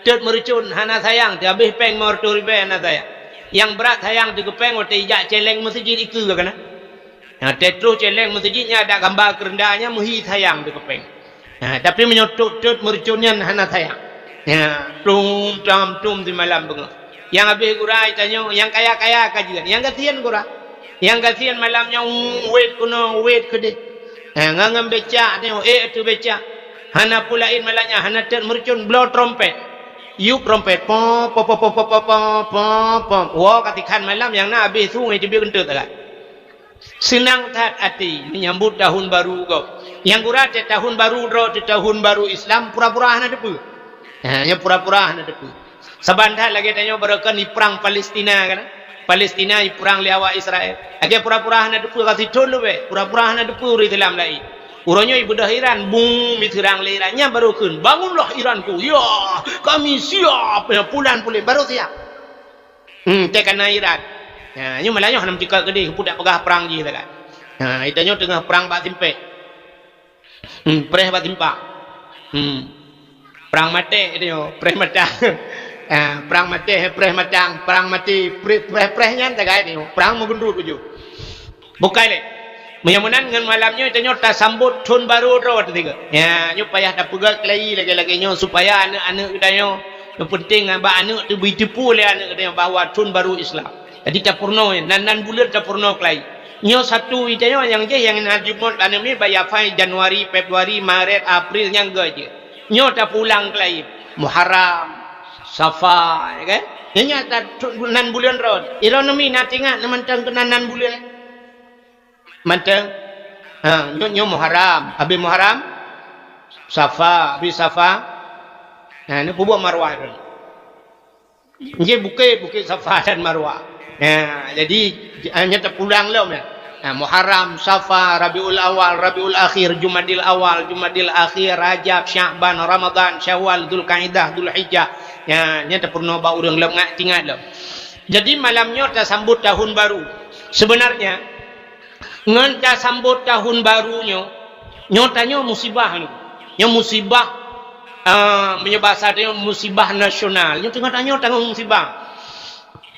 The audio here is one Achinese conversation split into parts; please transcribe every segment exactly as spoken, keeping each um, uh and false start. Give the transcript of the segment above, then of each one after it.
Teut meurucon hana sayang, teuhabéh péng lima ratus ribèe hana sayang. Nyang brat sayang teuh keu péng watèe ijak céléng meuseujid ikeue ka na. Nah, teutroh céléng meuseujid nyan ada gamba keureunda nyan meuhi sayang teuh keu péng. Nah, tapi meunyoe teut-teut meurucon nyan hana sayang. Nah, tum tam tum simalam beungoh. Nyang habéh gura tanyoe, nyang kaya-kaya ka jeuet, nyang gasien gura. Nyang gasien malam nyoe wet keunoe, wet keudeh. Ha, ngon, ngon becak nyoe, ék ateueh becak. Hana peue laén malam nyan, hana teut meurucon, bloe trompet. Yup trompet, pom, pom, pom. Woe ka tikhan malam nyang na habéh su ngon teubiet keuneut sagai. Seunang that até menyambut tahun baru gob. Nyang gura teuh tahun baru droe teuh tahun baru Islam pura-pura hana teupeue. Ha, nyan pura-pura hana teupeue. Saban that lagèe tanyoe baroekon di prang Palestina kan. Palestina jiprang lé awak Israel. Lagèe pura-pura hana teupeue ka sithon leubeh, pura-pura hana teupeue ureueng Islam laén. Uroe nyoe ibeudôh Iran, bung, jiseurang lé Iran. Nyan baru kheun, "Bangunlah Iranku. Ya, kami siap." Ya, pulan-pulan baru siap. Hmm, teuh ka na Iran. Ha, nyoe malah nyoe hana meucukot keudeh, peue dak peugah prang jih sagai. Ha, tanyoe teungoh prang bak simpék. Hmm, preh bak simpang. Hmm. Prang maté tanyoe, preh matang. Ha, prang maté, preh matang, prang maté, preh, preh, preh nyan sagai tanyoe. Prang meugeundruet ujoe. Bukai lé. Meunyoe meunan ngon malam nyoe tanyoe tasambot thon baru droe teuh sigoe. Ya, nyoe payah tapeugah keulayi lagèe-lagèe nyoe supaya aneuk-aneuk geutanyoe, nyang peunteng bak aneuk teuh jiteupeue lé aneuk geutanyoe bahwa thon baru Islam. Jadi tapeurunoe, nan, nan buleuen tapeurunoe keulayi. Nyoe satu ita nyoe nyang jih nyang na jumôt aneuk miet bak Yafai Januari, Februari, Maret, April nyang geuh jih. Nyoe tapeulang keulayi. Muharram, Safar, ya kan? Nyoe nyan ta-, nan buleuen rot. Ironomi na tingat mantong keunan nan buleuen. Mantong. Ha, nyoe, nyoe Muharram. Habis Muharram, Safar. Habis Safar, ha, ni peubuet Marwah tu. Nyoe bukét, Bukét Safa dan Marwah. Ha, jadi, ha, nyoe tapeulang lom nyan. Ha, Muharram, Safar, Rabiul Awal, Rabiul Akhir, Jumadil Awal, Jumadil Akhir, Rajab, Sya'ban, Ramadan, Syawal, Zulkaidah, Zulhijjah. Ha, nyan tapeurunoe bak ureueng lom, ngat, tingat lom. Jadi malam nyoe tasambot tahun baru. Sebenarnya, ngon tasambot tahun baru nyoe, nyoe tanyoe musibah nyoe. Nyoe musibah, eh, meunyoe basa tanyoe musibah nasional. Nyoe teungoh tanyoe tanggong musibah.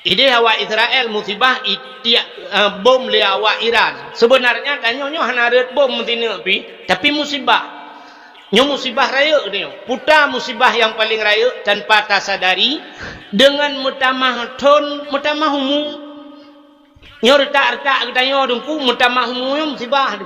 Idéh awak Israel musibah itiak, eh, bom lé awak Iran. Sebenarnya tanyoe nyoe hana rhot bom meusineuk pih, tapi musibah. Nyoe musibah rayeuk tanyoe. Peue ta musibah nyang paleng rayeuk tanpa tasadari, deungon meutamah thon, meutamah umu. Nyoe reutak-reutak geutanyoe Teungku meutamah umu nyoe musibah tu.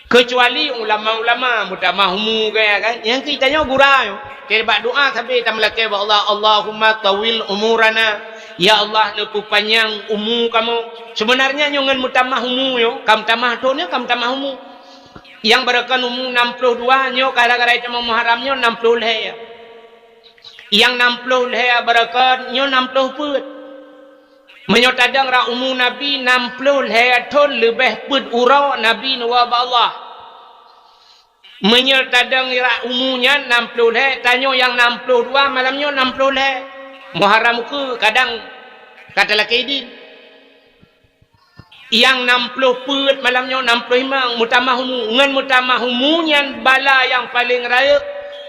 Keucuali ulama-ulama meutamah umu gaya kan. Nyang keu tanyoe gura nyoe. Keu bak doa sabe tameulakée bak Allah, "Allahumma tawil umurana." Ya Allah, neupeupanyang umu kamoe. Sebenarnya nyoe ngon meutamah umu nyoe, ka meutamah thon nyoe, ka meutamah umu. Nyang baroekon umu nam ploh dua nyoe gara-gara tamong Muharram nyoe nam ploh lhée. Nyang nam ploh lhée baroekon nyoe nam ploh peuet. Meunyoe tadong rot umu Nabi nam ploh lhée thon leubeh peuet uroe Nabi neuwoe bak Allah. Meunyoe tadong rot umu nyan nam ploh lhée, tanyoe nyang nam ploh dua malam nyoe nam ploh lhée. Muharram ukeue kadang ka talakée idin. Nyang nam ploh peuet malam nyoe nam ploh limong meutamah umu. Ngon meutamah umu nyan bala nyang paleng rayeuk,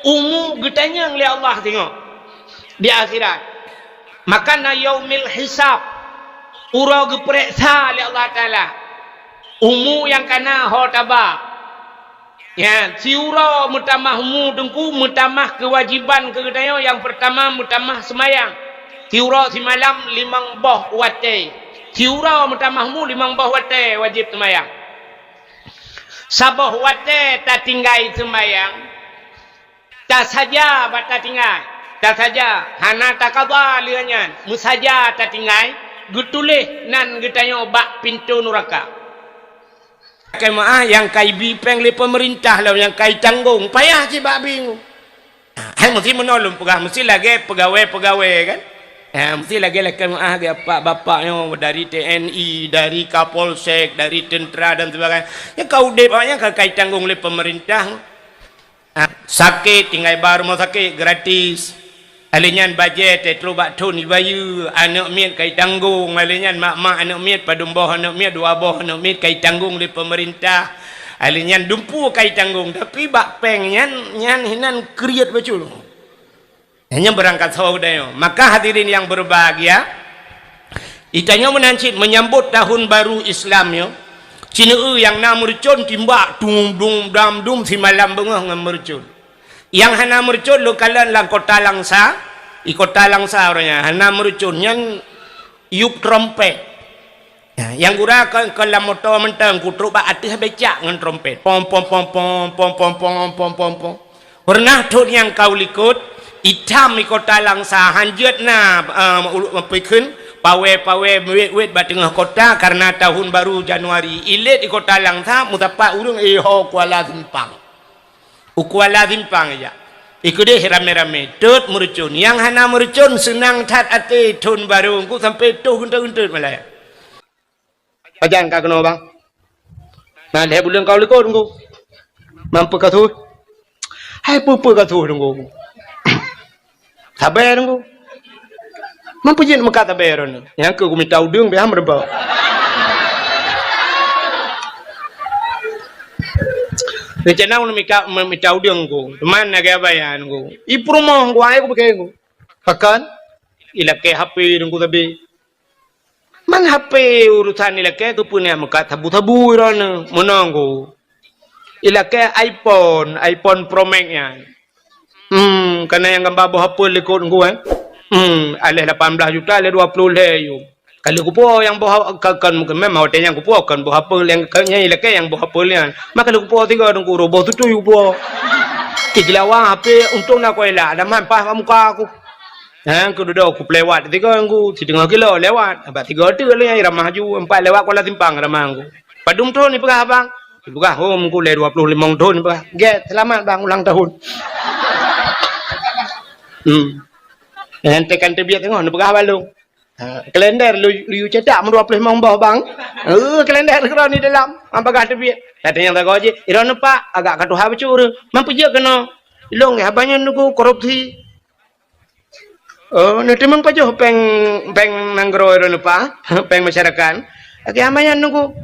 umu geutanyong lé Allah singoh di akhirat. Maka na yaumil hisab, uroe geupareksa lé Allah Taala umu nyang ka na ho taba. Nyan, siuroe meutamah umu Teungku, meutamah keuwajiban keu geutanyoe, nyang peurtama meutamah seumayang. Siuroe simalam limong boh watée. Siuroe meutamah umu limong boh watée wajéb seumayang. Saboh watée tatinggai seumayang, Tasaja bak tatinggai, tasaja, hana takaba lheueh nyan, meusaja tatinggai, geutuléh nan geutanyoe bak pintoe nuraka. Lakée meuáh nyang ka ibi péng lé peumeurintah lom nyang ka itanggong, payah cit bak bingung. Hai meusti meunoe lôn peugah, meusti lagée peugawée-peugawée kan. Ha, meusti lagée lakée meuáh geuh bapak-bapak nyoe dari T N I, dari Kapolsek, dari teuntra dan sebagainya. Nyang ka udeb awaknyan ka, ka itanggong lé peumeurintah. Ah, sakét, tinggai bak rumoh sakét, gratis. Alèh nyan bajée teuh trok bak thon jibayeue, aneuk miet ka itanggong, alèh nyan mak-mak aneuk miet, padum boh aneuk miet, dua boh aneuk miet ka itanggong lé peumeurintah. Alèh nyan dumpeue ka itanggong, tapi bak péng nyan, nyan hinan kriet bacut. Nyan nyang beurangkat soe geutanyoe. Maka hadirin yang berbahagia, geutanyoe meunan cit menyambut tahun baru Islam nyoe, ci neu-eu nyang na meurucon timbak dung dung dam dum simalam beungoh ngon meurucon. Nyang hana meurucon lôn kalon lam kota Langsa, di kota Langsa uroe nyan hana meurucon nyan yup trompet. Ya, nyang gura kon, kon lam moto mantong, ku trok bak ateueh becak ngon trompet. Pom, pom, pom, pom. Pernah thon nyang ka u likot, itam di kota Langsa, hanjeuet na, eh, ulu-, apa kheun, pawai-pawai wet-wet bak teungoh kota karena tahun baru Januari. Ilét di kota Langsa, meusapat ureuëng, eh, ho Kuala Simpang. U Kuala Simpang ijak. Ikeudeh ramé-ramé, tot meurucon. Nyang hana meurucon seunang that até thon barô, engku sampai toh geuntot-geuntot malai. Pajan ka keunoe, bang? Na lhée buleuen ka u likot, engku. Mampu ka tuh? Hai peue-peue ka tuh, engku. Sabe, engku. Mampu jeuet meukat sabe droeneuh. Nyang keu kumita udeueng, biasa meureumpok. Rencana ulôn mika, me-, mita udeueng, engku. Teuma na gaya bayan, engku. I peurumoh, engku, ai kupike, engku. Pakon? Ilakée H P, engku, sabe. Man H P urusan ilakée keupeue nyan meukat sabu-sabu droeneuh, meunoe, engku. Ilakée iPhone, iPhone Pro Max nyan. Hmm, kana nyang gamba boh apel likot engku, eh. Hmm, aléh lapan belas juta, aléh dua ploh lhée yum. Ka lheueh kupuwoe nyang boh ha-, ka, kan, memang watée nyan kupuwoe kan boh apel nyang, kan nyan ilakée nyang boh apel nyan. Maka lheueh kupuwoe sigoe teungku, roboh tutui kupuwoe. Igilawa H P untông na kuela, ada man paih bak muka aku. Ha, keududoe kupeuléwat sigoe engku, siteungoh kilo lewat. Bak sigoe teuk lé nyang ramah ju, empat lewat Kuala Simpang ramah engku. Padum thon ipeugah abang? Ipeugah, "Hom, engku lé dua ploh limong thon," ipeugah. "Gét, seulamat bang ulang tahun." Hmm. Nyan tekan teubiet teungoh neupeugah bak lôn. Ha, kalender lu, lu cetak meudua ploh limong boh bang. Eh, kalender keudroe ni dalam, am bagah teubiet. Kata nyang sagoe jih, "Droeneuh pak, agak ka tuha bacut ureuëng. Man peue jeuet keunoe?" "Ilôn haba nyan nunggu korupsi." "Oh, neuteumeung pajoh péng, péng nanggroe droeneuh pak, péng masyarakat?" "Lagée haba nyan nunggu."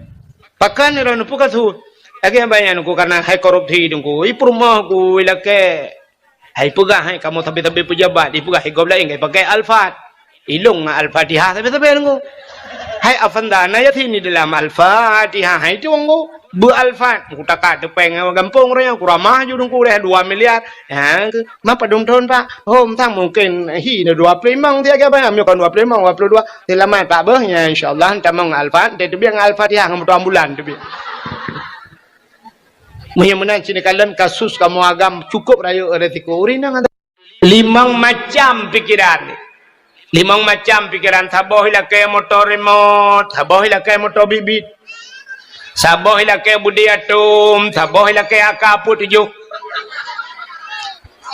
"Pakon droeneuh peue ka su?" "Lagée haba nyan nunggu karena hai korupsi nunggu. I peurumoh ku ilakée." Hai peugah hai kamoe sabe-sabe pejabat, ipeugah hai gob laén kai pakai Alphard. Ilôn ngon Al-Fatihah sabe-sabe nunggu. Hai Afanda, na Yasin di dalam Al-Fatihah hai tu nunggu. Beu Alphard, kutaka teupeng gampông raya, kuramah ju nunggu deh dua miliar. Ha, ma padum thon pak? Hom sang mungkin hi na dua ploh limong dia ke bang, nyoe kon dua ploh limong, dua puluh dua. Seulamat pak beuh, ya insyaallah tamong Alphard, teubiet ngon Al-Fatihah ngon moto ambulan teubiet. Meunyoe meunan cit neukalon kasus kamoe agam cukup rayeuk resiko. Ureueng inong ada limong macam pikeran. Limong macam pikeran, saboh ilakée moto remote, saboh ilakée moto bit-bit. Saboh ilakée budi atom, saboh ilakée A K empat tujuh.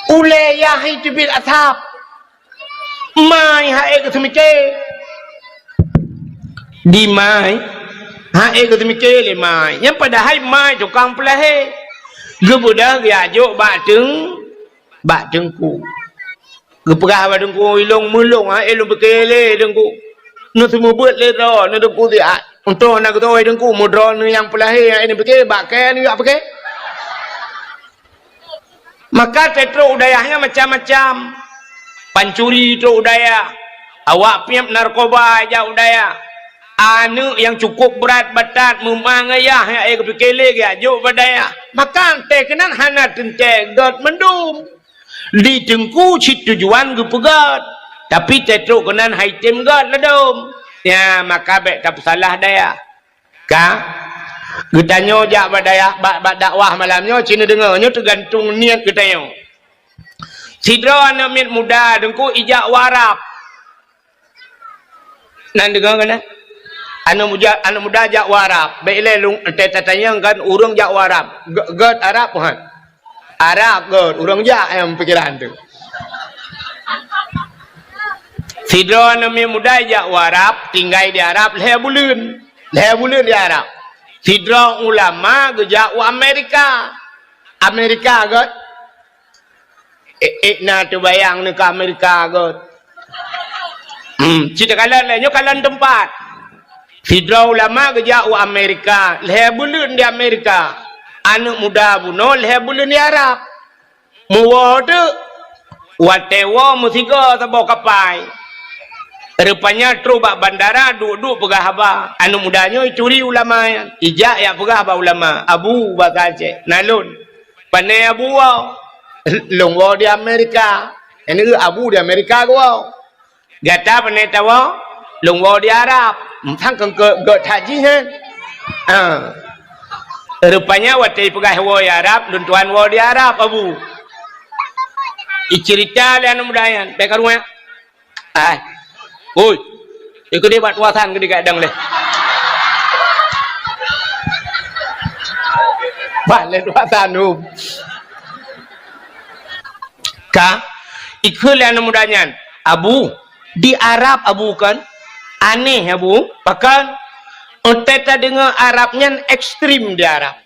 Ulée yah teubiet asap. Mai hai geuseumiké. Di mai, hai geuseumiké lé mai. Nyang padahai mai tukang peulahé. Geubeudôh geujak jok bak teung-, bak teungku. Geupeugah bak teungku, "Ilôn meulôn hai lôn piké lé teungku. Neuseumeubeuet lé droe, neu teungku siat. Untông na geutoe teungku, meudroe neu nyang peulahé hai neupiké, bak kée neujak piké." Maka teutrok u dayah nyan macam-macam. Pancuri trok u dayah. Awak piep narkoba jak u dayah. Aneuëk nyang cukup brat batat meumang ayah nyang ék geupiké lé geujak jok bak dayah. Maka teuh keunan hana teuntée gét mandum. Di teungku cit tujuan geupeugét, tapi teutrok keunan hai tem gét ladôm. Ya, maka bék tapeusalah dayah. Ka geutanyoe jak bak dayah, bak, bak dakwah malam nyoe, ci neudeungoe, nyoe teugantung niet geutanyoe. Sidroe aneuëk miet muda teungku ijak u Arab. Nan deungoe keunan? Aneuëk muda, aneuëk muda jak u Arab. Bék ilée lôn, teutatanyong kan ureuëng jak u Arab. Gét, gét Arab, Tuhan. Arab gét, ureuëng jak nyang pikeran tu. Sidroe aneuëk miet muda ijak u Arab, tinggai di Arab lhée buleuen. Lhée buleuen di Arab. Sidroe ulama geujak u Amerika. Amerika gét. Ék, ék na teubayang neuka Amerika gét. Hmm, ci takalon lé, nyoe kalon teumpat. Sidroe ulama geujak u Amerika, lhée buleuen di Amerika. Aneuëk muda bunoe lhée buleuen di Arab. Meuwoe teuk. Watée woe meusigoe saboh kapai. Rupanya trok bak bandara, duek-duek peugah haba. Aneuk muda nyoe icuri ulama nyan. Ijak jak peugah bak ulama, "Abu, bak Aceh, na lôn." "Pane Abu woe?" "Lôn woe di Amerika." "Nyan abu di Amerika geuwoe." "Gata pane tawoe?" "Lôn woe di Arab." "Sang keu geuh that jih nyan?" "Ah." Rupanya watée ipeugah woe di Arab, "Lôn tuan woe di Arab, Abu." Iceurita lé aneuk muda nyan, bék karunya. "Ai. Oi. Ikeu deh bak tuasan keu dikadang leh." Bah lé tuasan tu. Ka, ikheun lé aneuk muda nyan, "Abu, di Arab Abu kan? Aneh Abu, pakon? Otai tadeungoe Arab nyan ekstrim di Arab."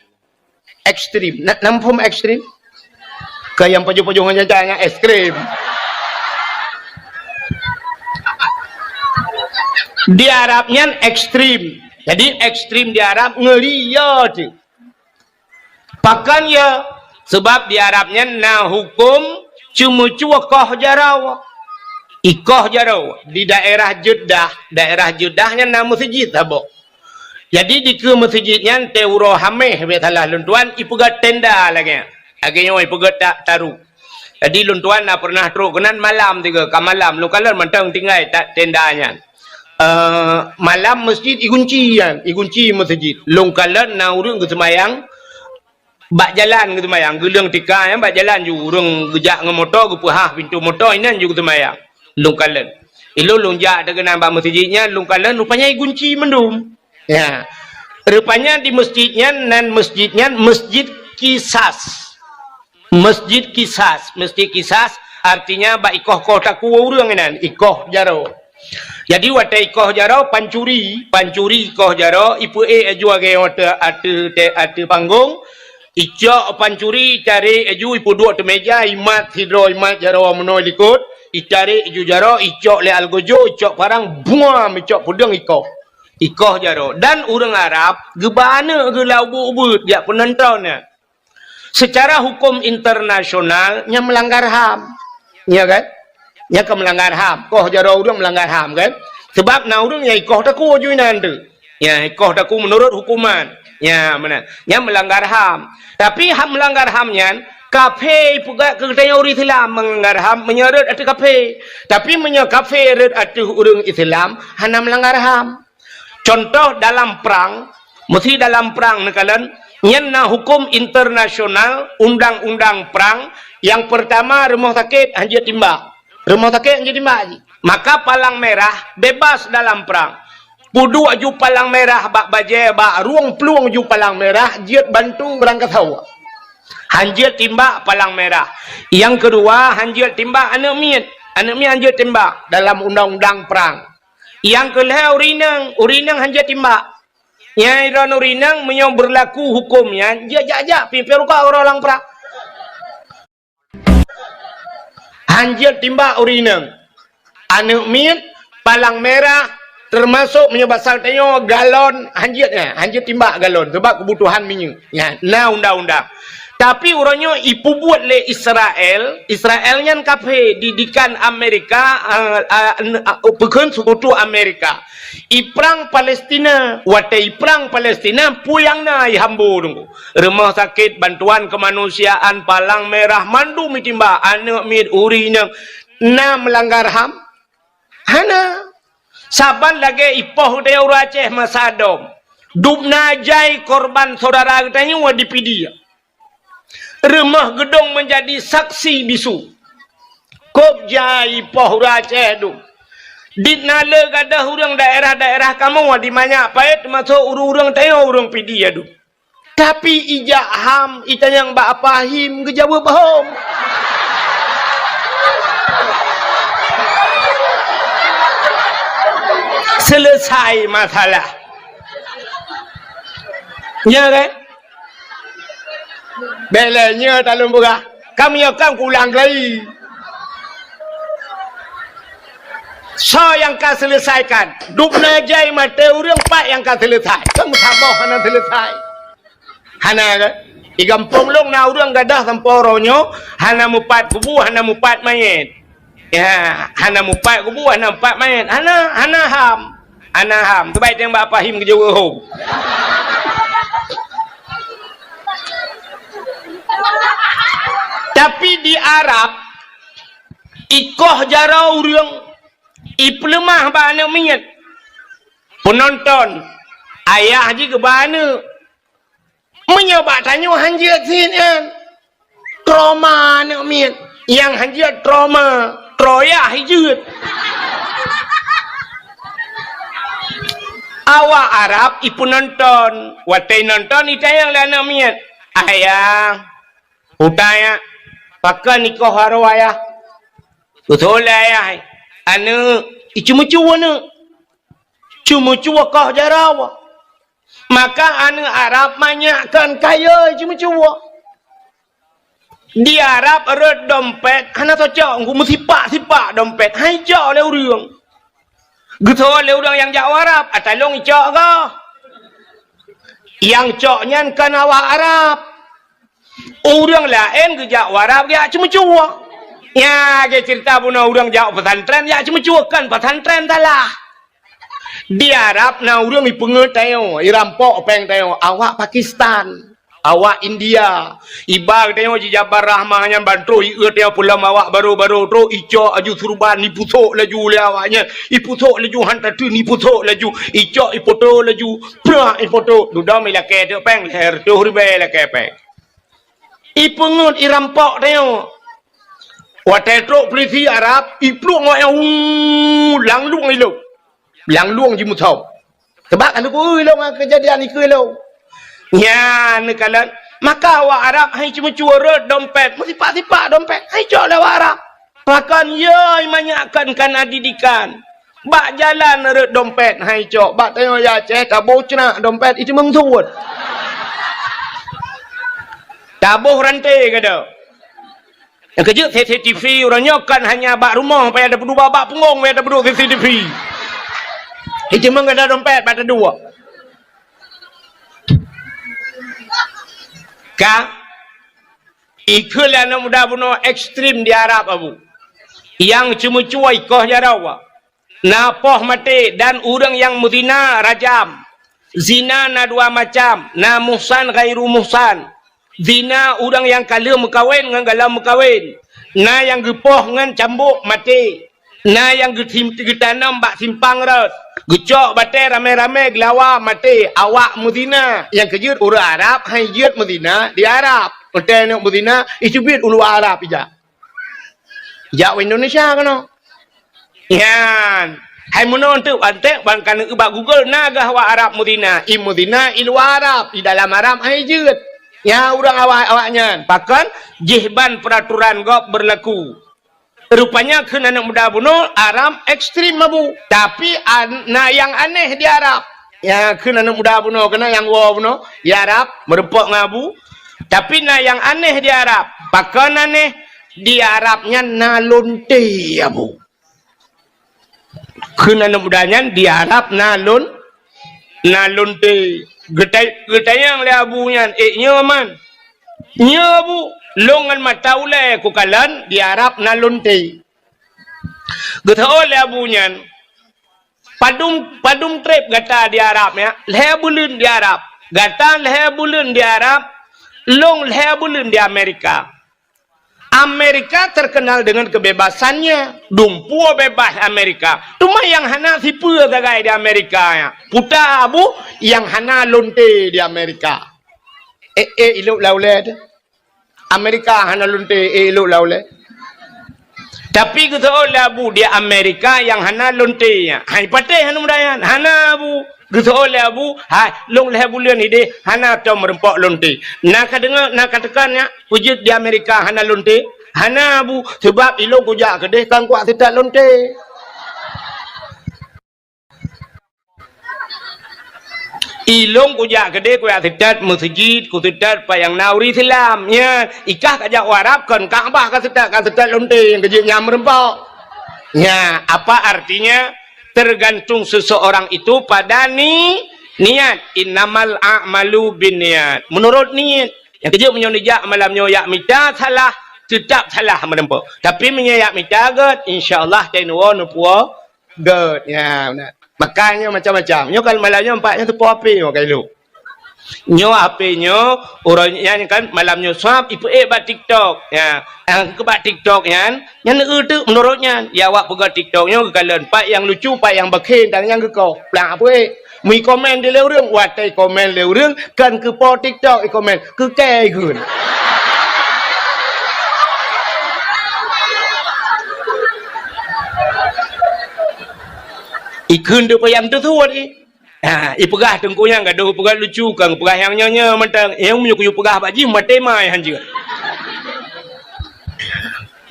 Ekstrim. Na, na muphom ekstrim? Keu nyang pajoh-pajoh ngon nyan, nyan es krim. Di Arab nyan ekstrim. Jadi ekstrim di Arab ngeuri yo teuh. Pakon yo? Sebab di Arab nyan na huköm ceumeucue koh jaroe. Ikoh jaroe di daerah Jeddah, daerah Jeddah nyan na meuseujid saboh. Jadi dikeue meuseujid nyan teuh uroe Hameh, bék salah lôn tuan, ipeugét tenda lagée nyan. Lagée nyoe ipeugét ta-, taru. Jadi lôn tuan na pernah trok keunan malam tiga, ka malam lôn kalon mantong tinggai ta-, tenda nyan. Eh, malam meuseujid igunci nyan, igunci meuseujid. Lôn kalon na ureuëng geuseumayang bak jalan geuseumayang, geuleueng tika nyan bak jalan ju ureuëng geujak ngon moto, geupeuhah pintoe moto, inan ju geuseumayang. Lôn kalon. Ilôn lôn jak teuh keunan bak meuseujid nyan, lôn kalon rupanya igunci mandum. Ya. Rupanya di meuseujid nyan, nan meuseujid nyan Meuseujid Kisas. Meuseujid Kisas. Meuseujid Kisas artinya bak ikoh-koh takue ureuëng inan, ikoh jaroe. Jadi watée ikoh jaroe pancuri, pancuri ikoh jaroe, ipeuék laju lagée nyoe ateueh, ateueh, ateueh panggong, icok pancuri, itarek laju, ipeuduek ateueh meja, imat sidroe, imat jaroe meunoe likot, itarek laju jaroe, icok lé algojo, icok parang, buam, icok peudeueng ikoh. Ikoh jaroe. Dan ureuëng Arab geuba aneuëk geuh lam ubit-ubit jak peunonton nyan. Secara huköm internasional, nyan meulanggar ham. Ya kan? Nyan ka meulanggar ham. Koh jaroe ureuëng meulanggar ham kan? Sebab na ureuëng nyang ikoh takue ju inan teuh. Ya, ikoh takue meunurot huköman. Ya, meunan. Nyan meulanggar ham. Tapi hak meulanggar ham nyan, kafé ipeugah keu geutanyoe ureuëng Islam meulanggar ham meunyoe rhot ateueh kafé. Tapi meunyoe kafé rhot ateueh ureuëng Islam, hana meulanggar ham. Contoh dalam prang, meusi dalam prang neukalon, nyan na huköm internasional, undang-undang prang, nyang peurtama rumoh sakét hanjeuet timbak. Rumoh sakét hanjeuet timbak jih. Maka palang merah bebas dalam prang. Peuduek ju palang merah bak bajée, bak rueng plueng ju palang merah, jeuet bantu beurangkasoe. Hanjeuet timbak palang merah. Nyang keudua, hanjeuet timbak aneuëk miet. Aneuëk miet hanjeuet timbak dalam undang-undang prang. Nyang keu lhée ureuëng inong, ureuëng inong hanjeuet timbak. Nyang droeneuh ureuëng inong meunyoe beurlaku huköm nyan, jeuet jak-jak pih peuruka uroe lam prang. Hanjeuet timbak ureuëng inong. Aneuëk miet, palang merah, teumasok meunyoe basa tanyoe galon, hanjeuet nyan, hanjeuet timbak galon, sabab keubutuhan minyeuk. Nyan, na undang-undang. Tapi uroe nyoe ipeubuet lé Israel, Israel nyan kafé, didikan Amerika, eh, eh, n-, eh, peukheun seukutu Amerika. Iprang Palestina, watée iprang Palestina, peue nyang na ihambo teungku. Rumoh sakét, bantuan keumanusiaan, palang merah, mandum itimbak, aneuëk miet, ureuëng inong, na meulanggar ham? Hana. Saban lagée ipoh geutanyoe ureuëng Aceh masa dom. Dubna jai korban syedara geutanyoe di Pidie. Rumoh geudong meunjadi saksi bisu. Kôb jai ipoh ureuëng Aceh dum. Dit na le gadôh ureuëng daerah-daerah kamoe di manyak payet teumasok ureuëng-ureuëng tanyoe ureuëng Pidie dum. Tapi ijak ham itanyong bak Apa Him geujaweueb hom. Selesai masalah. Ya kan? Bela nyoe talon beurah. Kami akan kulang lagi. Soe nyang ka selesaikan? Dubna jai maté ureuëng pat nyang ka selesai. Kan saboh hana selesai. Hana kan? Di gampông lôn na ureuëng gadôh sampoe uroe nyoe, hana mupat kubu, hana mupat manyét. Ya, hana mupat kubu, hana mupat manyét. Hana, hana ham. Hana ham. Teubai teueng bak Fahim keujeuet ho. Tapi di Arab, ikoh jaroe ureuëng, ipeuleumah bak aneuëk miet. Peunonton, ayah jih geuba aneuëk. Meunyoe bak tanyoe han jeuet cit nyan, trauma aneuëk miet. Nyang han jeuet trauma, troyah jeuet. Awak Arab ipeunonton, watée nonton itanyong lé aneuëk miet, "Ayah, utai, pakon ikoh jaroe ayah?" Beutôi lé ayah, aneuëk, iceumeucue aneuëk. Ceumeucue koh jaroe. Maka aneuëk Arab manyak kon kayée ceumeucue. Di Arab rot dompet hana tacok, meusipak-sipak dompet, han icok lé ureuëng. Geuteupeue lé ureuëng nyang jak u Arab, "Ata lôn icok goh." Nyang cok nyan kon awak Arab. Ureuëng laén geujak u Arab geujak ceumeucue. Nya, lagée ceurita bunoe ureuëng jak u pesantren jak ceumeucue, kon pesantren salah. Di Arab na ureuëng ipeungeut tanyoe, irampok péng tanyoe, awak Pakistan, awak India. Iba geutanyoe jijabar rahmah nyan ban troh ieuet tanyoe peulom awak barô-barô troh, icok laju surban, ipusok laju lé awak nyan, ipusok laju han tateun, ipusok laju, icok ipoto laju, prak ipoto, dudoe ilakée teuk péng, lhée reutôh ribée ilakée péng. Ipeungeut irampok tanyoe. Watée trok peulisi Arab, iplueng awak nyan, uu, langlueng ilong. Langlueng jimusoe. Sabab ka neukui ilong ngon keujadian ikeu ilong. Nyan neukalon, maka awak Arab han iceumeucue rot dompet, meusipak-sipak dompet, han icok lé awak Arab. Pakon yoi manyak kon kana didikan. Bak jalan rot dompet han icok, bak tanyoe ya Aceh taboh ceunak dompet iteumeung suet. Taboh ranté gada. Nyang keujeuet C C T V uroe nyoe kon hanya bak rumoh payah tapeuduek, bak punggong payah tapeuduek C C T V. Iteumeung gada dompet bak taduek. Ka Ikheun lé aneuk muda bunoe ekstrem di Arab, Abu. Nyang ceumeucue ikoh jaroe. Na poh maté dan ureuëng nyang meuzina rajam. Zina na dua macam, na muhsan ghairu muhsan. Zina ureuëng nyang ka lheueh meukawen ngon gohlom meukawen. Na nyang geupoh ngon cambok maté. Na nyang geutim-, geutanom bak simpang rot, geucok batée ramé-ramé geulawa maté, awak meuzina. Nyang keujeuet ureuëng Arab han jeuet meuzina di Arab. Watée neuk meuzina, iteubiet u luwa Arab ijak. Jak u Indonesia keunoe. Nyan. Hai meunoe teuk, antek ban ka neuk bak Google na gah awak Arab meuzina. I meuzina i luwa Arab, i dalam Arab han jeuet. Nyan ureuëng awak, awak nyan. Pakon? Jih ban peuraturan gob beurlaku. Rupanya kheun aneuk muda bunoe Arab ekstrem, Abu. Tapi an-, na nyang aneh di Arab. Nyang kheun aneuk muda bunoe keunan nyang woe bunoe di Arab meureumpok ngon Abu. Tapi na nyang aneh di Arab. Pakon aneh? Di Arab nyan na lonte, Abu. Kheun aneuk muda nyan di Arab na lon-, na lonte. Geutai-, geutanyong lé Abu nyan, "Eh, nyoe man?" "Nyoe, Abu, lôn ngon mata ulée kukalon di Arab na lonte." Geuteupeue lé Abu nyan, "Padum, padum treb gata di Arab, ya? Lhée buleuen di Arab. Gata lhée buleuen di Arab, lôn lhée buleuen di Amerika." Amerika terkenal dengan kebebasannya. Dumpeue bebas Amerika. Teuma nyang hana sipeue sagai di Amerika nyan. Peue ta, Abu, nyang hana lonte di Amerika. Eh, eh, ilok lam ulée teuh. Amerika hana lonte, eh, ilok lam ulée. Tapi geuteupeue lé Abu di Amerika nyang hana lonte nyan. Hai patéh hana muda nyan. Hana, Abu. Geuteupeue lé Abu, hai, lôn lhée buleuen ideh hana tom meureumpok lonte. Na ka deungoe, na ka teuka nyak, peue jeuet di Amerika hana lonte? Hana, Abu, sabab ilôn kujak keudeh kon kuat seutat lonte. Ilôn kujak keudeh kuat seutat meuseujid, kuseutat pat nyang na ureuëng Islam. Nyan, ikah kajak u Arab kon Ka'bah kaseutat, kaseutat lonte nyang keujeuet nyan meureumpok. Nyan, apa artinya? Tergantung seseorang itu pada ni-, niat. Innamal a'malu binniyat. Menurut niat. Nyang keujeuet meunyoe neujak malam nyoe jak mita salah, teutap salah meuteumpo. Tapi meunyoe jak mita gét, insya Allah teunoe neupuwoe gét. Ya, na. Makanya macam-macam. Nyoe kan malam nyoe nampak nyoe teupo api nyoe kailok. Nyoe api nyoe, uroe nyan kan malam nyoe swab ipeuék bak TikTok. Ya, nyang keu bak TikTok nyan, nyan eu teuk meunurot nyan. Ya awak peugah TikTok nyoe geukalon pat nyang lucu, pat nyang bakhen, dan nyang geukoh. Plang api. Meuikomen di lé ureuëng, watée ikomen lé ureuëng, kan keu po TikTok ikomen, keu kée ikheun. Ikheun deuk payang teusuet i. Ha, ipeugah teungku nyang gadoh peugah lucu, kan peugah nyang nyoe-nyoe mantong. Nyang meunyoe kuyue peugah bak jih maté mai hanjeuet.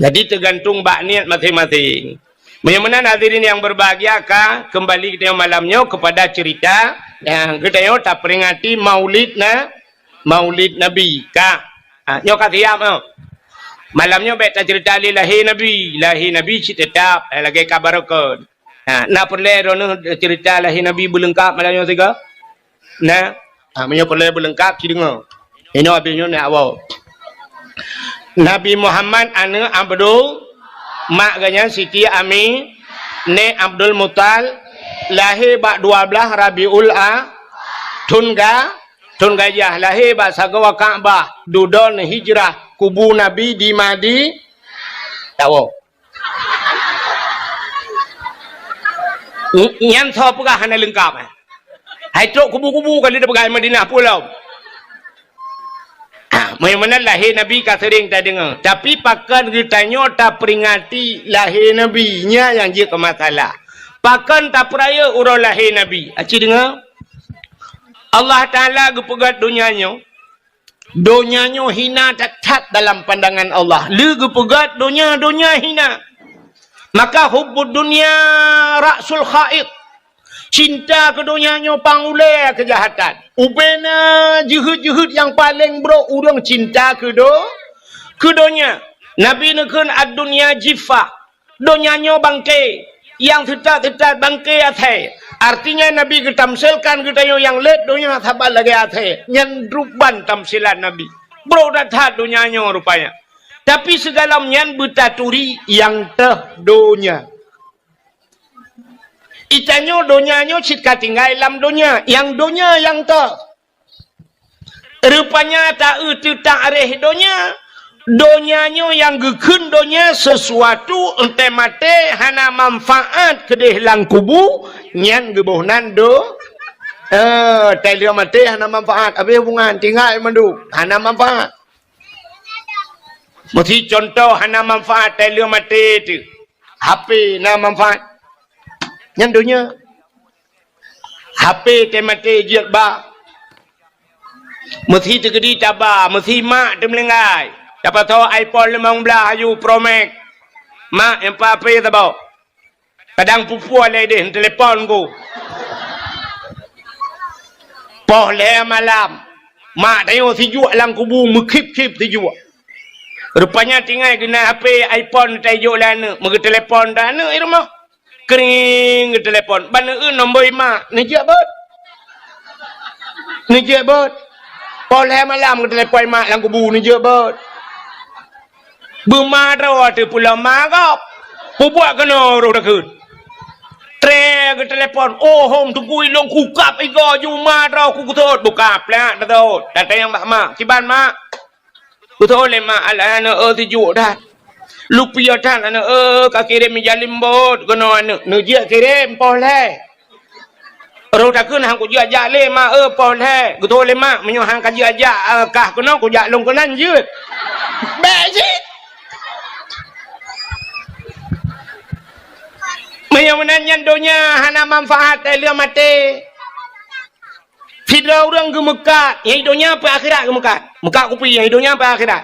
Jadi teugantung bak niet maséng-maséng. Meunyoe meunan hadirin nyang berbahagia ka kembali geutanyoe malam nyoe kepada cerita nyang geutanyoe taperingati Maulid na, Maulid Nabi ka. Ha, nyoe ka siap nyoe. Malam nyoe bék tacerita lé lahé Nabi. Lahé Nabi cit teutap, eh, lagée ka barokon. Ha, na peureulée droeneueh cerita lahé Nabi beuleungkab malam nyoe sigoe? Na, ha, meunyoe peureulée beuleungkab, ci deungoe. Inoe abéh nyoe na awak. Nabi Muhammad aneuëk Abdul, mak geuh nyan Siti Ami, nèk Abdul Muthalib, lahé bak dua blaih Rabiul A, thon ga, thon gajah, lahé bak sagoe Ka'bah, dudoe hijrah, kubu Nabi di Madi-, tawoe. Nyan soe peugah hana leungkab, eh? Hai trok kubu-kubu ka lheueh peugah Madinah pulo. Ah, meunyoe meunan lahé Nabi ka seuring tadeungoe, tapi pakon geutanyoe taperingati lahé Nabi, nyan nyang jeuet keu masalah. Pakon tapeurayeuk uroe lahé Nabi? Aci deungoe, Allah Taala geupeugét donya nyoe, donya nyoe hina that-that dalam pandangan Allah. Lé geupeugét donya, donya hina. Maka hubbud dunya ra'sul khaid. Cinta keu donya nyoe pang ulée keujahatan. Ubena jeuhet-jeuhet nyang paleng brok ureuëng cinta keu do-, keu donya. Nabi neukheun, "Ad-dunya jiffah." Donya nyoe bangke, nyang teutat-teutat bangke asèe. Artinya Nabi geutamsilkan geutanyoe nyang lét donya saban lagée asèe. Nyan ruban tamsilan Nabi. Brok that-that donya nyoe rupanya. Tapi sigohlom nyan beutaturi nyang teuh donya. Itanyoe donya nyoe cit ka tinggai lam donya, nyang donya nyang teuh. Rupanya ta-eu teutak réh donya, donya nyoe nyang geukheun donya sesuatu, enteuk maté hana manfaat keudeh lam kubu, nyan geuboh nan do-, eh, tai lheueh maté hana manfaat, habéh hubungan, tinggai mandum, hana manfaat. Meusi contoh hana manfaat tai lheueh maté teuh. H P na manfaat. Nyan donya. H P teumaté jeuet ba. Meusi teukeudi taba, meusi mak teumeulinggai. Tapasoe iPhone limong blaih aju Pro Max. Mak, nyang pa H P saboh. Kadang pupue lé deh, telepon ku. Poh lhée malam. Mak tanyoe sijuek lam kubu meukhip-khip sijuek. Rupanya tinggai geunan H P iPhone taijok lé aneuëk, meugeuteulepon dah aneuëk i rumoh. Kring geutelepon, ban eu nombor mak, neujeuet beuet. Neujeuet beuet. Poh lhée malam geutelepon mak lam kubu, neujeuet beuet. Beuma droe teuh pulo ma gob. Pubuet keunoe roh takheun. Tré geutelepon, "Oh, hom teungku ilong kukab igo ju ma droe ku geutot." Buka plak geutot. Datang bak mak. "Kiban mak?" Geutot lé mak, "Alah aneuëk, eh, sijuek that. Lupiah that aneuëk, eh, ka kirém ija limbot keunoe aneuëk." Neujeuet kirém poh lhée. Roh takheun han kujeuet jak lé mak, eh, poh lhée. Geutot lé mak, "Meunyoe han kajeuet jak, eh, kah keunoe kujak lôn keunan jeuet." Bék cit. Meunyoe meunan nyan donya hana manfaat, eh, lheueh maté. Sidroe ureuëng geumeukat, nyang i donya peue akhirat geumeukat. Meukat kupi, nyang i donya peue akhirat.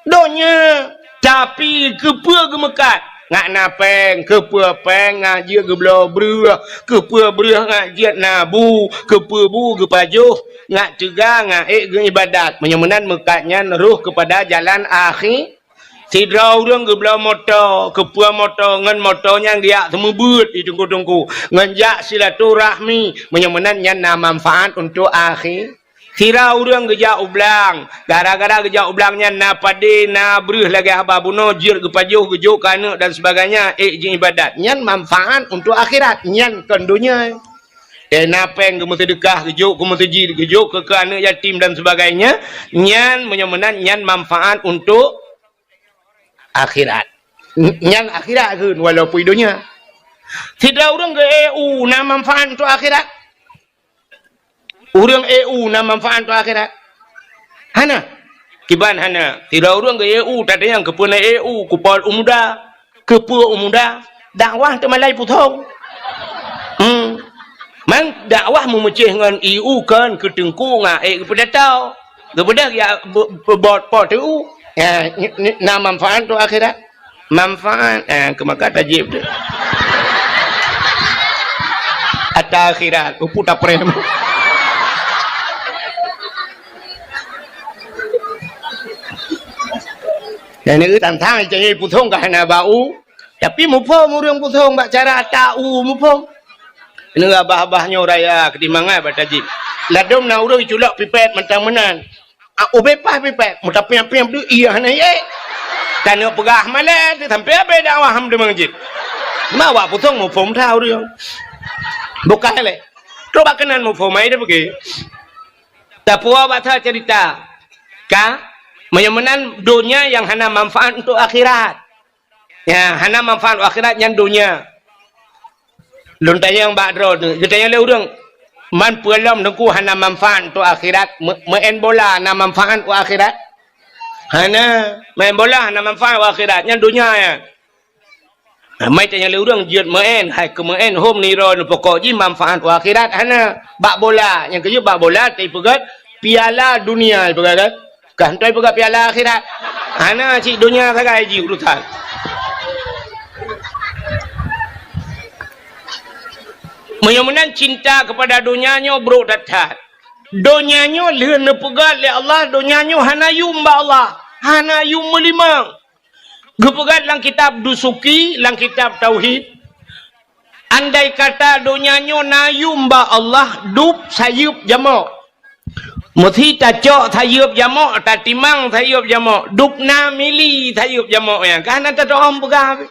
Donya, tapi keupeue geumeukat? Ngat na péng, keupeue péng ngat jeuet geubloe breueh, keupeue breueh ngat jeuet na bu, keupeue bu geupajoh, ngat teuga, ngat ék geuibadat. Meunyoe meunan meukat nyan roh keupada jalan akhi-, Sidroe ureuëng geubloe moto, keupeue moto, ngon moto nyan geujak seumeubeuet di teungku-teungku, ngon jak silaturahmi, meunyoe meunan nyan na manfaat untuk akhi-, Sira ureuëng geujak u blang, gara-gara geujak u blang nyan na padé, na breueh lagée haba bunoe, jeuet geupajoh, geujok keu aneuëk dan sebagainya, ék jiibadat. Nyan manfaat untuk akhirat, nyan kon donya. Eh, na péng geumeuseudeukah, geujok keu meuseujid, geujok keu, keu aneuëk yatim dan sebagainya, nyan meunyoe meunan nyan manfaat untuk akhirat. N-, nyan akhirat kheun walaupun donya. Sidroe ureuëng geu-E U na manfaat untuk akhirat. Ureuëng E U na manfaat untuk akhirat. Hana. Kiban hana. Sidroe ureuëng geu-E U, tatanyong keupeue na E U, kupol u muda. Keupeue u muda? Dakwah teumalai pusong. Hmm. Man dakwah meumeucéh ngon E U kon keu teungku ngon ék geupeudatau. Geubeudôh ya be-, be-, bot po teu. Ya, ni, ni, na manfaat tu akhirat. Manfaat, eh, keu maka tajib tu. Ata akhirat, upu taprem. Dan ni tantang cari pusong ka hana bau. Tapi muphom ureuëng pusong bak cara ata u muphom. Ini abah-abah nyoe raya keudimangai bak tajib. Ladom na ureuëng culok pipet mantang meunan. Ah, ubé pah pipet, meutapiang-piang deuh iya hana yé. Tanyoe peugah malée, sampai abé dakwah ham deungon jih. Ma wak pusong muphom that ureuëng. Bukan lé. Trok bak keunan muphom ai dah pergi. Tapuwa bak that cerita. Ka? Meunyoe meunan donya nyang hana manfaat untuk akhirat. Ya, hana manfaat akhirat nyan donya. Lôn tanyong bak droe tu, geutanyong lé ureuëng, "Man peue lom Teungku hana manfaat untuk akhirat? Me-, meu'en bola na manfaat untuk akhirat?" Hana, meu'en bola hana manfaat untuk akhirat, nyan donya nyan. Nah, mai tanyong lé ureuëng jeuet meu'en, hai keu meu'en hom nirôn pokok jih manfaat untuk akhirat hana. Bak bola, nyang keujeuet bak bola teupeugöt piala dunia teupeugöt kan? Ka hana teupeugöt piala akhirat. Hana cit donya sagai jih urusan. Meunyoe meunan cinta kepada donya nyoe brok that-that. Donya nyoe lheueh neupeugöt lé Allah, donya nyoe hana yum bak Allah, hana yum meulimong. Geupeugöt lam kitab Dusuki, lam kitab Tauhid, andai kata donya nyoe na yum bak Allah, dub sayeuep jamok. Meusi tacok sayeuep jamok, tatimang sayeuep jamok, dub na mili sayeuep jamok nyan. Ka hana tatu'oh peugah pih.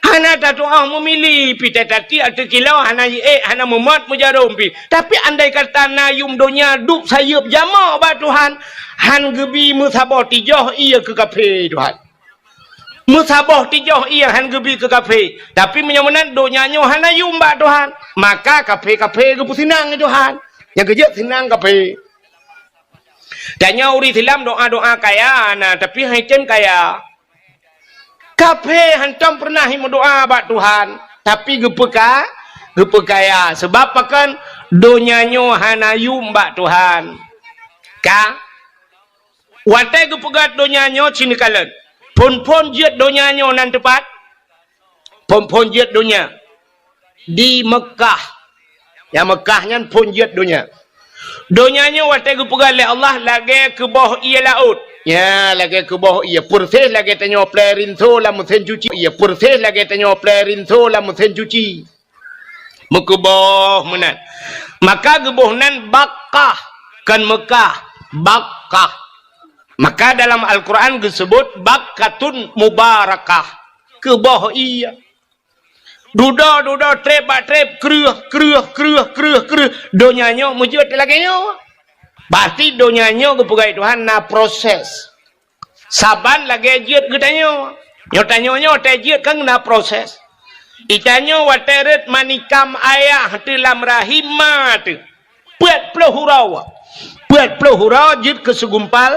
Hana tatu'oh meumili pih, tatatik ateueh kilo hana jiék, hana meumot meujarom pih. Tapi andai kata na yum donya dub sayeuep jamok bak Tuhan, han geubi meusaboh tijoh ie keu kafé Tuhan. Meusaboh tijoh ie han geubi keu kafé. Tapi meunyoe meunan donya nyoe hana yum bak Tuhan, maka kafé-kafé geupeuseunang lé Tuhan. Nyang keujeuet seunang kafé. Tanyoe ureuëng Islam doa-doa kaya na, tapi han tem kaya. Kafé hantom peureunah meudoa bak Tuhan, tapi geupeuka-, geupeukaya. Sabab pakon? Donya nyoe hana yum bak Tuhan. Ka? Watée geupeugöt donya nyoe cit neukalon, phon-phon jeuet donya nyoe nan teupat? Phon-phon jeuet donya di Meukah. Ya, Meukah nyan phon jeuet donya. Donya nyoe watée geupeugöt lé Allah lagée keuboh ie laôt. Ya, lagée keuboh ie, peureséh lagée tanyoe plé rinso lam meusén cuci. Ie, peureséh lagée tanyoe plé rinso lam meusén cuci. Meukeuboh meunan. Maka geuboh nan Bakkah, kon Meukah, Bakkah. Maka dalam Al-Quran geuseubut Bakkatun Mubarakah. Keuboh ie. Dudoe-dudoe, treb bak treb, kreueh, kreueh, kreueh, kreueh, kreueh. Donya nyoe meujeuet lagée nyoe. Berarti donya nyoe geupeugöt Tuhan na proses. Saban lagée jeuet geutanyoe. Nyoe tanyoe nyoe watée jeuet kan na proses. Itanyoe watée rhot manikam ayah teuh lam rahim ma teuh, peuet ploh uroe. Peuet ploh uroe jeuet keu segumpal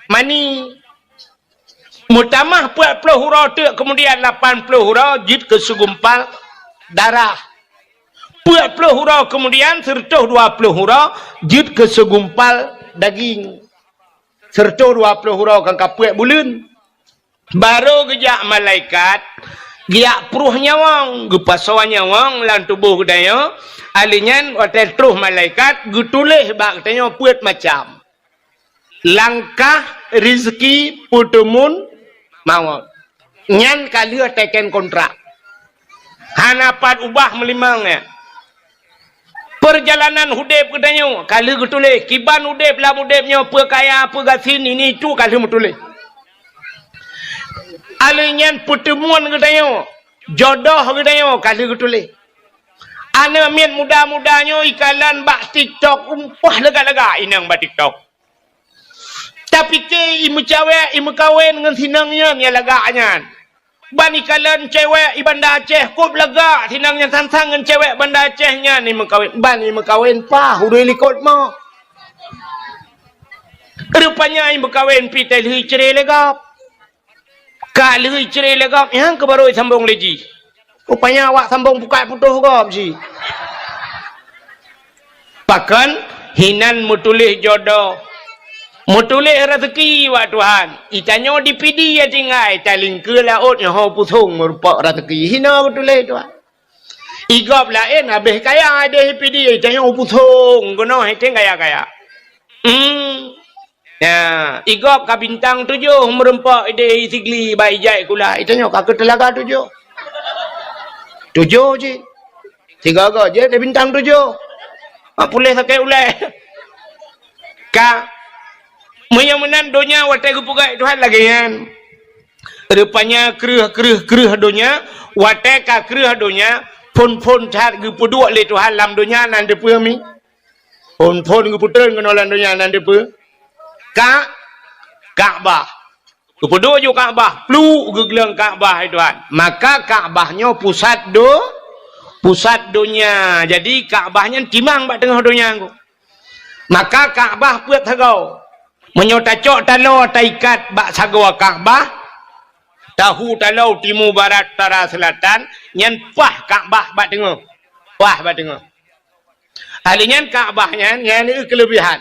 mani. Meutamah peuet ploh uroe teuk, keumudian lapan ploh uroe jeuet keu segumpal darah. Peuet ploh uroe keumudian, seureutôh dua ploh uroe jeuet keu segumpal daging. Seureutôh dua ploh uroe kan ka peuet buleuen. Barô geujak malaikat, geujak pruh nyawöng, geupasoe nyawöng lam tuboh geutanyoe. Ahli nyan watée troh malaikat geutuléh bak geutanyoe peuet macam. Langkah, rizki, peuteumun, mawöt. Nyan ka lheueh teken kontrak. Hana pat ubah meulimong nyan. Peurjalanan udeb geutanyoe ka lheueh geutuléh, kiban udeb lam udeb nyoe, peue kaya, peue gasien, ini itu ka lheueh meutuléh. Alheuh nyan peuteumuan geutanyoe, jodoh geutanyoe ka lheueh geutuléh. Aneuk miet muda-muda nyoe ikalon bak TikTok, umpah lagak-lagak inong bak TikTok. Tapike imeucawek, imeukawen ngon sinong nyan nyang lagak nyan. Ban ikalon cewek i Banda Aceh kôb lagak sinong nyan sang-sang ngon cewek Banda Aceh nyan imeukawen. Ban imeukawen paih ureueng likot mo. Rupanya imeukawen pih teuh lheueh icre lé gob. Ka lheueh icre lé gob, nyang keuh barô isambong lé jih. Rupanya awak sambong pukat putôh gob jih. Pakon hinan meutuléh jodoh, meutuléh raseuki bak Tuhan. Itanyoe di Pidie tinggai, talingkeue laôt nyoe ho pusong meurumpok raseuki. Hina geutuléh Tuhan. Igob laén habéh kaya ideh Pidie, itanyoe pusong keunoe henteng kaya-kaya. Hmm. Ya, igob ka bintang tujoh meurumpok ideh Sigli bak ijai kula, itanyoe ka keu teulaga tujoh. Tujoh cit. Sigoe-goe jeuet di bintang tujoh. Ha, puléh sakét ulée. Ka, meunyoe meunan donya watée geupeugah Tuhan lagée nyan. Rupanya kreueh, kreueh, kreueh donya, watée ka kreueh donya, phon-phon that geupeuduek lé Tuhan lam donya nan deupeue mi. Phon-phon geupeutreun keunoe lam donya nan deupeue. Ka, Ka'bah. Geupeuduek ju Ka'bah, pluek geugleueng Ka'bah, hai Tuhan. Maka Ka'bah nyoe pusat do-, pusat donya. Jadi Ka'bah nyan timang bak teungoh donya nyoe. Maka Ka'bah peuet sagoe. Meunyoe tacok taloe taikat bak sagoe Ka'bah, tahu taloe timu, barat, utara, seulatan, nyan paih Ka'bah bak teungoh. Paih bak teungoh. Ahli nyan Ka'bah nyan, nyan keulebihan.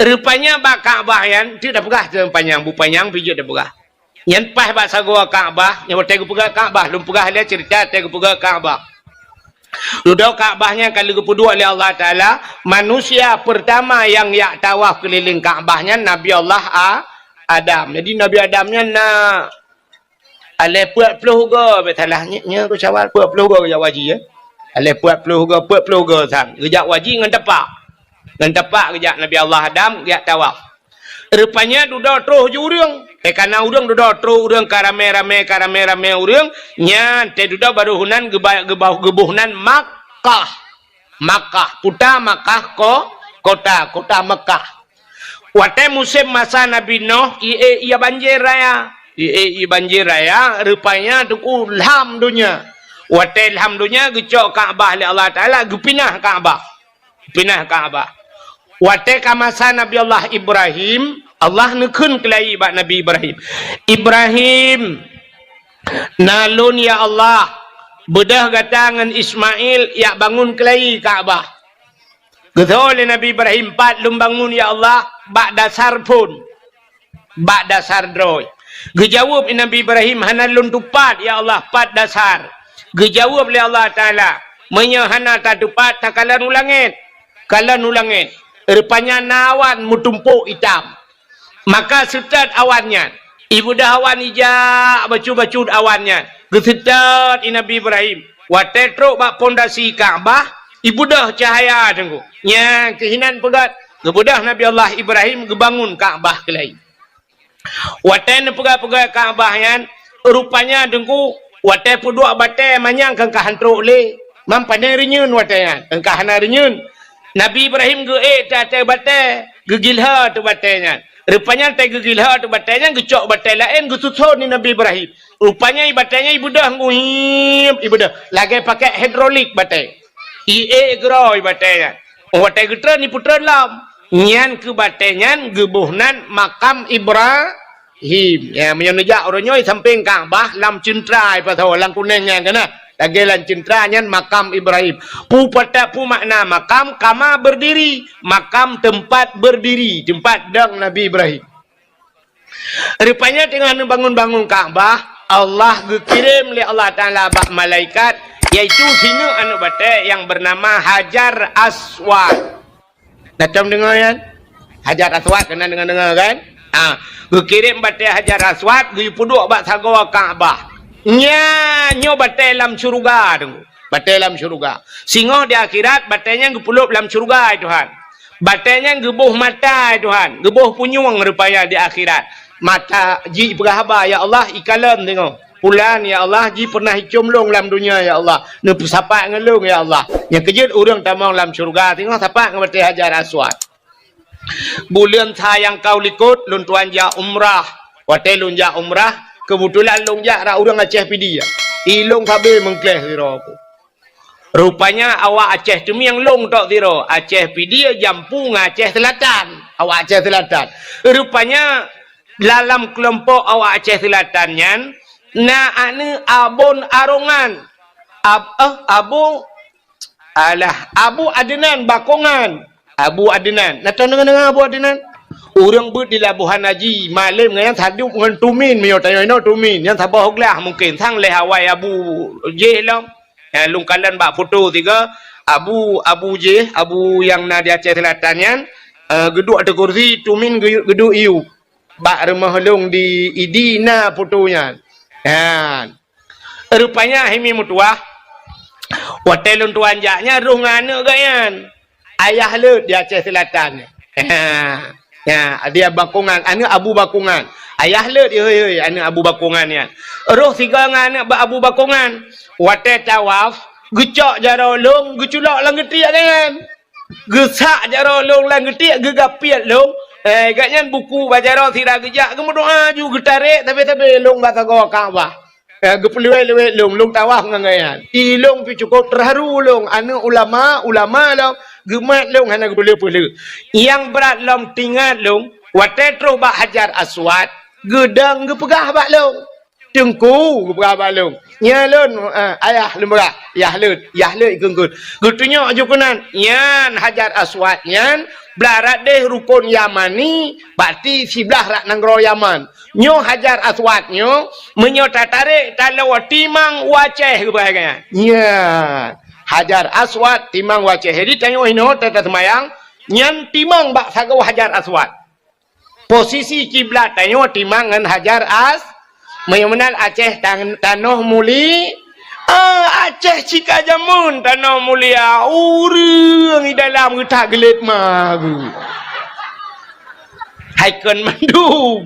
Rupanya bak Ka'bah nyan, teuk tapeugah teuh panyang, bu panyang pih jeuet tapeugah. Nyan paih bak sagoe Ka'bah, nyan watée geupeugah Ka'bah, lôn peugah lé ceurita watée geupeugah Ka'bah. Dudoe Ka'bah nyan ka lheueh geupeuduek lé Allah Taala, manusia peurtama nyang jak tawaf keulileng Ka'bah nyan Nabi Allah A-, Adam. Jadi Nabi Adam nyan na Aleh peuet ploh goe, beusalah nyoe, nyoe keu syawal peuet ploh goe geujak haji, ya. Aleh peuet ploh goe, peuet ploh goe sang. Geujak haji ngon tapak. Ngon tapak geujak Nabi Allah Adam geujak tawaf. Rupanya dudoe troh ju ureuëng. Eh, kana ureuëng dudoe troh ureuëng ka ramé-ramé, ka ramé-ramé ureuëng. Nyan teuh dudoe barô heunan geuba-, geuba-, geuboh nan Makkah. Makkah. Puta Makkah ko-, kota, kota Makkah. Watée musém masa Nabi Noh, ié, ié banjir raya. Ié, ié banjir raya, rupanya teungku lham donya. Watée lham donya, geucok Ka'bah lé Allah Taala, geupinah Ka'bah. Geupinah Ka'bah. Watée ka masa Nabi Allah Ibrahim, Allah neukheun keulayi bak Nabi Ibrahim. Ibrahim, na lôn ya Allah, beudôh gata ngon Ismail jak bangun keulayi Ka'bah. Geutho lé Nabi Ibrahim, "Pat lôn bangun, ya Allah?" "Bak dasar phon, bak dasar droe." Geujaweueb lé Nabi Ibrahim, "Hana lôn tupat, ya Allah, pat dasar." Geujaweueb lé Allah Taala, "Meunyoe hana tatupat, takalon u langét." Kalon u langét, rupanya na awan meutumpôk itam. Maka seutôt awan nyan, ibeudôh awan ijak bacut-bacut awan nyan. Geuseutôt lé Nabi Ibrahim. Watée trok bak pondasi Ka'bah, ibeudôh cahya teungku. Nyan keuh hinan peugét, geubeudôh Nabi Allah Ibrahim geubangun Ka'bah keulayi. Watée neupeugét-peugét Ka'bah nyan, rupanya teungku, watée peuduek batée manyang keu ka han trok lé. Mam pane reunyeun watée nyan, keu ka hana reunyeun. Nabi Ibrahim geuék teuh ateueh batée, geugilhô teuh batée nyan. Rupanya teuh geugilhô teuh batée nyan, geucok batée laén geususon lé Nabi Ibrahim. Rupanya batée nyan ibeudôh nguhim, ibeudôh. Lagée pakai hidrolik batée. Iék geurôi batée nyan. Watée geutreun, ipeutreun lom. Nyan keuh batée nyan geuboh nan makam Ibra-, Ibrahim. Ya, meunyoe neujak uroe nyoe sampéng Ka'bah lam ceuntra, ipasoe lam kunéng nyan keunan. Lagée lam ceuntra nyan makam Ibrahim. Peue pata-, peue makna makam? Kama berdiri. Makam teumpat berdiri, teumpat dong Nabi Ibrahim. Rupanya teungoh neubangun-bangun Ka'bah, Allah geukirém lé Allah Taala bak malaikat, yaitu sineuk aneuëk batée nyang beunama Hajar Aswad. Dah tom deungoe nyan? Hajar Aswad, keunan deungoe-deungoe kan? Ha, geukirém batée Hajar Aswad, geupeuduek bak sagoe Ka'bah. Nyan nyoe batée lam syeuruga teungku. Batée lam syeuruga. Singoh di akhirat, batée nyan geupeulop lam syeuruga, hai Tuhan. Batée nyan geuboh mata, hai Tuhan. Geuboh punyueng rupanya di akhirat. Mata jih peugah haba, "Ya Allah, ikalon singoh. Pulan, ya Allah, jih pernah icom lôn lam dunia, ya Allah. Neupeusapat ngon lôn, ya Allah." Nyang keujeuet ureuëng tamong lam syeuruga, singoh sapat ngon batée Hajar Aswad. Buleuen sa nyang ka u likot, lôn tuan jak umrah. Watée lôn jak umrah, keubeutulan lôn jak rot ureuëng Aceh Pidie. I lôn sabe meukleh sidroe ku. Rupanya awak Aceh Teumieng lôn tok sidroe, Aceh Pidie jampu ngon Aceh Seulatan. Awak Aceh Seulatan. Rupanya dalam keulompok awak Aceh Seulatan nyan, na aneuk Abon Arongan. Ab-, eh, Abu Alah, Abu Adnan Bakongan. Abu Adnan. Na tadeungoe-deungoe Abu Adnan? Ureuëng beuet di Labuhan Haji, malem ngon nyan sadup ngon Tumin, meunyoe tanyoe inoe Tumin, nyan saboh glah mungken, sang lhée awai Abu jih lom. Nyan lôn kalon bak foto sigoe, Abu, Abu jih, Abu nyang na di Aceh Seulatan nyan, eh, geuduek ateueh kursi, Tumin geu-, geuduek iyup. Bak rumoh lôn di Idi na foto nyan. Nyan. Rupanya hai mi meutuwah, watée lôn tuan jak nyan rôh ngon aneuk geuh nyan. Ayah leuet di Aceh Seulatan. Ya, dia Bakongan, aneuk Abu Bakongan. Ayah leuet, hei, hei, aneuk Abu Bakongan nyan. Rôh sigoe ngon aneuk ba-, Abu Bakongan. Watée tawaf, geucok jaroe lôn, geuculok lam geutiek geuh nyan. Geusak jaroe lôn lam geutiek, geugapiet lôn. Eh, geuh nyan buku bak jaroe sira geujak, geumeudoá ju geutarek, sabe-sabe lôn bak sagoe Ka'bah. Eh, geupeuleuwet-leuwet lôn, lôn tawaf ngon geuh nyan. I lôn pih cukôp teuharu lôn, aneuk ulama, ulama lôn, geumat lôn hana geupeuleueh-peuleueh. Nyang brat lom teuingat lôn, watée trôh bak Hajar Aswad, geudong geupeugah bak lôn. Teungku, geupeugah bak lôn. Nyan lôn, eh, ayah lôn peugah, yah leuet, yah leuet ikheun-kheun. Geutunyok ju keunan, nyan Hajar Aswad nyan, blah rot déh rukon Yamani, berarti siblah rot nanggroe Yaman. Nyoe Hajar Aswad nyoe, meunyoe tatarek taloe timang u Aceh geupeugah nyan. Nyan, Hajar Aswad timang u Aceh. Jadi tanyoe inoe ta-, taseumayang, nyan timang bak sagoe Hajar Aswad. Posisi kiblat tanyoe timang ngon Hajar As-, meunyoe meunan Aceh tan-, tanoh muli-, ah, Aceh cika jameun tanoh mulia, ureuëng i dalam geutak geulet ma geuh. Hai kon mandum.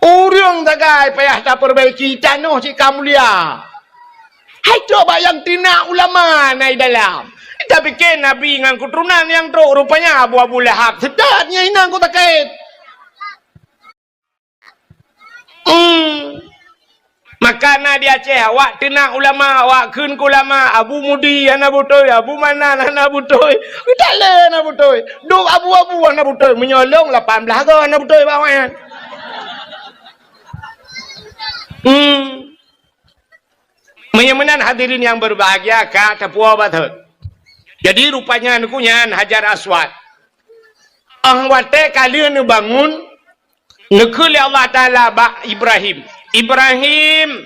Ureuëng sagai payah tapeurbaiki tanoh cika mulia. Hai trok bak nyang teunak ulama na i dalam. Tapike Nabi ngon keuturonan nyang trok, rupanya Abu, Abu Lahab. Seudap nyan inong ku sakét. Hmm. Maka na di Aceh, awak teunak ulama, awak kheun keu ulama, Abu Mudi hana beutôi, Abu Manan hana beutôi. Geutalé hana beutôi. Dum abu-abu hana beutôi. Meunyoe lôn lapan blaih goe hana beutôi bak awaknyan. Hmm. Meunyoe meunan hadirin nyang berbahagia, ka tapuwoe batot. Jadi, rupanya neuk nyan Hajar Aswad. Óh watée ka lheueh neubangun, neukheun lé Allah Taala bak Ibrahim, "Ibrahim,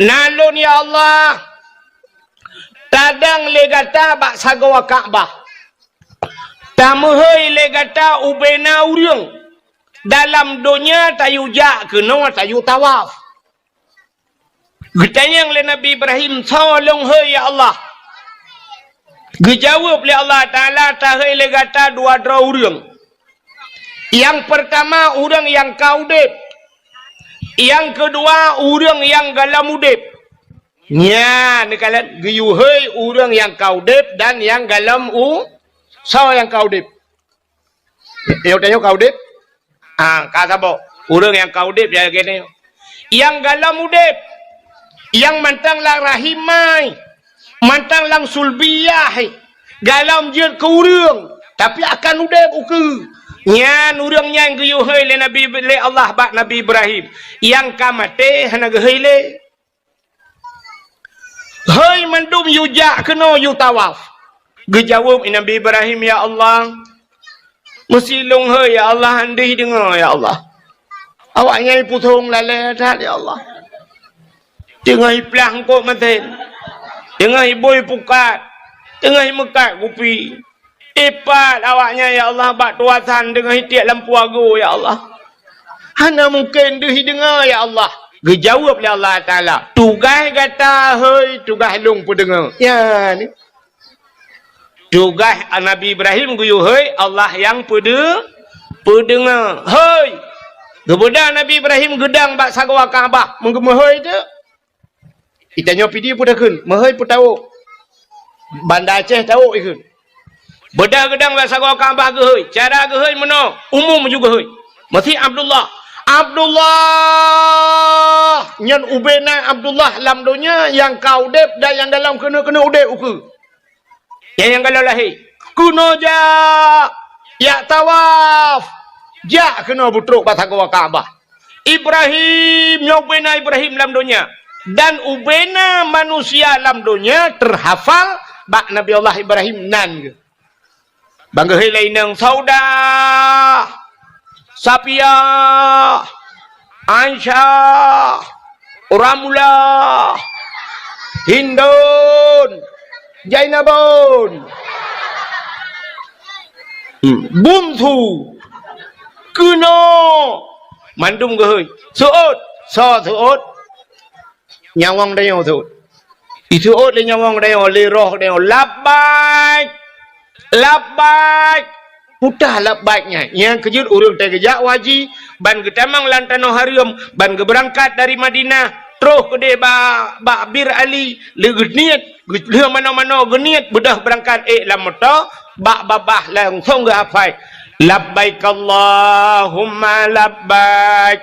na lôn, ya Allah, tadong lé gata bak sagoe Ka'bah. Tameuhôi lé gata ubena ureuëng. Dalam donya tayue jak keunoe tayue tawaf." Geutanyong lé Nabi Ibrahim, "Soe lôn hôi, ya Allah?" Geujaweueb lé Allah Taala, "Tahôi lé gata dua droe ureuëng. Nyang peurtama ureuëng nyang ka udeb. Nyang keudua ureuëng nyang gohlom udeb." Nyan, neukalon geuyue hôi ureuëng nyang ka udeb dan nyang gohlom u-, soe nyang ka udeb? Nyoe tanyoe ka udeb? Ah, ka saboh. Ureuëng nyang ka udeb ya lagée nyoe. Nyang gohlom udeb, nyang mantong lam rahim mai, mantong lam sulbiyah, gohlom jeuet keu ureuëng, tapi akan udeb ukeue. Nyan ureuëng nyan geuyue hôi lé Nabi, lé Allah bak Nabi Ibrahim. Nyang ka maté hana geuhôi lé. Hôi mandum yue jak keunoe yue tawaf. Geujaweueb Nabi Ibrahim, "Ya Allah, meusi lôn hôi, ya Allah, han deuh deungoe, ya Allah. Awaknyan pusong lalée that, ya Allah. Teungoh iplah eungkôt maté, teungoh ibui pukat, teungoh imeukat kupi." Ipat awaknyan, ya Allah, bak tuasan deungon itiek lampu agoe, ya Allah. Hana mungken deuh ideungoe, ya Allah. Geujaweueb lé Allah Taala, "Tugaih gata hôi, tugaih lôn peudeungoe." Ya, ni. Tugaih Nabi Ibrahim geuyue hôi, Allah nyang peudeu-, peudeungoe. Hôi! Geubeudôh Nabi Ibrahim geudong bak sagoe Ka'bah, meugeumeuhôi teuk. Geutanyoe pih di peue takheun, meuhôi peutawök. Banda Aceh tawök ikheun. Beudôh geudong bak sagoe Ka'bah geuhôi. Cara geuhôi meunoe, umum ju geuhôi. Meusi Abdullah. Abdullah! Nyan ubena Abdullah lam donya nyang ka udeb dan nyang galom keuneuk-keuneuk udeb ukeue. Nyang, nyang galom lahé. Keunoe jak, jak tawaf. Jak keunoe beutrok bak sagoe Ka'bah. Ibrahim, nyoe ubena Ibrahim lam donya. Dan ubena manusia lam donya teuhafal bak Nabi Allah Ibrahim nan geuh. Ban geuhôi lé inong Saudah, Safiah, Aisyah, Ramlah, Hindun, Jainabun, hmm, Bunsu, keunoe, mandum geuhôi. Seuôt, soe seuôt? Nyawöng tanyoe seuôt. Iseuôt lé nyawöng tanyoe, lé roh tanyoe, "Labbaik! Labbaik!" Peue teuh labbaik nyan? Nyang keujeuet ureuëng teuh geujak u haji, ban geutamong lam tanoh hareuem, ban geubeurangkat dari Madinah, troh keudeh ba-, bak Bir Ali, lé geuniet, geu-, lheueh manoe-manoe geuniet, beudôh beurangkat ék lam moto, bak babah langsong geuhafai, "Labbaik Allahumma labbaik."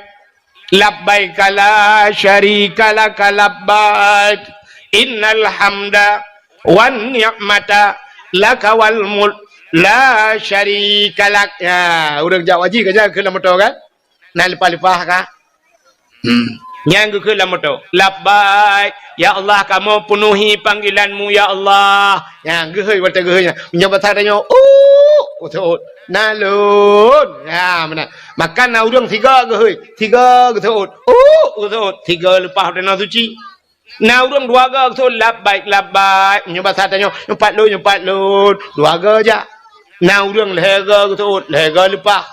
Labbaika la syarika laka labbaik. Innal hamda wan ni'mata laka wal mulk la syarika lak. Ya, ureuëng jak haji ka jak keu lam moto kan? Na leupah-leupah ka? Hmm. Nyang geukheun lam moto. Labbaik. Ya Allah, kamoe peunuhi panggilan-Mu, ya Allah. Nyang geuhôi watée geuhôi nyan. Meunyoe basa tanyoe, "Uh," geuseuôt. "Na lôn." Ya, meunan. Maka na ureuëng sigoe geuhôi, sigoe geuseuôt. "Uh," geuseuôt. Sigoe leupah tanoh suci. Na ureuëng dua goe geuseuôt, "Labbaik, labbaik." Meunyoe basa tanyoe, "Nyoe pat lôn, nyoe pat lôn." Dua goe jak. Na ureuëng lhée goe geuseuôt, lhée goe leupah.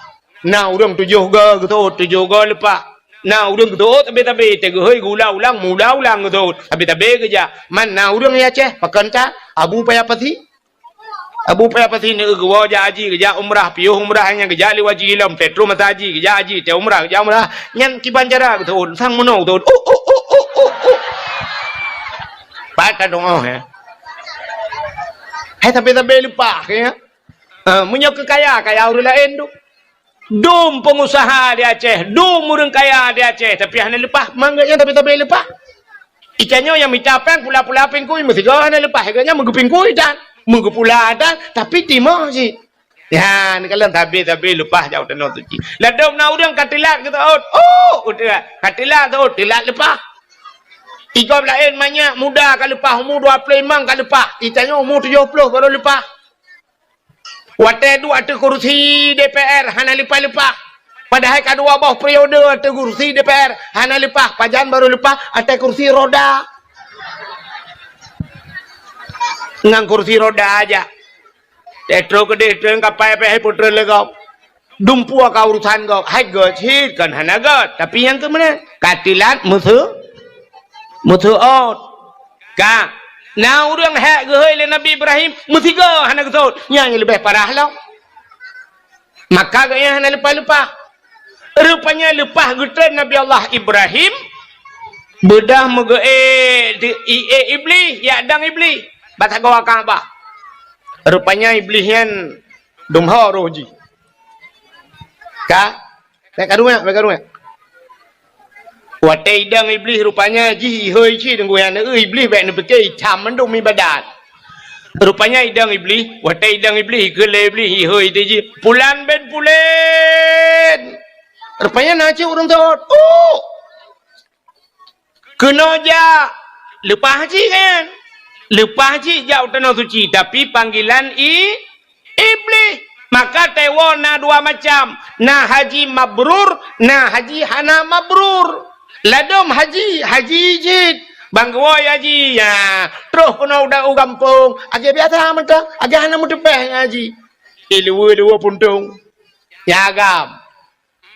Na ureuëng tujoh goe geuseuôt, tujoh goe leupah. Na ureuëng geuseuôt tabe-tabe, teuh geuhôi geuulang-ulang, meuulang-ulang geuseuôt, tabe-tabe geujak. Man na ureuëng ya Aceh, pakon that, Abu Paya Pasi. Abu Paya Pasi neu geuwoe jak haji, geujak umrah, piôh umrah nyan geujak lé haji lom, teuh troh masa haji, geujak haji, teuh umrah, geujak umrah. Nyan kiban cara geuseuôt, sang meunoe geuseuôt. Uh, uh, uh, uh, uh, uh. Pat ka dong oh, ya. Hai tabe-tabe leupah, ya. Ah, meunyoe keu kaya, kaya ureuëng laén tu. Dum peungusaha di Aceh, dum ureuëng kaya di Aceh, tapi hana leupah, mangat nyan tabe-tabe leupah. Itanyoe nyang mita péng pula-pula pingkui, meusigoe hana leupah, gobnyan meugeupingkui tan, meugeupula tan, tapi timoh cit. Ya, neukalon tabe-tabe leupah jak u tanoh suci. Ladôm na ureuëng ka teulat geuseuôt, oh, ka teulat seuôt, teulat leupah. Igob laén manyak muda ka leupah, umu dua ploh limong ka leupah, itanyoe umu tujoh ploh barô leupah. Watée duek ateueh kursi D P R hana leupah-leupah. Padahai ka dua boh periode ateueh kursi D P R hana leupah, pajan barô leupah ateueh kursi roda. Ngon kursi roda aja. Teuh troh keudeh treun kapai pih hai peutrön lé gob. Dumpeue ka urusan gob, hai göt cit kon hana göt, tapi nyang keu meunan ka teulat meuseu-, meuseuôt. Ka na ureuëng hék geuhôi lé Nabi Ibrahim, meusigoe hana geuseuôt, nyan leubeh parah lom. Maka gobnyan hana leupah-leupah. Rupanya leupah geutreun Nabi Allah Ibrahim, beudôh meugeuék di, i-, ék Iblih, jak dong Iblih bak sagoe Ka'bah. Rupanya Iblih nyan dum ho roh jih. Ka? Bék karu nyan, bék karu nyan. Watée idong Iblih rupanya jih ihôi cit deungon nyan, Iblih bék neupike icam mandum ibadat. Rupanya idong Iblih, watée idong Iblih, ikheun lé Iblih ihôi teuh jih, "Pulan bin Pulen!" Rupanya na cit ureuëng seuôt, "Uh!" Keunoe jak, leupah cit kan? Leupah cit jak u tanoh suci, tapi panggilan i-, Iblih. Maka teuwoe na dua macam, na haji mabrur, na haji hana mabrur. Ladôm haji, haji jih. Ban geuwoe haji, ya, troh keunoe u da-, u gampông, lagée biasa mantong, lagée hana meuteupéh ngon haji. Iluweue-luweue puntông. Ya agam.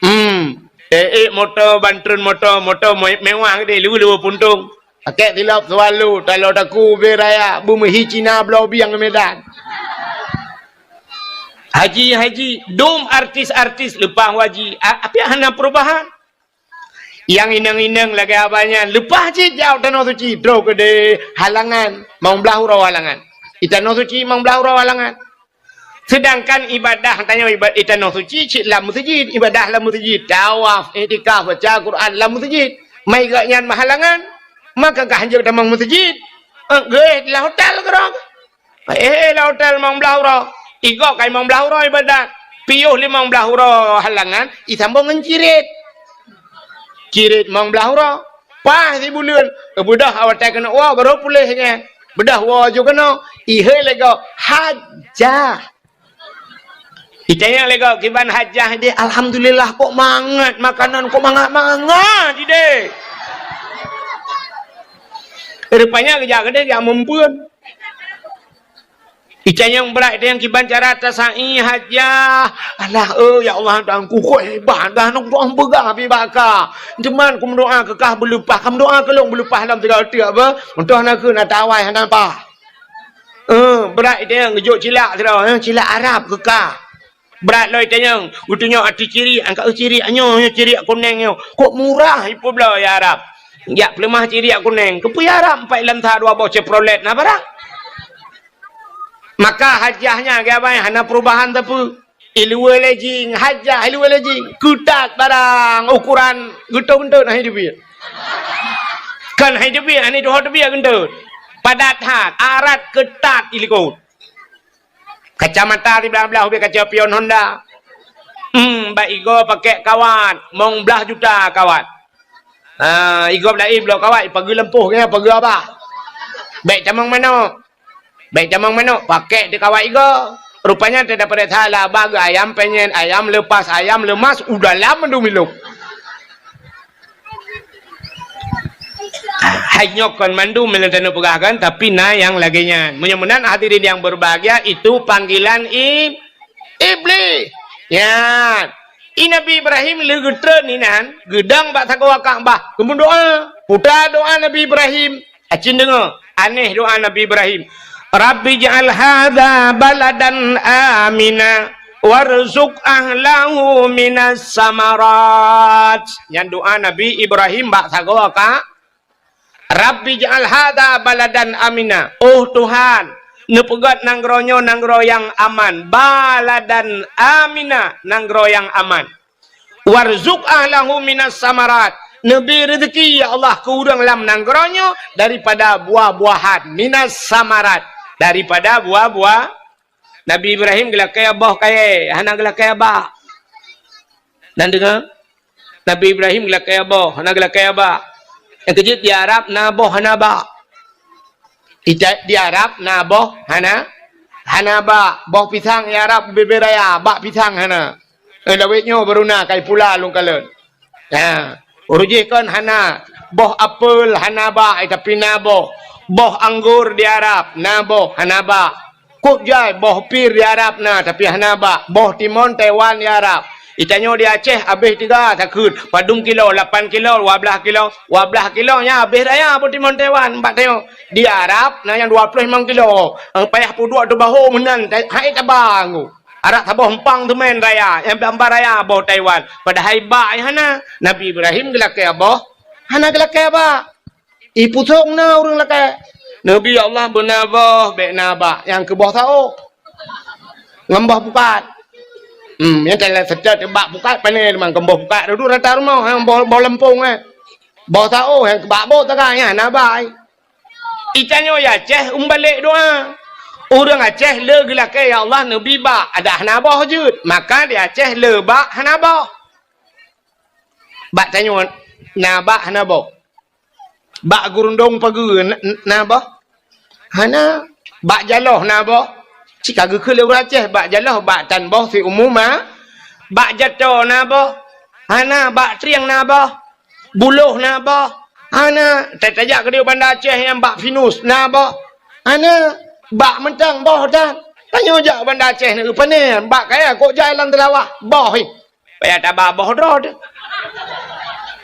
Hmm. Eh, eh, moto, ban treun moto, moto me-, mewah gede, lue-lue puntong. Pakèk silop Swallow, talo taku ubé raya, beumeuhi Cina bloe bieng Medan. Haji, haji, dum artis-artis leupah u haji. A-, api hana perubahan. Nyang inong-inong lagèe abah nyan, leupah cit jak u Tanoh Suci, troh keudéh halangan, limong blah uroe halangan. Di Tanoh Suci limong blah uroe halangan. Sedangkan ibadah tanyoe iba-, di Tanoh Suci cit lam meuseujid, ibadah lam meuseujid, tawaf, iktikaf, baca Quran lam meuseujid. Mai gobnyan meuhalangan, maka kah hanjeuet tamong meuseujid. Eh, geuh di hotel keudroe. Eh, lam hotel limong blah uroe. Igob ka limong blah uroe ibadat. Piôh limong blah uroe halangan, isambong ngon cirit. Cirit limong blah uroe. Paih sibuleuen. Beudôh watèe keuneuk woe, barô puléh nyan. Beudôh woe ju keunoe. Ihé lé gob, hajah. Itanyong lé gob, kiban hajah deh, alhamdulillah, kok mangat makanan, kok mangat-mangat ideh. Rupanya geujak keudéh, geujak meumpeuen. Itanyong brat, itanyong kiban cara tasa'i hajah. Alah, eh, ya Allah, Tuhanku, kok hebat, dah nong tuan peugah pi baka. Cuman kumeudoa keu kah beuleupah, kumeudoa keu lôn beuleupah lam tiga teuk apa? Meutoh na keu na tawai hana pah. Eh, brat itanyong geujok cilak sidroe, eh, cilak Arab keu kah. Brat lom itanyong, geutunyok ateueh cirik, angkat cirik, nyoe, nyoe cirik kunéng nyoe. Kok murah ipeubloe ya Arab. Jak peuleumah cirik kunéng. Keupeue ya Arab, empat lam sa dua boh Chevrolet na barang. Maka hajah nyan, geubai hana perubahan sapeue. Iluwa lejing, hajah iluwa lejing. Keutat barang, ukuran geuto-geuto na hai teubiet. Kan hai teubiet, hai tuho teubiet geuto. Padat that, arat keutat ilikot. Kacamata siblah-blah ubé kaca pion Honda. Hmm, bak igob pakèk kawat, limong blah juta kawat. Ha, igob laén bloe kawat, ipageue lampôh, ipageue abah. Bèk tamong manok. Bèk tamong manok, pakèk di kawat igob. Rupanya teudapat salah, abah geuh ayam penyet, ayam lepas, ayam lemas, u dalam mandum ilop. Hai nyoe kon mandum nyang taneuk peugah kan, tapi na nyang lagèe nyan. Meunyoe meunan hadirin yang berbahagia, itu panggilan i-, Iblih. Nyan. I Nabi Ibrahim lheueh geutreun inan, geudong bak sagoe Ka'bah, geumeudoa. Peue doa Nabi Ibrahim? Acin deungö, aneh doa Nabi Ibrahim. "Rabbi ij'al hadza baladan amina warzuq ahlahu minas samarat." Nyan doa Nabi Ibrahim bak sagoe Ka-, "Rabbi ij'al hadza baladan amina." Oh Tuhan, neupeugöt nanggroe nyoe nanggroe nyang aman. Baladan amina, nanggroe nyang aman. "Warzuq ahlahu minas samarat." Neubri reuzeuki, ya Allah, keu ureuëng lam nanggroe nyoe daripada buah-buahan. Minas samarat, daripada buah-buah. Nabi Ibrahim geulakèe boh kayèe, hana geulakèe bak. Nan deungö? Nabi Ibrahim geulakèe boh, hana geulakèe bak. Nyang keujeuet di Arab na boh hana bak. Ita-, di Arab na boh hana, hana bak. Boh pisang di Arab bubé-bubé raya, bak pisang hana. Eh, lawét nyoe baru na kai pula lôn kalon. Ha, ureuëng jih kon hana. Boh apel hana bak, eh, tapi na boh. Boh anggor di Arab na boh, hana bak. Kok jai boh pir di Arab na, tapi hana bak. Boh timon Taiwan di Arab. Itanyoe di Aceh abéh tiga takheun. Padum kilo, lapan kilo, dua blah kilo. Dua blah kilo nyan abéh raya boh timon Taiwan. Bak tanyoe. Di Arab na nyang dua ploh limong kilo. Payah peuduek teubaho meunan, hai tabang. Arak saboh empang teumèn raya, nyang bak raya boh Taiwan. Padahai bak nyang hana. Nabi Ibrahim geulakèe boh, hana geulakèe bak. Ipusong na ureuëng lakèe. Nabi Allah beuna boh, bèk na bak, nyang keu boh saôh. Ngon boh pukat. Hmm, nyang teulah seutôt bak pukat, pané teuma ngon boh pukat. Dudu rata rumoh, nyang boh, boh leumpung, eh. Boh saôh, nyang keu bak boh taga, nyan na bak. Itanyoe di Aceh umbalek doa. Ureuëng Aceh le geulakèe, "Ya Allah, neubi bak," adak hana boh jeuet. Maka di Aceh le bak hana boh. Bak tanyoe na bak hana boh. Bak gurundong pageue na, na boh? Hana. Bak jaloh na boh? Cit ka geukheun lé ureuëng Aceh, bak jaloh, bak tan boh siumu ma. Bak jato na boh? Hana. Bak trieng na boh? Buloh na boh? Hana. Ta-, tajak keudéh Banda Aceh nyang bak pinus na boh? Hana. Bak mantong boh tan. Tanyoe jak Banda Aceh na geupané, bak kayèe kok jai lam teulawah, boh, eh. Payah taba boh droe teuh.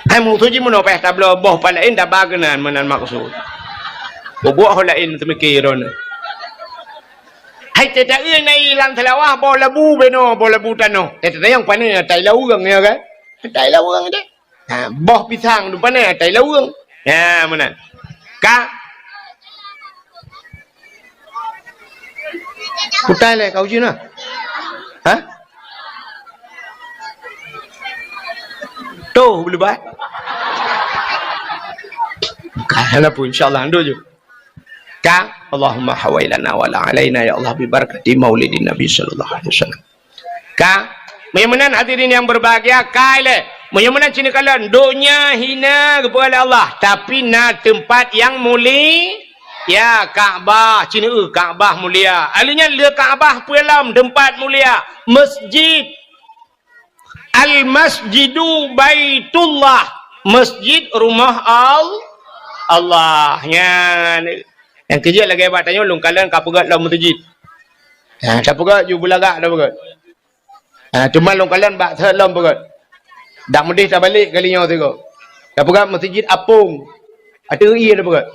Hai, maksud jih meunoe payah tabloe boh pat laén taba keunan, meunan maksud. Bubuet ho laén teumiki droeneuh. Hai, teuta-eu na ié lam seulawah boh labu binoe, boh labu tanoh. Eh, teuta nyang pané atai laweueng, ya kan? Atai laweueng deh. Ha, boh pisang tu pané atai laweueng. Ya, meunan. Ka? Putai lé kau jih na. Ha? Toh beuleubah. Ka, hana pun, insya Allah, ando ju. Ka, Allahumma hawailana wala alaina, ya Allah, bi barakati maulidin Nabi sallallahu alaihi wasallam. Ka? Meunyoe meunan hadirin yang berbahagia, ka ilée. Meunyoe meunan cit neukalon, donya hina geupeugah lé Allah, tapi na teumpat nyang muli-, ya, Ka'bah, cit neueu Ka'bah mulia. Aleuh nyan le Ka'bah peue lom teumpat mulia, masjid. Al-Masjidu Baitullah, masjid rumah Al-, Allah. Nyan. Nyang keujeuet lagée bak tanyoe lôn kalon ka peugét lom meuseujid. Ha, tapeugét ju beulagak tapeugét. Ha, teuma lôn kalon bak seuet lom peugét. Dak meudeh tabalek kali nyoe sigoe. Tapeugét meuseujid apong. Ateueh ié tapeugét.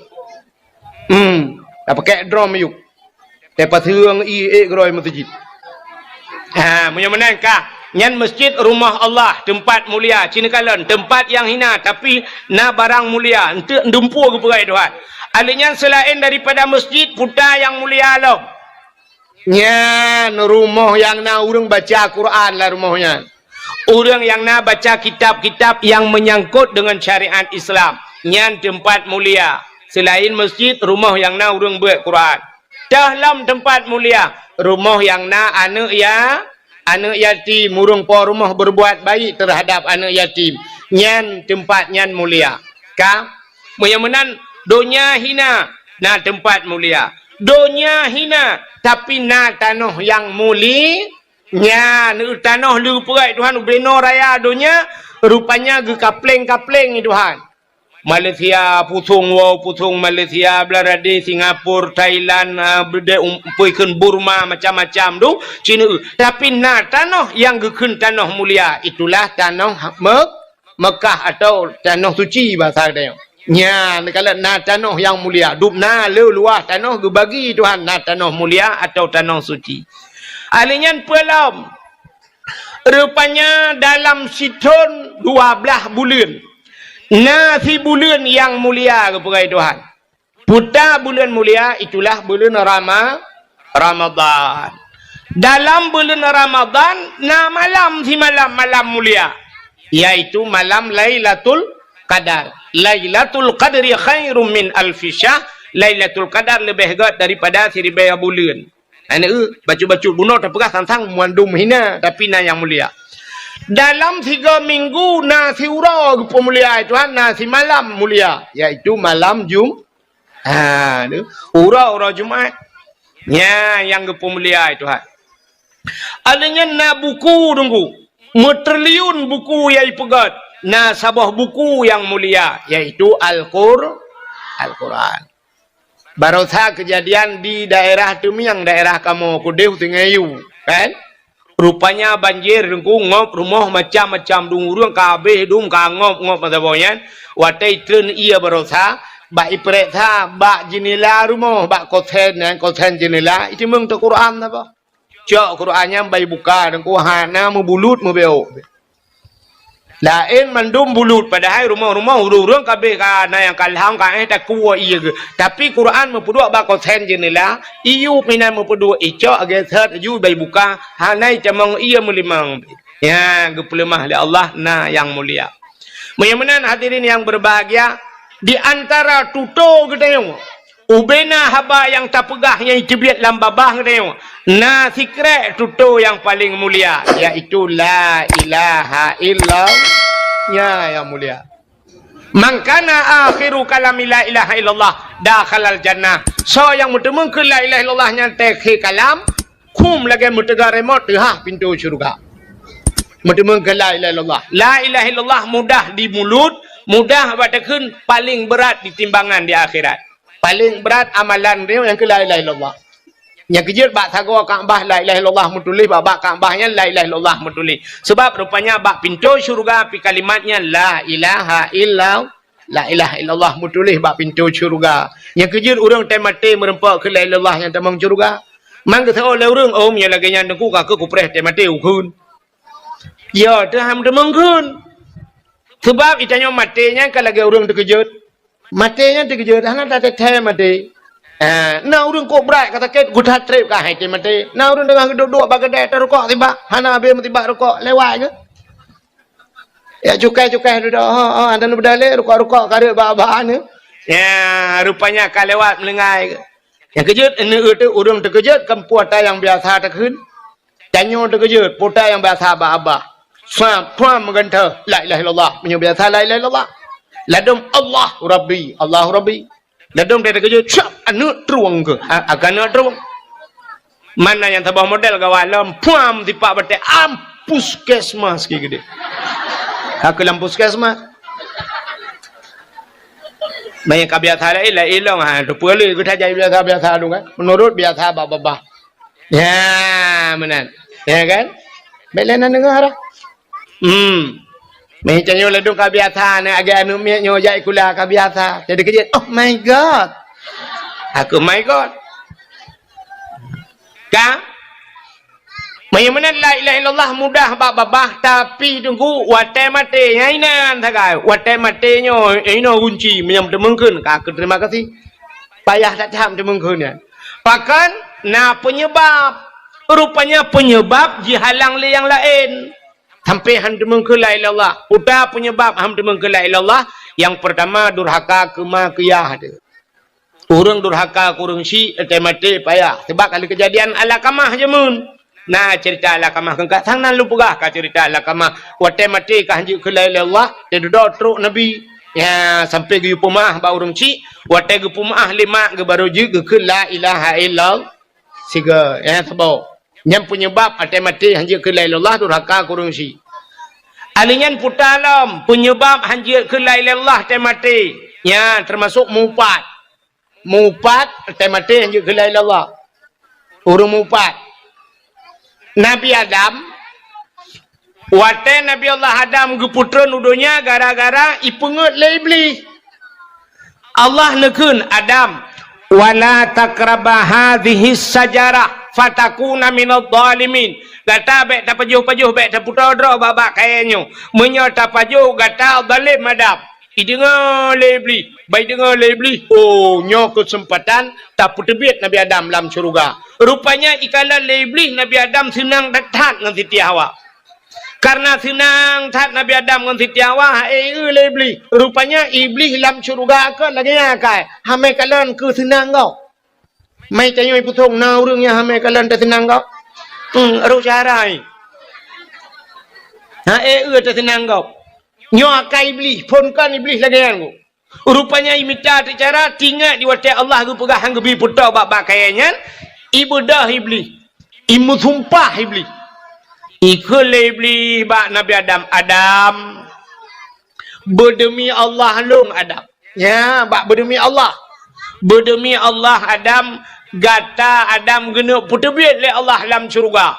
Hmm, tapakek drom ayuk. Tapaseueng ié ék keudroe meuseujid. Ha, meunyoe meunan ka, nyan masjid rumah Allah, teumpat mulia, cit neukalon, teumpat nyang hina, tapi na barang mulia, eunteuk dumpeue geupeugah Tuhan. Aleuh nyan seulaén daripada masjid, puta nyang mulia lom. Nyan rumoh nyang na ureuëng baca Quran lam rumoh nyan. Ureuëng nyang na baca kitab-kitab nyang meunyangkot deungon syariat Islam, nyan teumpat mulia. Seulaén masjid, rumoh nyang na ureuëng beuet Quran. Teuh lom teumpat mulia, rumoh nyang na aneuëk ya-, aneuëk yatim, ureuëng po rumoh berbuat baik terhadap aneuëk yatim, nyan teumpat nyan mulia. Ka? Meunyoe meunan, donya hina, na teumpat mulia. Donya hina, tapi na tanoh nyang muli-, nyan, tanoh leupeureuet Tuhan ubenoe raya donya, rupanya geukapleng-kapleng Tuhan. Malaysia, pusong woe, pusong Malaysia, Bangladesh, Singapura, Thailand, ah, beudé um-, peue kheun Burma, macam-macam tu, cit neueu. Tapi na tanoh nyang geukheun tanoh mulia, itulah tanoh Me-, Mekah atau tanoh suci bahasa geutanyoe. Nyan, kalau na tanoh nyang mulia, dum na le luwah tanoh geubagi Tuhan, na tanoh mulia atau tanoh suci. Ahli nyan peue lom? Rupanya dalam sithon dua blaih buleuen, na sibuleuen nyang mulia geupeugah Tuhan. Puta buleuen mulia itulah buleuen Rama-, Ramadhan. Dalam buleuen Ramadhan na malam simalam, malam mulia, yaitu malam Lailatul Qadar. Lailatul Qadri khairum min alfi syahr. Lailatul Qadar leubeh gét daripada siribèe buleuen. Aneuk, bacut-bacut bunoe tapeugah sang-sang mandum hina, tapi na nyang mulia. Dalam tiga minggu na siuroe geupeumulia Tuhan, na simalam mulia, yaitu malam Jum-, ha, tu. Uroe-uroe Jumat. Nyan nyang geupeumulia Tuhan. Aleuh nyan na buku teungku, meutriliun buku nyang ipeugét, na saboh buku nyang mulia, yaitu Al-Qur-, Al-Quran. Barosa keujadian di daerah Teumieng, daerah kamoe keudeh u Sungai Yu, kan? Rupanya banjir teungku, ngop rumoh macam-macam, dum ureuëng ka habéh dum ka ngop-ngop masa boh nyan. Watée itreun ié barosa, bak ipeuriksa bak jeunela rumoh, bak kosen nyan, kosen jeunela, iteumeung teuk Quran saboh. Cok Quran nyan bak ibuka teungku, hana meubulut meubeok. Laén mandum bulut, padahai rumoh-rumoh ureuëng-ureuëng ka habéh ka na nyang ka lham ka éh takue ié geuh. Tapi Quran meupeuduek bak kosen jeunela, iyup inan meupeuduek, icok geuseuet laju bak ibuka, hana itamong ié meulimong. Nyan geupeuleumah lé Allah na nyang mulia. Meunyoe meunan hadirin yang berbahagia, di antara tutoe geutanyoe, ubena haba nyang tapeugah nyang iteubiet lam babah geutanyoe, na sikrek tutoe nyang paleng mulia, yaitu la ilaha illallah. Nyan nyang mulia. Man kana akhiru kalami la ilaha illallah dakhalal jannah. Soe nyang meuteumeung keu la ilaha illallah nyan teukhe kalam, khum lagée meuteuga remote teuhah pintoe syeuruga. Meuteumeung keu la ilaha illallah. La ilaha illallah mudah di mulut, mudah bak takheun, paleng brat di timbangan di akhirat. Paleng brat amalan droe nyang keu la ilaha illallah. Nyang keujeuet bak sagoe Ka'bah la ilaha illallah meutuléh, bak, bak Ka'bah nyan la ilaha illallah meutuléh. Sebab rupanya bak pintoe syeuruga pih kalimat nyan la ilaha illa, la ilaha illallah meutuléh bak pintoe syeuruga. Nyang keujeuet ureuëng teumaté meureumpok keu la ilaha illallah nyang tamong syeuruga. Man geuseuôt lé ureuëng, "Oh, meunyoe lagée nyan Teungku, ka keuh kupreh teumaté ukheun." Ya, teuham teumeung kheun. Sebab itanyoe maté nyan ka lagée ureuëng teukeujot. Maté nyan teukeujot, hana tateuthée maté. Ah, na ureuëng kok brat ka sakét, geutat treb ka hai teumaté. Na ureuëng teungoh geuduek-duek bak keudée tarukok sibak, hana habéh meusibak rukok, lewat geuh. Ya cukai-cukai dudoe, ha, ha, dan beudalé rukok-rukok ka reuet bak-bak ni. Ya, rupanya ka lewat meulinggai geuh. Nyang keujot, neu teu ureuëng teukeujot, kan peue ata nyang biasa takheun. Tanyoe teukeujot, peue ata nyang biasa bak-bak. Sa, pam meugantoh, la ilaha illallah. Meunyoe biasa la ilaha illallah. Ladom Allah Rabbi, Allahu Rabbi. Ladom teukeujot, syap, aneuëk trueng keuh. A, akan aneuëk trueng. Mana nyang saboh model gawat lom, pam tipak batée, am puskesmas keu geude. Ka keuh lam puskesmas. Manyang ka biasa laén, laén lom, ha, teupeue lé geutanyoe biasa-biasa tu kan. Meunurot biasa bak babah. Ya, meunan. Ya kan? Bék lé na deungoe dah. Hmm. Meuh tanyoe ladom ka biasa, na agak aneuëk miet nyoe jak sikula ka biasa. Jadi keujeuet, "Oh my God." Aku, "My God." Ka? Meunyoe meunan la ilaha illallah mudah bak babah, tapi Teungku, watée maté, nyan inan sagai. Watée maté nyoe, inoe gunci, meunyoe teumeung kheun, ka keuh terima kasih. Payah that tham teumeung kheun nyan. Pakon na peunyeubab. Rupanya peunyeubab jihalang lé nyang laén. Sampai han teumeung kheun la ilaha illallah. Peue ata peunyeubab han teumeung kheun la ilaha illallah? Nyang peurtama durhaka keu ma keu yah teuh. Ureuëng durhaka keu ureuëng syik, teumaté payah. Sebab ka lheueh keujadian Alakamah jameun. Na ceurita Alakamah keu ka sang nan lôn peugah ka ceurita Alakamah. Watée maté ka han jeuet kheun la ilaha illallah, teududoe trok Nabi. Ya, sampai geuyue peumeu'ah bak ureuëng syik, watée geupeumeu'ah lé mak geuh barô jeuet geukheun la ilaha illallah. Sigoe, ya, saboh. Nyan peunyeubab watée maté han jeuet kheun la ilaha illallah durhaka keu ureuëng syik. Alheuh nyan peue ata lom peunyeubab han jeuet kheun la ilaha illallah teumaté. Ya, teumasok mupat. Mupat, teumaté han jeuet kheun la ilaha illallah. Ureuëng mupat. Nabi Adam, watée Nabi Allah Adam geupeutreun u donya gara-gara ipeungeuet lé Iblih. Allah neukheun, "Adam, wala taqraba hadhihi syajarah fatakuna minadh dhalimin." Gata bék tapajoh-pajoh, bék tapeutoe droe bak-bak kayée nyoe. Meunyoe tapajoh, gata zalem Adam. Ideungoe lé Iblih, bak ideungoe lé Iblih, oh, nyoe keuseumpatan tapeuteubiet Nabi Adam lam syeuruga. Rupanya ikalon lé Iblih Nabi Adam seunang that-that ngon Siti Hawa. Karena seunang that Nabi Adam ngon Siti Hawa, ha, eh, eh, lé Iblih. Rupanya Iblih lam syeuruga kon lagée nyan akai, hamé kalon keu seunang gob. Mai tanyoe ipusong na ureuëng nyang hamé kalon teuseunang gob. Hmm, roh syara ai. Ha, eh, eh, teuseunang gob. Nyoe akai Iblih, phon kon Iblih lagée nyan gob. Rupanya imita teucara tingat di watée Allah geupeugah han geubi peutôh bak-bak kayée nyan, ibeudôh Iblih, imeusumpah Iblih. Ikheun lé Iblih bak Nabi Adam, "Adam, beudemi Allah lôn Adam." Ya, bak beudemi Allah. "Beudemi Allah Adam, gata Adam geuneuk peuteubiet lé Allah lam syeuruga.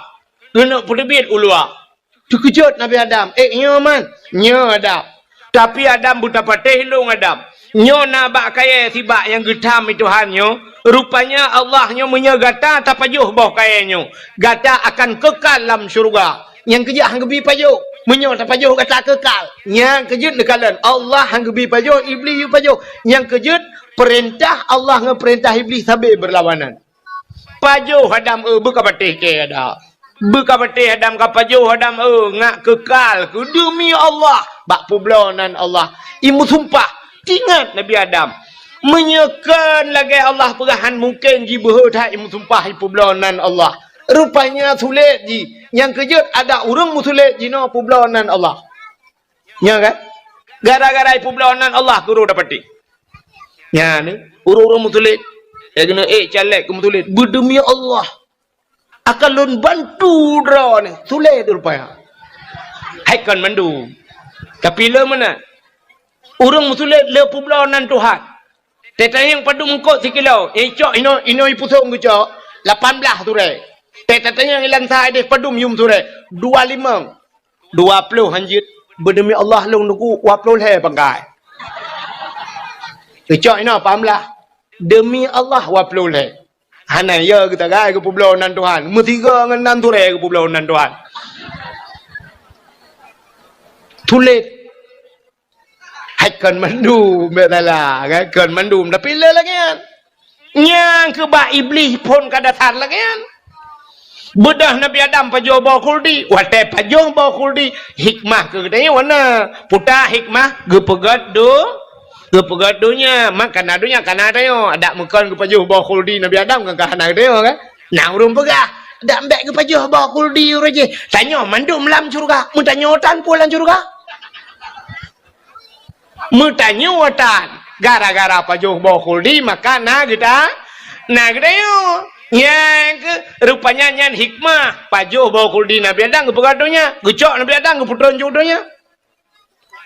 Geuneuk peuteubiet u luwa." Teukeujot Nabi Adam, "Eh, nyoe man, nyoe Adam. Tapi Adam beutapatéh lôn Adam. Nyoe na bak kayée sibak nyang geutham i Tuhan nyoe. Rupanya Allah nyoe meunyoe gata tapajoh boh kayée nyoe, gata akan keukal lam syeuruga. Nyang keujeuet han geubi pajoh. Meunyoe tapajoh gata keukal." Nyang keujeuet neukalon, Allah han geubi pajoh, Iblih yue pajoh. Nyang keujeuet peurintah Allah ngon peurintah Iblih sabe beurlawanan. Pajoh Adam, eh, beukapatéh kée Adam. Beukapatéh Adam, ka pajoh Adam, eh, ngat keukal keu deumi Allah bak peubloe nan Allah. Imeusumpah, tingat Nabi Adam. Meunyoe kon lagée Allah peugah han mungken jibeuhe that imeusumpah ipeubloe nan Allah. Rupanya sulet jih. Nyang keujeuet ada ureuëng meusulet jinoe peubloe nan Allah. Nyan kan? Gara-gara ipeubloe nan Allah keu roh dapaté. Nyan ni, ureuëng-ureuëng meusulet. Eh, keuneuk ék caleg keu meusulet. Beudemi Allah. Akan lôn bantu droeneuh. Sulet rupanya. Hai kon mandum. Tapi le meunan. Ureuëng meusulet le peubloe nan Tuhan. Teutanyong padum eungkot sikilo, eh, cok inoe, inoe ipusong geucok. Lapan blaih turée. Teutatanyong ilan sa ideh padum yum turée. Dua limong. Dua ploh hanjeuet. Beudemi Allah lôn nuku dua ploh lhée pangkai. Keucok inoe paham lah. Demi Allah dua ploh lhée. Hana ya geuta gai geupubloe nan Tuhan. Meusigoe ngon nan turée geupubloe nan Tuhan. Tuléh. Hai kon mandum, bèk salah, kan? Kon mandum, tapi le lagèe nyan. Nyang keu bak Iblih phon ka dasar lagèe nyan. Beudôh Nabi Adam pajoh boh khuldi, watèe pajoh boh khuldi, hikmah keu geutanyoe na. Puta hikmah geupeugèt do-, geupeugèt donya, mak kana donya kana tanyoe. Adak meukon geupajoh boh khuldi Nabi Adam kan ka hana geutanyoe kan? Na ureueng peugah, dak bèk geupajoh boh khuldi uroe jih. Tanyoe mandum lam syeuruga, meutanyoe tan peue lam syeuruga. Meutanyoe tan, gara-gara pajoh boh khuldi maka na geuta-, na geutanyoe. Nyang keu, rupanya nyan hikmah pajoh boh khuldi Nabi Adam geupeugah donya, geucok Nabi Adam geupeutreun ju donya.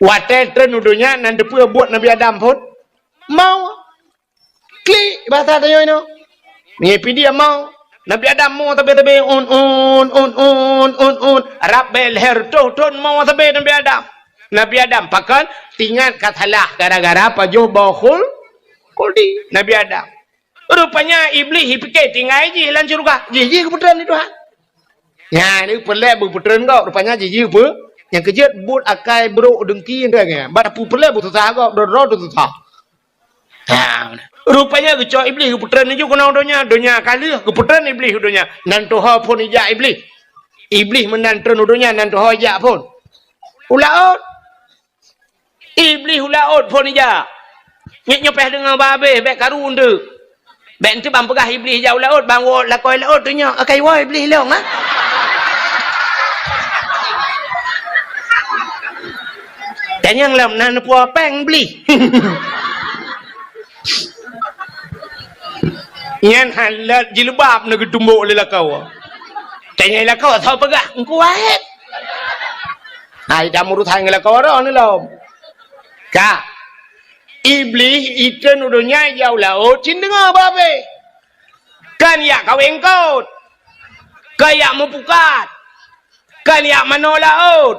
Watèe treun u donya nan teupeue buet Nabi Adam phon? Mau. Klik, basa tanyoe nyoe. Ngieng pih dia mau. Nabi Adam mo sabe-sabe, un, un, un, un, un, un. Rab bèe lhèe reutôh thon mo sabe Nabi Adam. Nabi Adam pakon? Tingat ka salah gara-gara pajoh boh khul-, khuldi Nabi Adam. Rupanya Iblih jipike tinggai jih lam syeuruga. Jih, jih geupeutreun lé Tuhan. Nyan, ni peureulèe beupeutreun gob. Rupanya jih, jih peu-, nyang keujeuet buet akai brok deungki nyan. Bak peue peureulèe beususah gob, droe-droe teususah. Ha, rupanya geucok Iblih geupeutreun laju keunoe donya, donya ka lheueh geupeutreun Iblih u donya. Nan tuho phon ijak Iblih. Iblih meunan treun u donya nan tuho ijak phon. U laôt. Iblih u laôt phon ijak. Nyoe nyoe pèh deungoe babeh bèk karu eunteuk. Bèk eunteuk ban peugah Iblih ijak u laôt, ban woe lakoe laôt tu nyoe, akai woe Iblih lôn, ha? Tanyong lom na neupue péng Iblih. Nyan halat jilbab na geutumbok lé lakoe. Tanyong lakoe, soe peugah? Engku Wahid. Hai, dah murusan ngon lakoe droe ni lom. Ka. Iblih itreun u donya ijak u laôt cit deungoe babeh. Kan ijak kawé eungkôt. Kan ijak meupukat. Kan ijak manoe laôt.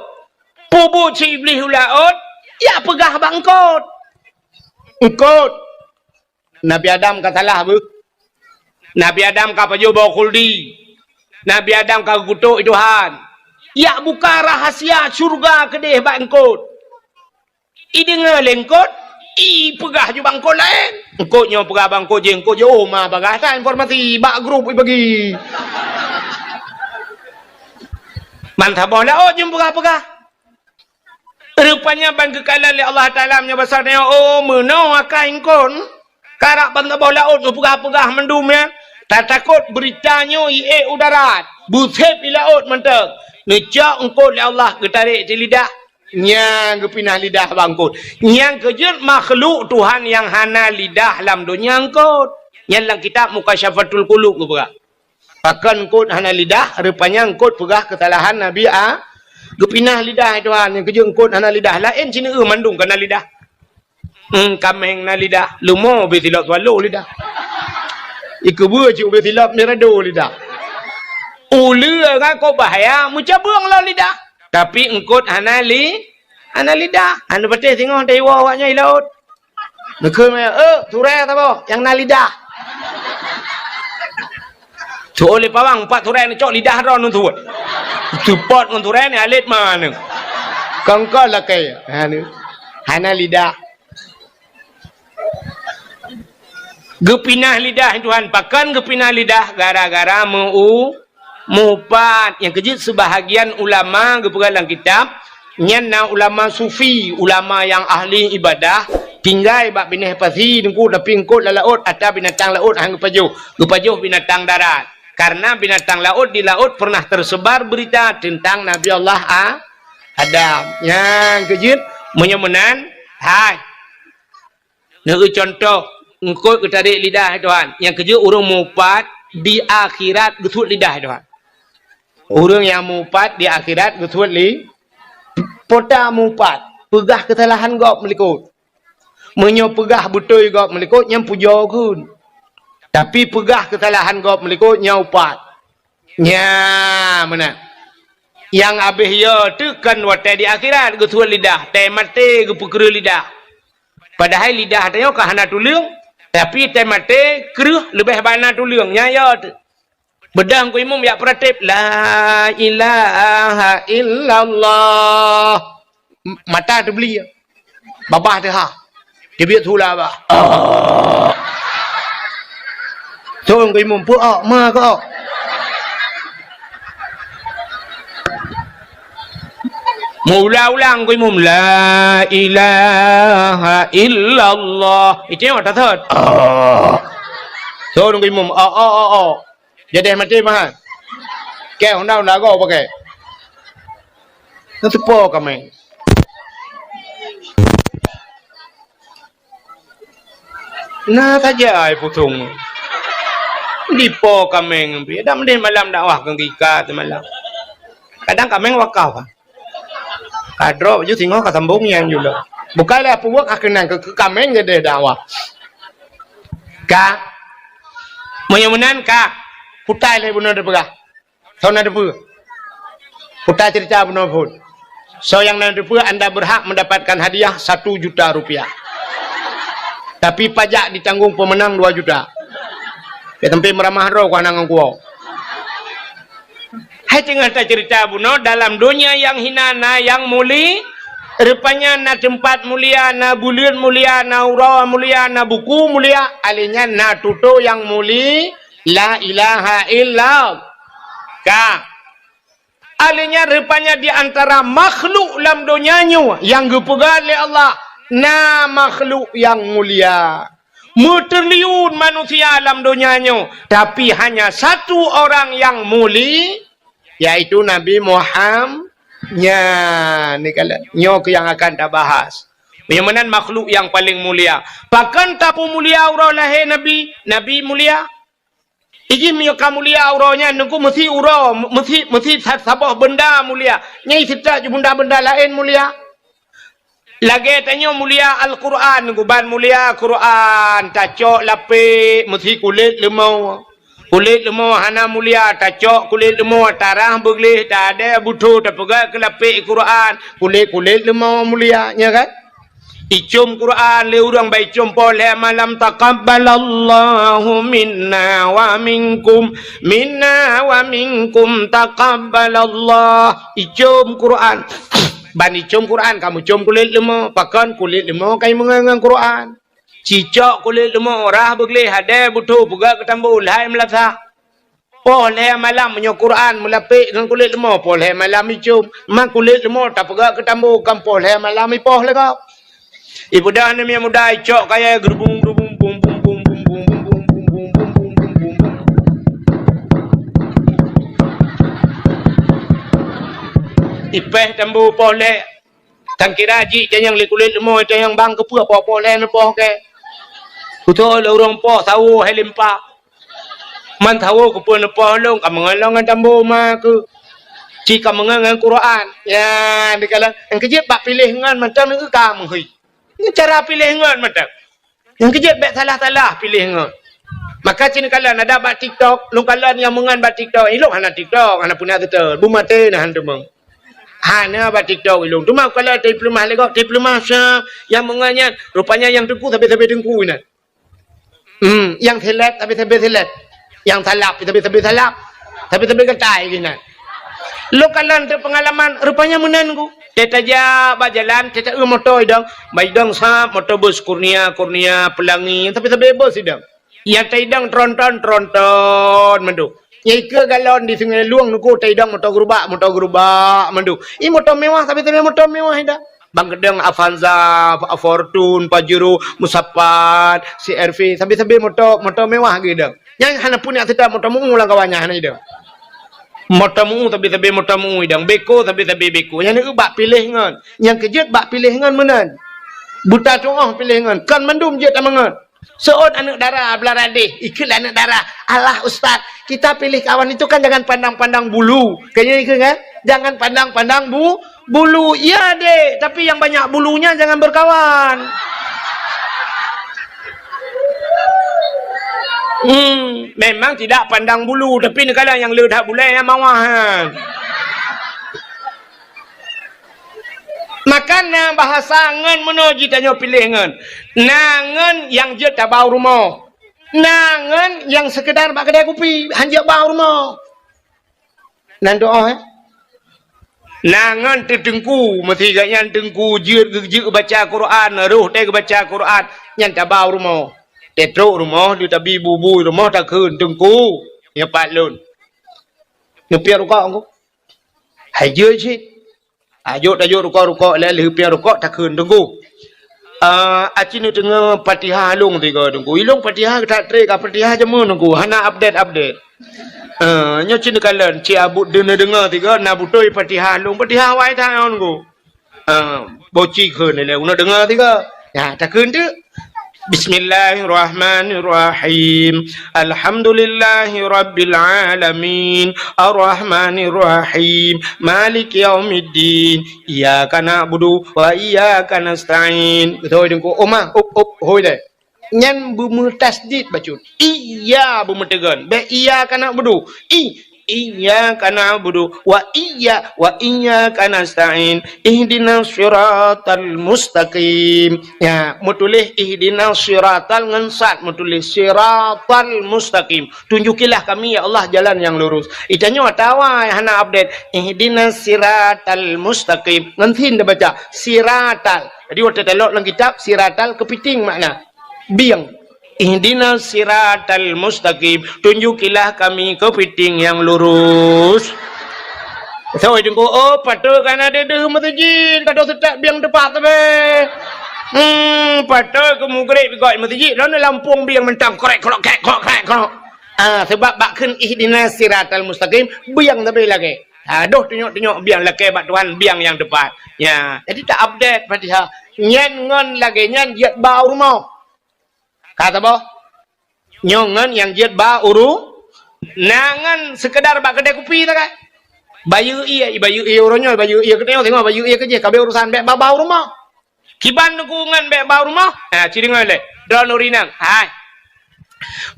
Peubuet si Iblih u laôt, ijak peugah bak eungkôt. Eungkôt. Nabi Adam ka salah beuh. Nabi Adam ka pajoh boh khuldi. Nabi Adam ka geukutok Tuhan. Ijak buka rahasia syeuruga keudeh bak eungkôt. Ideungoe lé eungkôt, ipeugah ju bak eungkôt laén. Eungkôt nyoe peugah bak eungkôt jih, eungkôt jih, oh, ma bagah that informasi bak grup ibagi. Ban saboh laôt jeuem peugah-peugah. Rupanya ban geukalon lé Allah Taala meunyoe basa nyoe, oh, meunoe akai eungkôt. Karab ban saboh laôt neupeugah-peugah mandum nyan, tatakot beurita nyoe iék u darat, beusép i laôt mantong. Neucok eungkôt lé Allah geutarek di lidah, nyang geupinah lidah bak eungkôt. Nyang keujeuet makhluk Tuhan nyang hana lidah lam donya eungkôt. Nyan lam kitab Mukasyafatul Qulub geupeugah. Pakon eungkôt hana lidah, rupanya eungkôt peugah keusalahan Nabi A-, geupinah lidah Tuhan, nyang keujeuet eungkôt hana lidah. Laén sineuk mandum ka na lidah. Hmm, kaméng na lidah, leumo ubé silop swallow lidah. Ikeubeue cit ubé silop mirado lidah. Uleue ngon kok bahya meucabeueng lom lidah. Tapi eungkôt hana li-, hana lidah. Hana patéh singoh taiwoe awaknyan i laôt. Neukheun meunan, "Eh, turée saboh nyang na lidah." Tu'oh lé pawang, pat turée neucok lidah droe neutuwot. Seupôt ngon turée ni alet ma neu. Kongkol lakée. Ha, ni. Hana lidah. Geupinah lidah Tuhan, pakon geupinah lidah? Gara-gara meu-, meuupat. Nyang keujeuet seubahagian ulama geupeugah lam kitab, nyan na ulama sufi, ulama nyang ahli ibadah, tinggai bak binéh pasi teungku, tapi eungkôt lam laôt, ata binatang laôt han geupajoh, geupajoh binatang darat. Karena binatang laôt di laôt pernah tersebar berita tentang Nabi Allah A-, Adam. Nyang keujeuet, meunyoe meunan, hai. Neueu contoh, eungkôt geutarek lidah Tuhan. Nyang keujeuet ureueng meuupat di akhirat geusuet lidah Tuhan. Ureueng nyang meuupat di akhirat geusuet li-, pota meuupat, peugah keusalahan gob meulikôt. Meunyoe peugah beutôi gob meulikôt, nyan pujoe kheun. Tapi peugah keusalahan gob meulikot nyan upat. Nyan meunan. Nyang abéh yo teuh kon watée di akhirat geusue lidah, tée maté geupeukreueh lidah. Padahai lidah tanyoe ka hana tuleueng, tapi tée maté kreueh leubeh bana tuleueng. Nyan yo teuh. Beudang ku imum jak peuratéb, "La ilaha illallah." M-, mata teubeli. Babah teuha. Teubiet hula bah. Oh. Thon ku imum, "Peu-ok, ma keu-ok." Meuulang-ulang ku imum, "La ilaha illallah." Itu yang mata thot. Oh. Thon ku imum, "Ok, ok, ok, ok." Jadeh maté mahan. Kée honda-honda gob pakai. Nyan teupo kaméng. Na saja ai pusong. Dipo kaméng pih. Dak meudeh malam dakwah keu gika semalam. Kadang kaméng wakaf. Ka droe baju singoh ka sambong nyang jula. Bukai lé peubuet ka keunan keu, keu kaméng jadeh dakwah. Ka. Meunyoe meunan ka. Kutai lé bunoe teupeugah. Soe na teupeue? Kutai cerita bunoe phon. Soe nyang na teupeue, anda berhak mendapatkan hadiah satu juta rupiah. Tapi pajak ditanggung pemenang dua juta. Ya, sampai meuramah droe ku hana ngon kuwoe. Hai teungoh tacerita bunoe, dalam donya nyang hina na nyang muli, rupanya na teumpat mulia, na buleuen mulia, na uroe mulia, na buku mulia, alèh nyan na tutoe nyang muli, la ilaha illa. Ka. Alèh nyan rupanya di antara makhluk lam donya nyoe nyang geupeugah lé Allah, na makhluk nyang mulia. Meutriliun manusia lam donya nyoe, tapi hanya satu orang nyang muli, yaitu Nabi Muham-, nyan, ni kala-, nyoe keuh nyang akan tabahas. Meunyoe meunan makhluk nyang paleng mulia. Pakon tapeumulia uroe lahé Nabi? Nabi mulia. Iji meunyoe ka mulia uroe nyan, Teungku, meusi uroe, meusi, meusi sa-, saboh beunda mulia. Nyan seutôt ju beunda-beunda laén mulia. Lagèe tanyoe mulia Al-Qur'an, Teungku, ban mulia Qur'an, tacok lapék, meusi kulét leumo. Kulét leumo hana mulia, tacok kulét leumo, tarah beugleh, tadè butho, tapeugah keu lapék Qur'an, kulét-kulét leumo mulia, nya kan? Icom Quran lé ureuëng baicom poh lhée malam, "Taqabbalallahu minna wa minkum, minna wa minkum taqabbalallah." Icom Quran. Ban icom Quran, kamu com kulét leumo. Pakon kulét leumo kai meungon ngon Quran. Cicok kulét leumo, rhah beugleh, hadé butho, peugah keu tambo, lhai meulasah. Poh lhée malam meunyoe Quran meulapék ngon kulét leumo, poh lhée malam icom. Ma kulét leumo tapeugah keu tambo, kan poh lhée malam ipoh lé gob. Ipeugah namiet muda icok kayée geurubung-rubung, bum, bum, bum. Ipéh tambo poh lhée. Tangkira jih tanyong lé kulét leumo, tanyong bang keupeue poh-poh lhée neupoh kée. Kuto lé ureuëng poh sawo hai limpa. Man sawo keupeue neupoh lôn, ka meungon lôn ngon tambo ma keuh. Ci ka meungon ngon Quran. Ya, dikala engkeujeuet bak piléh ngon mantong neu ka meuhôi. Ni cara piléh ngon mantong. Nyang keujeuet bék salah-salah piléh ngon. Maka cit kalon ada bak TikTok, lôn kalon nyang meungon bak TikTok. Ilôn hana TikTok, hana peuna TikTok. Bumaté na han teumong. Hana bak TikTok ilôn. Teuma kalon teupeulumah lé gob, teupeulumah sa nyang meungon nyan. Rupanya nyang teungku sabe-sabe teungku inan. Hmm, nyang seleb sabe-sabe seleb. Nyang salab sabe-sabe salab. Sabe-sabe gatai inan. Lôn kalon teupeungalaman, rupanya meunan ku. Teutajak bak jalan, teuta eu moto idong. Bak idong sab, moto bus Kurnia, Kurnia, Pelangi, sabe-sabe bus idong. Nyang taidong tronton, tronton mandum. Nyang ikeue galon di Sungai Lueng nuku taidong moto gerubak, moto gerubak mandum. I moto mewah, sabe-sabe moto mewah idong. Bang keudong Avanza, Fortuner, Pajero, Musapat, C R V, sabe-sabe moto, moto mewah geuidong. Nyang hana pun nyang seutôt moto meu lam kawan nyan hana idong. Moto meu sabe-sabe moto meu idong, beko sabe-sabe beko. Nyang neu bak piléh ngon. Nyang keujeuet bak piléh ngon meunan. Buta tuoh piléh ngon. Kon mandum jeuet tameungon. Seuôt aneuëk dara beulara deh, ikheun lé aneuëk dara, "Alah ustaz, kita pilih kawan itu kan jangan pandang-pandang bulu." Kan nyan ikheun kan? Jangan pandang-pandang bu-, bulu. Iya dek, tapi yang banyak bulunya jangan berkawan. Hmm, memang tidak pandang bulu, tapi neukalon nyang le that bulèe nyang mawah nyan. Maka na bahasa ngon meunoe jitanyoe piléh ngon. Na ngon nyang jeuet tabau rumoh. Na ngon nyang seukeudar bak keudè kupi, han jeuet bau rumoh. Nan doa, eh? Na ngon teuteungku, meusi gobnyan teungku jeuet geu-, jeuet geubaca Quran, roh teuh geubaca Quran, nyan tabau rumoh. Teutrok rumoh, teutabi bubui rumoh takheun, "Teungku, nyoe pat lôn." Neupiep rukok, Teungku. Hai jeuet cit. Ajok tajok rukok-rukok lé lheueh piep rukok takheun, "Teungku, ah, aci neudeungoe Fatihah lôn tiga, Teungku. Ilôn Fatihah that trép ka Fatihah jameun, Teungku. Hana update-update." Ah, nyoe cit neukalon, cit abut deungoe-deungoe tiga, na beutôi Fatihah lôn, Fatihah awai that nyoe, Teungku. Ah, boci kheun lé, uneuk deungoe tiga. Ya, takheun teuk. Bismillahirrahmanirrahim. Alhamdulillahirabbil alamin. Arrahmanirrahim. Maliki yaumiddin. Iyyaka na'budu wa iyyaka nasta'in. Beutôi, Teungku. Oma, up, up, hôi deh. Nyan beumeutasydid bacut. Iya beumeuteugon. Bèk iyyaka na'budu. I, iyyaka na'budu wa iyya-, wa iyyaka nasta'in. Ihdinas siratal mustaqim. Ya, meutuléh ihdinas siratal ngon sad meutuléh siratal mustaqim. Tunjukilah kami, ya Allah, jalan yang lurus. Itanyoe atawa hana update. Ihdinas siratal mustaqim. Ngon sin tabaca. Siratal. Jadi, watèe talok lam kitab, siratal keupiting makna. Bieng. Ihdinas siratal mustaqim. Tunjukilah kami keupiting yang lurus. Sawai Teungku, oh, patôt ka na deuh-deuh meuseujid, ka deuh seutôt bieng teupat sabe. Hmm, patôt keu mugreb gok meuseujid, lôn lampông bieng mantong, krek, krok, krek, krok, krek, krok. Ah, sebab bak kheun ihdinas siratal mustaqim, bieng sabe lagèe. Ah, deuh tunyok-tunyok bieng lakèe bak Tuhan, bieng nyang teupat. Ya, jadi ta-update Fatihah. Nyan ngon lagèe nyan jeuet ba u rumoh. Ka saboh. Nyoe ngon nyang jeuet ba u ru-, na ngon seukeudar bak keudè kupi sagai. Bayeue ie, bayeue ie uroe nyoe, bayeue ie keunoe, singoh bayeue ie keujih, ka abéh urusan, bèk ba u rumoh. Kiban Teungku ngon bèk ba u rumoh? Ha, ci deungö lé. Droeneuh ureueng inong. Hai.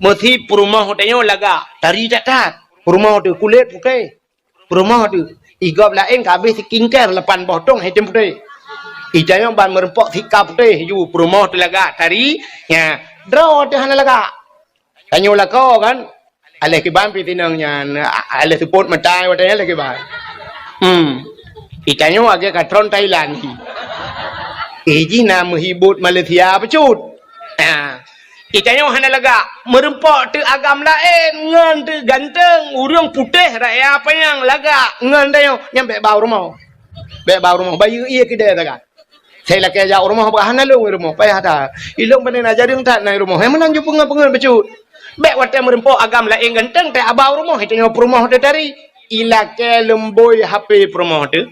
Meusi peurumoh tanyoe lagak, tari that-that. Peurumoh teuh kulét putéh. Peurumoh teuh, i gob laén ka abéh skincare lapan boh tong, hai tem putéh. Itanyoe ban meureumpok sika putéh ju, peurumoh teuh lagak, tari, nya, droe teuh hana lagak. Tanyoe lakoe kan, aléh kiban pih tinong nyan, a-, aléh seupôt mata watèe nyan aléh kiban. Hmm. Itanyoe lagèe ka tron Thailand. Eh, jih na meuhibot Malaysia bacut. Ha. Itanyoe hana lagak, meureumpok teuh agam laén, ngon teuh ganteng, ureueng putéh raya panyang lagak, ngon tanyoe, nyan bèk ba u rumoh. Bèk ba u rumoh, bayeue ie keudè sagai. Sai lakèe jak u rumoh, bah hana lôn u rumoh, payah that. Ilôn pane na jareueng that na i rumoh, hai meunan ju peungeut-peungeut bacut. Bèk watèe meureumpok agam laén ganteng, teuh ba u rumoh, itanyoe peurumoh teuh tari. Ilakèe leumbôi H P peurumoh teuh.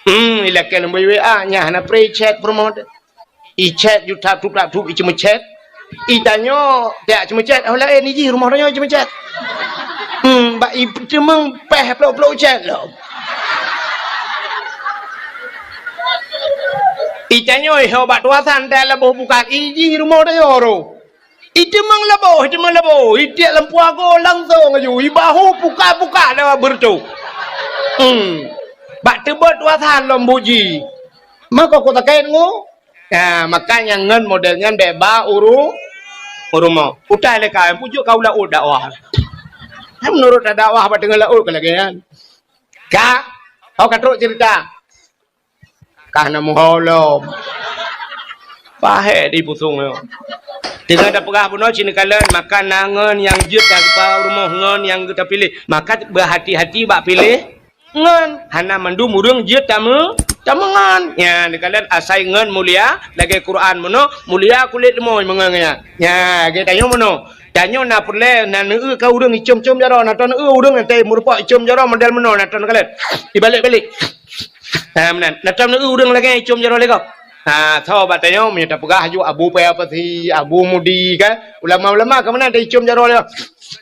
Hmm, ilakèe leumbôi W A, nyan hana pré chat peurumoh teuh. Ichat ju tap-tup tap-tup, iceumeuchat. Itanyoe, jak ceumeuchat, oh laén, ijih rumoh tanyoe iceumeuchat. Hmm, bak iteumeung péh plôk-plôk chat lom. Itanyoe, iho bak tuasan, teuh laboh bukat, ijih rumoh tanyoe roh. Iteumeung laboh, iteumeung laboh, itiek lam puago langsong aju, ibahu pukat-pukat lewat beureutoh. Hmm. Bak teubot tuasan lom buji. Mako ku takét ngu. Ha, makanya ngon model nyan bèk ba u ru-, u rumoh. Utai lé ka, pujok ka u laôt dakwah. Hai meunurot dakwah bak teungoh laôt ka lagèe nyan. Ka, oh ka trok cerita. Ka na muho lom. Pahé di pusong nyoe. Teungoh tapeugah bunoe cit neukalon, maka na ngon nyang jeuet ka geuba u rumoh ngon nyang geuta piléh. Maka beuhati-hati bak piléh. Ngon, hana mandum ureueng jeuet tameu-, tameungon. Nya, neukalon asai ngon mulia, lagèe Quran meunoe, mulia kulét leumoi meungon nyan. Nya, lagèe tanyoe meunoe. Tanyoe na peureulèe, na neueu ka ureueng icom-com jaroe, na tanoh neueu ureueng nyang meureumpok icom jaroe model meunoe, na tanoh neukalon. Ibalek-balek. Ha, meunan. Na tanoh neueu ureueng lagèe icom jaroe lé gob. Ha, so bak tanyoe meunyoe tapeugah aju Abu Paya Pasi, Abu Mudi kan. Ulama-ulama ka meunan ta icom jaroe lé.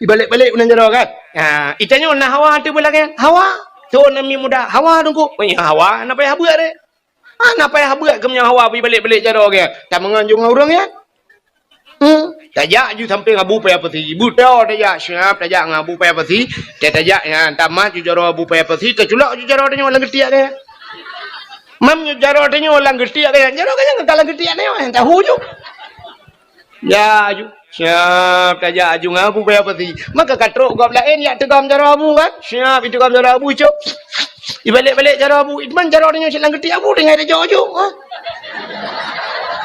Ibalek-balek meunan jaroe kan. Ha, itanyoe na hawa teuh beulagèe. Hawa. Tuan nami muda. Hawa Teungku. Oh, ya, hawa. Na payah beuet deh. Ha, na payah beuet keu meunyoe hawa beuibalek-balek jaroe geuh. Tameungon ju ngon ureueng nyan. Hmm. Tajak ju sampéng Abu Paya Pasi. Beutôi tajak, siap tajak ngon Abu Paya Pasi. Tajak nyan, tamah ju jaroe Abu Paya Pasi, taculok ju jaroe tanyoe lam geutiek deh. Mam ju jaroe tanyoe lam geutiek deh. Jaroe ka nyang ka lam geutiek deh, tahu ju. Ya ju. Siap tajak ju ngon Abu Paya Pasi. Maka ka trok gob laén jak teugom jaroe Abu kan. Siap iteugom jaroe Abu, cok. Ibalek-balek jaroe Abu, man jaroe tanyoe cit lam geutiek Abu, tinggai tajok ju. Ha?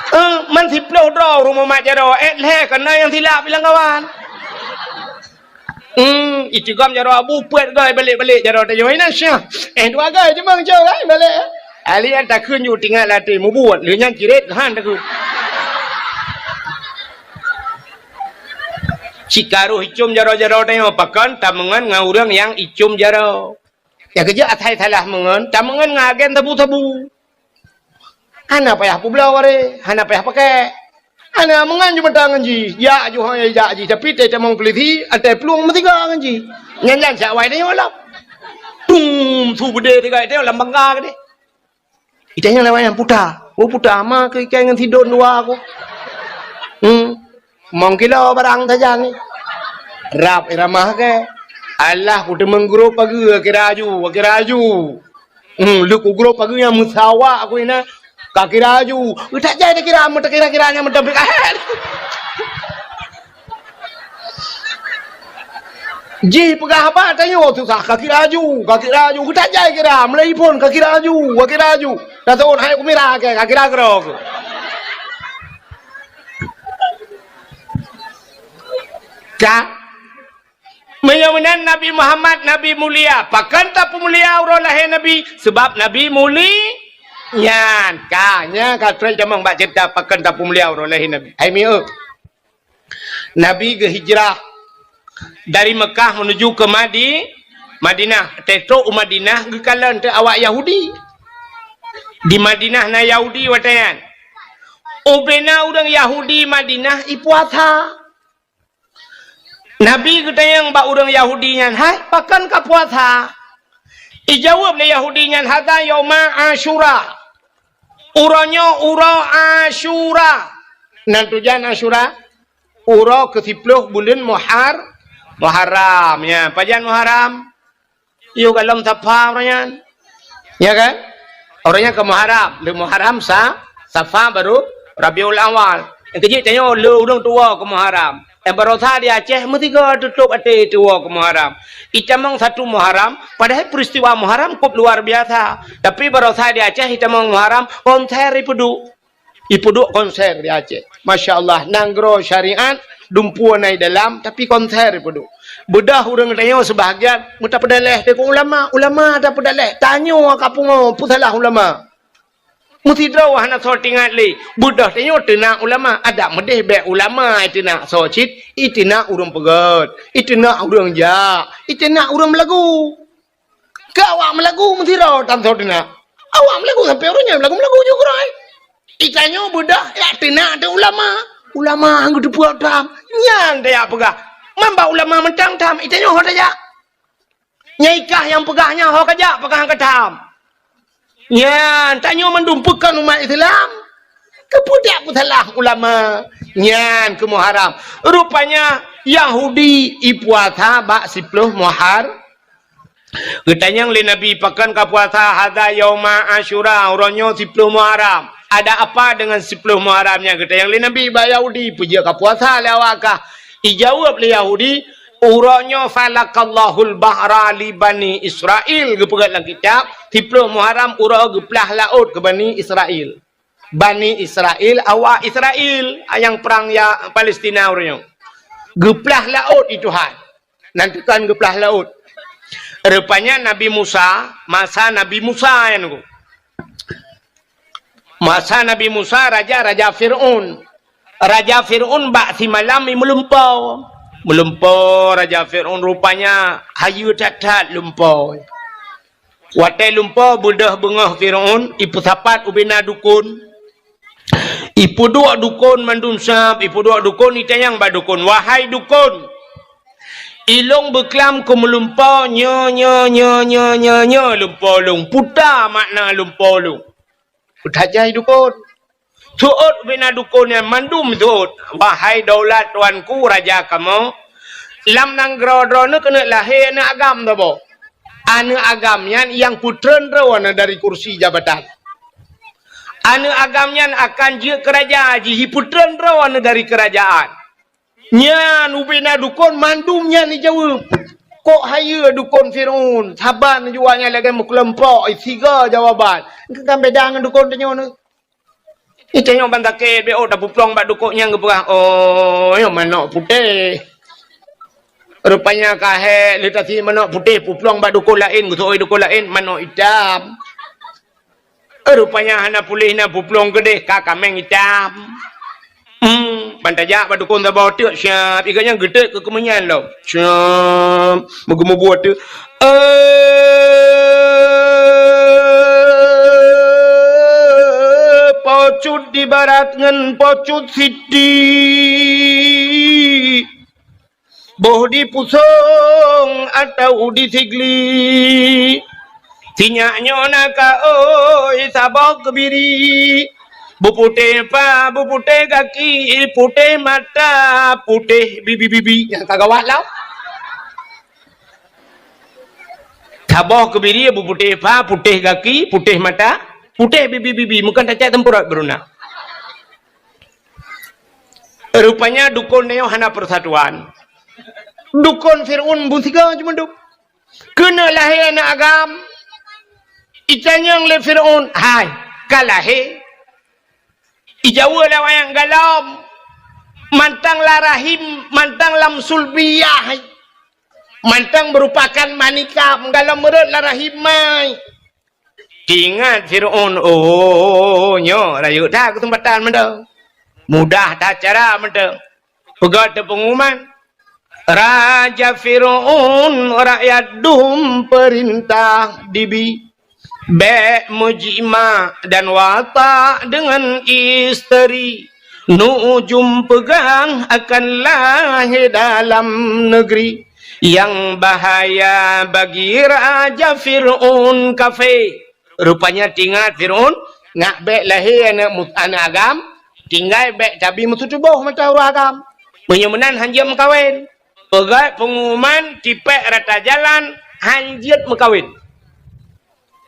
Eh, man siplôh droe rumoh mat jaroe, eh, lhèe keunan nyang silap ilang kawan. Hmm, iteugom jaroe Abu, peuet goe ibalek-balek jaroe tanyoe. Ina syah. Eh, dua goe cuma cok, eh, ibalek. Ahli nyang takheun ju tinggai lam até mubuet, lheueh nyan cirét han takheun. Cit ka roh icom jaroe-jaroe tanyoe, pakon tameungon ngon ureueng nyang icom jaroe. Nyang keujeuet asai salah meungon, tameungon ngon agen sabu-sabu. Hana payah peubloe waréh, hana payah pakèk. Hana meungon ju meuta ngon jih, jak ju hana jak jih, tapi teutamong peulisi, até plueng meusigoe ngon jih. Nyan-nyan siat awai tanyoe lom. Tum, su beudé sigoe tanyoe lam bangga keudéh. Itanyong lé wayang puta. Oh, puta ma keu ikai ngon sidon dua aku. Hmm. Mong kilo barang sajan ni. Rab iramah ke. Alah, ku teumeng grup pageue, kira aju, kira aju. Hmm, leuku grup pageue nyang meusawa aku ina. Ka kira aju. Utak jai dah kira, meutakira-kira nyang meutampi kahet. Jih peugah haba tanyoe susah, ka kira aju, ka kira aju. Geutajai kira, meulai phon ka kira aju, ka kira aju. Tasawon hai kumira ke, ka kira keudroe. Ka? Meunyoe meunan Nabi Muhammad Nabi mulia, pakon tapeumulia uroe lahé Nabi? Sabab Nabi muli-, nyan ka, nyan ka trok tamong bak ceurita pakon tapeumulia uroe lahé Nabi. Hai mieu. Nabi geuhijrah dari Mekah menuju ke Madi-, Madinah. Teutôk u Madinah geukalon teuk awak Yahudi. Di Madinah na Yahudi watée nyan. Ubena ureuëng Yahudi Madinah ipuasa. Nabi geutanyong bak ureuëng Yahudi nyan, "Hai, pakon ka puasa?" Ijaweueb lé Yahudi nyan, "Hadza yauma Asyura." Uroe nyoe uroe Asyura. Nan tujan Asyura? Uroe keusiploh buleuen Muhar-, Muharram. Ya, pajan Muharram? Yôh golom Safa uroe nyan. Ya kan? Uroe nyan ka Muharram. Lé Muharram sa-, Safa baru Rabiul Awal. Nyang keujeuet tanyoe lé ureuëng tuwoe ka Muharram. Eh, barosa di Aceh meusigoe tutôp até tuwoe ka Muharram. Itamong satu Muharram, padahai peristiwa Muharram kôp luar biasa. Tapi barosa di Aceh itamong Muharram, konser ipeuduek. Ipeuduek konser di Aceh. Masya Allah, nanggroe syariat, dumpeue na i dalam, tapi konser ipeuduek. Beudôh ureuëng tanyoe seubahagian, meutapeudaleh deungon ulama, ulama tapeudaleh. Tanyoe ka pungo, peusalah ulama. Meusidroe hana soe teuingat lé. Beudôh tanyoe teunak ulama, adak meudeh bék ulama iteunak soe cit, iteunak ureuëng peugét, iteunak ureuëng jak, iteunak ureuëng meulagu. Keu awak meulagu meusidroe tan soe teunak. Awak meulagu sampoe uroe nyoe meulagu-meulagu ju keurôi. Itanyoe beudôh jak teunak teuh ulama. Ulama han geuteupeue tham. Nyan tajak peugah. Man bak ulama mantong tham, itanyoe ho tajak. Nyang ikah nyang peugah nyan ho kajak, peugah han ka tham. Nyan, tanyoe mandum peukon umat Islam. Keupeue dak peusalah ulama? Nyan keu Muharram. Rupanya Yahudi ipuasa bak siploh Muhar-, Geutanyong lé Nabi, "Pakon ka puasa?" "Hadza yauma Asyura, uroe nyoe siploh Muharram." "Ada apa dengan siploh Muharram nyan?" Geutanyong lé Nabi bak Yahudi, "Peue jeuet ka puasa lé awak kah?" Ijaweueb lé Yahudi, "Uroe nyoe falaqallahul bahra li Bani Israil." Geupeugah lam kitab, siploh Muharram uroe geuplah laôt keu Bani Israil. Bani Israil, awak Israil, nyang prang ya Palestina uroe nyoe. Geuplah laôt i Tuhan. Nan teukon geuplah laôt. Rupanya Nabi Musa, masa Nabi Musa nyan ku. Masa Nabi Musa, raja, raja Fir'aun. Raja Fir'aun bak simalam i meulumpo. Meulumpo raja Fir'aun rupanya hayeue that-that lumpo. Watée lumpo beudôh beungoh Fir'aun, ipeusapat ubena dukon. Ipeuduek dukon mandum sab, ipeuduek dukon, itanyong bak dukon, "Wahai dukon, ilong beuklam keu meulumpo nyoe, nyoe, nyoe, lumpo lôn. Peue makna lumpo lôn?" Peue tajai dukon. Seuôt ubena dukon nyan mandum seuôt, "Wahai daulat tuanku raja kamoe, lam nanggroe droeneuh keuneuk lahé aneuëk agam saboh. Aneuëk agam nyan nyang peutreun droeneuh dari kursi jabatan. Aneuëk agam nyan akan jeuet keu raja jih, jipeutreun droeneuh dari keurajaan." Nyan ubena dukon mandum nyan jijaweueb. Kok hayeue dukon Fir'aun, saban jua nyan lagée meukeuleumpok, siga jawaban. Kan beda ngon dukon tanyoe nyoe. Ih, tanyoe ban sakét, beu tapeuplong bak dukon nyang geupeugah, "Oh, nyoe manok putéh." Rupanya ka hék, lé tasi manok putéh, peuplong bak dukon laén, geuseuôi dukon laén, manok itam. Rupanya hana puléh na peuplong keudeh ka kaméng itam. Hmm, ban tajak bak dukon saboh teuk siab, iga nyan geuteuk keu keumeunyan lom. Siab, meugeumeubuet teuk. Eh, pocut di barat ngon pocut siti. Boh di Pusong atau di Sigli. Sinyak nyoe na ka oi saboh keubiri. Beuputéh pa, beuputéh gaki, putéh mata, putéh bibi-bibi. Nyang ka gawat lah. Saboh keubiri beuputéh pa, putéh gaki, putéh mata, putéh bibi-bibi. Meukan tacak teumpeurot beuruna. Rupanya dukon nyoe hana persatuan. Dukon Fir'aun beusiga cuma dup. Keuneuk lahé aneuëk agam. Itanyong lé Fir'aun, "Hai, ka lahé?" Ijaweub lé awaknyan, "Galom." Mantong lam rahim, mantong lam sulbiyah. Mantong meurupakan manikam, galom meurot lam rahim mai. Teuingat Fir'aun, "Oh, nyoe rayeuk that keuseumpatan mantong. Mudah that cara mantong." Peugah teuk peungumuman, "Raja Fir'aun, rakyat dum peurintah dibi. Bék meujimak dan watak deungon isteri. Nujum peugah akan lahé dalam negeri. Nyang bahaya bagi Raja Fir'aun kafé." Rupanya teuingat Fir'aun, ngak bék lahé aneuëk mu-, aneuëk agam, tinggai bék tabi meututoboh mata ureuëng agam. Meunyoe meunan hanjeuet meukawen. Peugah peungumuman tipék rata jalan hanjeuet meukawen.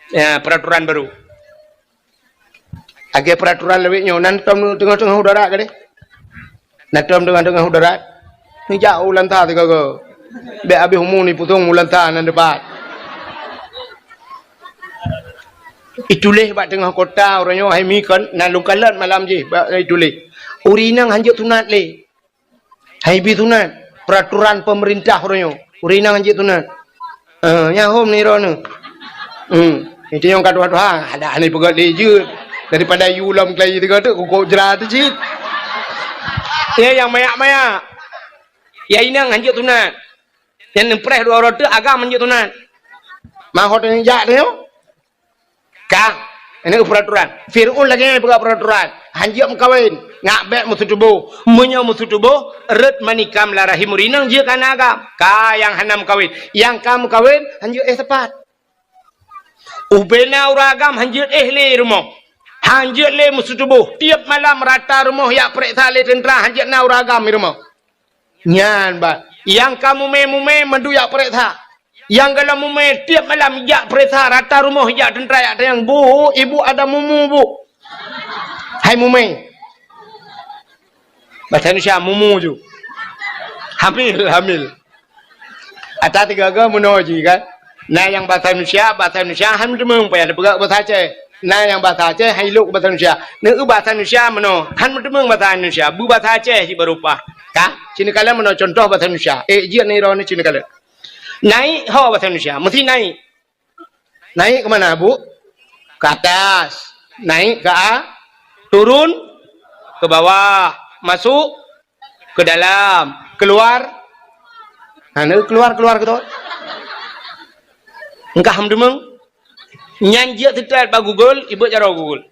Ya, peraturan baru. Lagée peraturan lawét nyoe, nan tom teungoh-teungoh u darat gadeh. Nan tom teungoh-teungoh u darat. Neujak u lanta sigoe-goe. Bék habéh umu ni pusong u lanta nan dipat. Ituléh bak teungoh kota uroe nyoe hai mi kon, nan lôn kalon malam jih bak ituléh. Ureuëng inong hanjeuet sunat lé. Hai bi sunat, peraturan pemerintah uroe nyoe. Ureuëng inong hanjeuet sunat. Eh, nyan hom ni droeneuh. Hmm, itu nyang ka tuha-tuha, ada ni peugah lé jeuet. Daripada yue lom kelai tiga tu, kukok jera tu cit. Ya, nyang mayak-mayak. Ya, inong hanjeuet sunat. Nyang neupreh dua uroe tu agam hanjeuet sunat. Mahot nyang jak tu nyoe. Ka, ini peraturan. Fir'aun lagée nyan peugah peraturan. Hanjeuet meukawen, ngak bék meututoboh. Meunyoe meututoboh, rot manikam lam rahim ureuëng inong jeuet keu aneuëk agam. Ka nyang hana meukawen. Nyang ka meukawen, hanjeuet éh sapat. Ubena ureuëng agam hanjeuet éh lé rumoh. Hanjeuet lé meututoboh. Tiep malam rata rumoh jak peureksa lé teuntra hanjeuet na ureuëng agam di rumoh. Nyan bah, nyang ka mumé-mumé mandum jak peureksa. Nyang galom mumé tiep malam jak peureksa, rata rumoh jak teuntra jak tanyong, "Bu, ibu ada mumu, Bu?" Hai mumé. Bahasa Indonesia mumu ju. Hamil, hamil. Ata tiga-tiga meunoe jih kan. Na nyang bahasa Indonesia, bahasa Indonesia han meuteumong payah neupeugah bahasa Aceh. Na nyang bahasa Aceh han ilok bahasa Indonesia. Neu bahasa Indonesia meunoe, han meuteumong bahasa Indonesia, beubahasa Aceh jih baru paih. Ka, sinoe kalon meunoe contoh bahasa Indonesia. Eh, jeuet neu droeneuh sinoe kalon. Naik ho bahasa Indonesia, meusti naik. Naik ke mana, Bu? Ke atas. Naik ke a-, turun ke bawah, masuk ke dalam, keluar. Ha, na keluar, keluar gitu. Engkah meudeungoe. Nyan jeuet seutôt bak Google, ibeuet jaroe Google.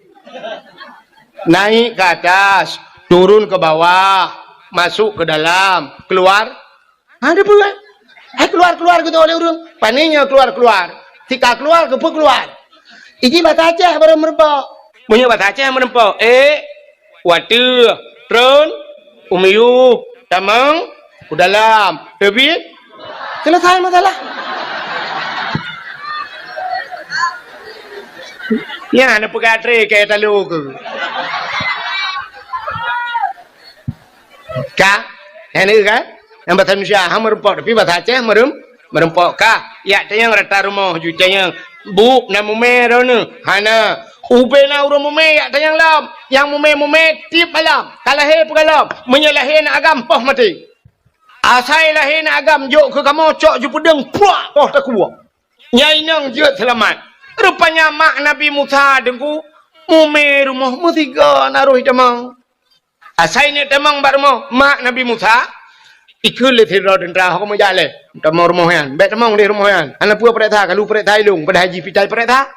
Naik ke atas, turun ke bawah, masuk ke dalam, keluar. Ha, ada apa kan? Hai keluar-keluar gitu oleh ureuëng. Pane nyoe keluar-keluar. Tika keluar, ke keluar. Iji bahasa Aceh baru meureumpok. Meunyoe bahasa Aceh meureumpok, eh, U ateueh, tron u miyueb, tamong u dalam. Teubiet, seuleusai masalah. Nyan neupeugah tré keu talo keu. Ka? Nyan ka? Nyang bahasa Indonesia ha meureumpok, tapi bahasa Aceh meureuem-, meureumpok ka. Yak tanyong rata rumoh ju tanyong. Bu, na mumè droeneuh? Hana. Ubé na ureueng mumè yak tanyong lom. Nyang mumè-mumè tiep malam. Ka lahé peue gohlom. Meunyoe lahé na agam, poh maté. Asai lahé na agam jok keu kamoe cok ju peudeueng, puak, poh takue. Nyang inong jeuet seulamat. Rupanya mak Nabi Musa deungon mumè rumoh meusigoe na roh itamong. Asai neuk tamong bak rumoh mak Nabi Musa, ikheun lé sidroe teuntra, "Ho kamoe jak lé, tamong rumoh nyan. Bèk tamong lé rumoh nyan. Hana peue pareksa, ka lheueh pareksa ilong, padahai jih pitai pareksa."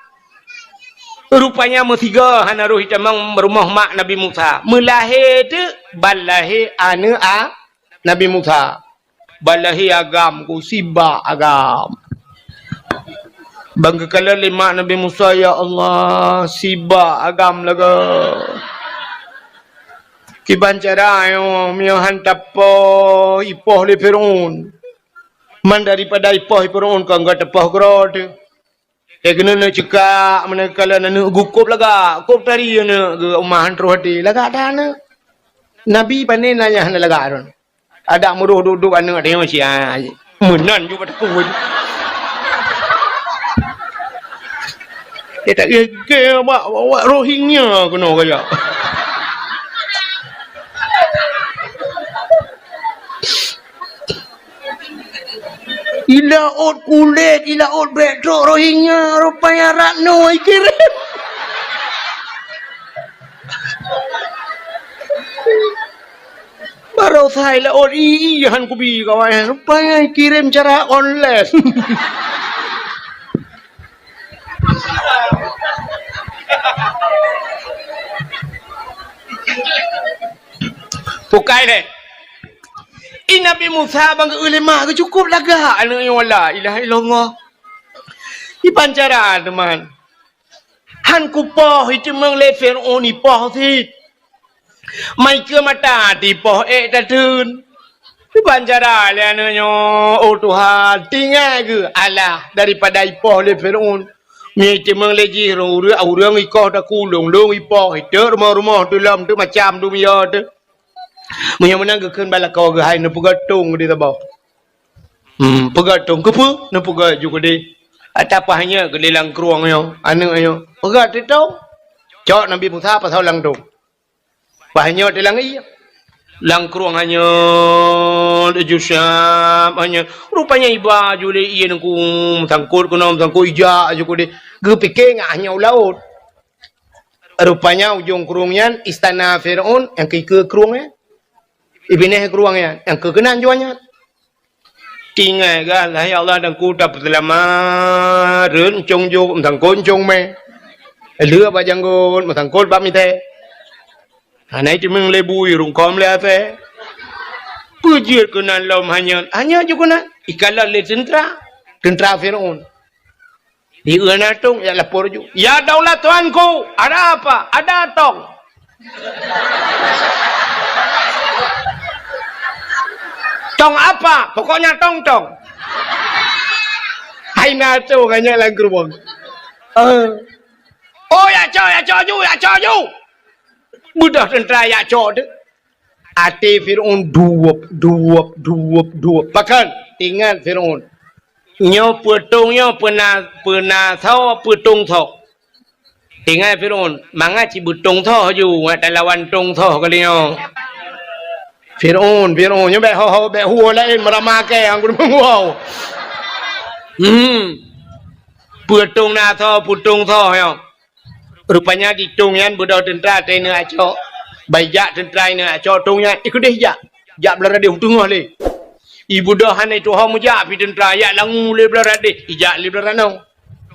Rupanya meusigoe hana roh itamong rumoh mak Nabi Musa. Meulahé teuk ban lahé aneuk a Nabi Musa. Ban lahé agam ku, sibak agam. Ban geukalon lé mak Nabi Musa, "Ya Allah, sibak agam lagèe. Kiban cara nyoe, meunyoe han tapoh, ipoh lé Fir'aun. Man daripada ipoh lé Fir'aun, kon geuteupah keudroe teuh." Ék keuneuk neuk ceukak, meunan kalon aneuk geuh kôb lagak, kôb tari aneuk geuh, uma han troh até, lagak that aneuk. Nabi pané na nyang hana lagak droe. Adak meuroh duek-duek aneuk teuh masih ai. Meunan ju bak takue. Eh, tak gègèe bak, bak, bak Rohingya keunoe kajak. Ilaôt kulét, ilaôt bèk trok Rohingya, rupanya Ratno ikirém. Baroesa ilaôt i, i han kubi kawan, rupanya ikirém cara online. Bukai lé. I Nabi Musa ban geu-eu lé mak geuh cukôp lagak aneuk nyoe, la ilaha illallah. Kiban cara teuma. Han kupoh, iteumeung lé Fir'aun ipoh cit. Mai keu mata tipoh ék tateun. Kiban cara lé aneuk nyoe, oh Tuhan, tinggai geuh alah daripada ipoh lé Fir'aun. Meunyoe iteumeung lé jih ureueng, ureueng ikoh takulông, lông ipoh, iteuk rumoh-rumoh teuh lom teuh macam dum yo teuh. Meunyoe meunan geukheun bak lakoe geuh hai neupeugah tông di saboh. Hmm, peugah tông keupeue? Neupeugah ju keudeh. Ata paih nyoe keudeh lam krueng nyoe, aneuk nyoe. Peugah teuh tông. Cok Nabi Musa pasoe lam tông. Paih nyoe teuh lam ié. Lam krueng hanyeut, ju siap hanyeut. Rupanya iba ju lé ié ngon ku meusangkot keunoe, meusangkot ijak ju keudeh. Geupike ngat hanyeut u laôt. Rupanya ujong krueng nyan istana Fir'aun nyang keu ikeue krueng nyan. Ibinéh krueng nyan nyang keu keunan juah nyan. Tinggai gah, "Lahé Allah dan ku tapeuseulamat, rhot ncong jok, meusangkot ncong mè. Lheueh bak janggot, meusangkot bak mitée. Hana iteumeung lé bui, rungkôm lé asée." Peue jeuet keunan lom hanyeut, hanyeut ju keunan. Ikalon lé teuntra, teuntra Fir'aun. Di na tông, ya lapor ju. "Ya daulat tuanku, ada apa?" "Ada tông." "Tông apa?" "Pokoknya tông-tông." Hai na tông hanyeut lam geurubong. Eh. "Oh, ya cok, ya cok ju, ya cok ju." Beudôh teuntra ya cok teuh. Até Fir'aun duweup, duweup, duweup, duweup. Pakon? Ingat Fir'aun. Nyoe peutông nyoe peuna, peuna soe, peutông soe. Ingat Fir'aun, mangat cit beutông soe ju, ngat talawan tông soe kali nyoe. Fir'aun, Fir'aun, nyoe bèk ho-ho, bèk huwa laén meurama kèe, anggun meunguwoe. Hmm. Peutông na soe, peutông soe nyoe. Rupanya di tông nyan beudôh teuntra teuh neuk acok. Bai jak teuntra neuk acok tông nyan, ikeudeh jak. Jak Beularang Deh u teungoh lé. Ibeudôh hana ituho meujak pih teuntra, jak langue lé Beularang Deh, ijak lé Beularang Nong.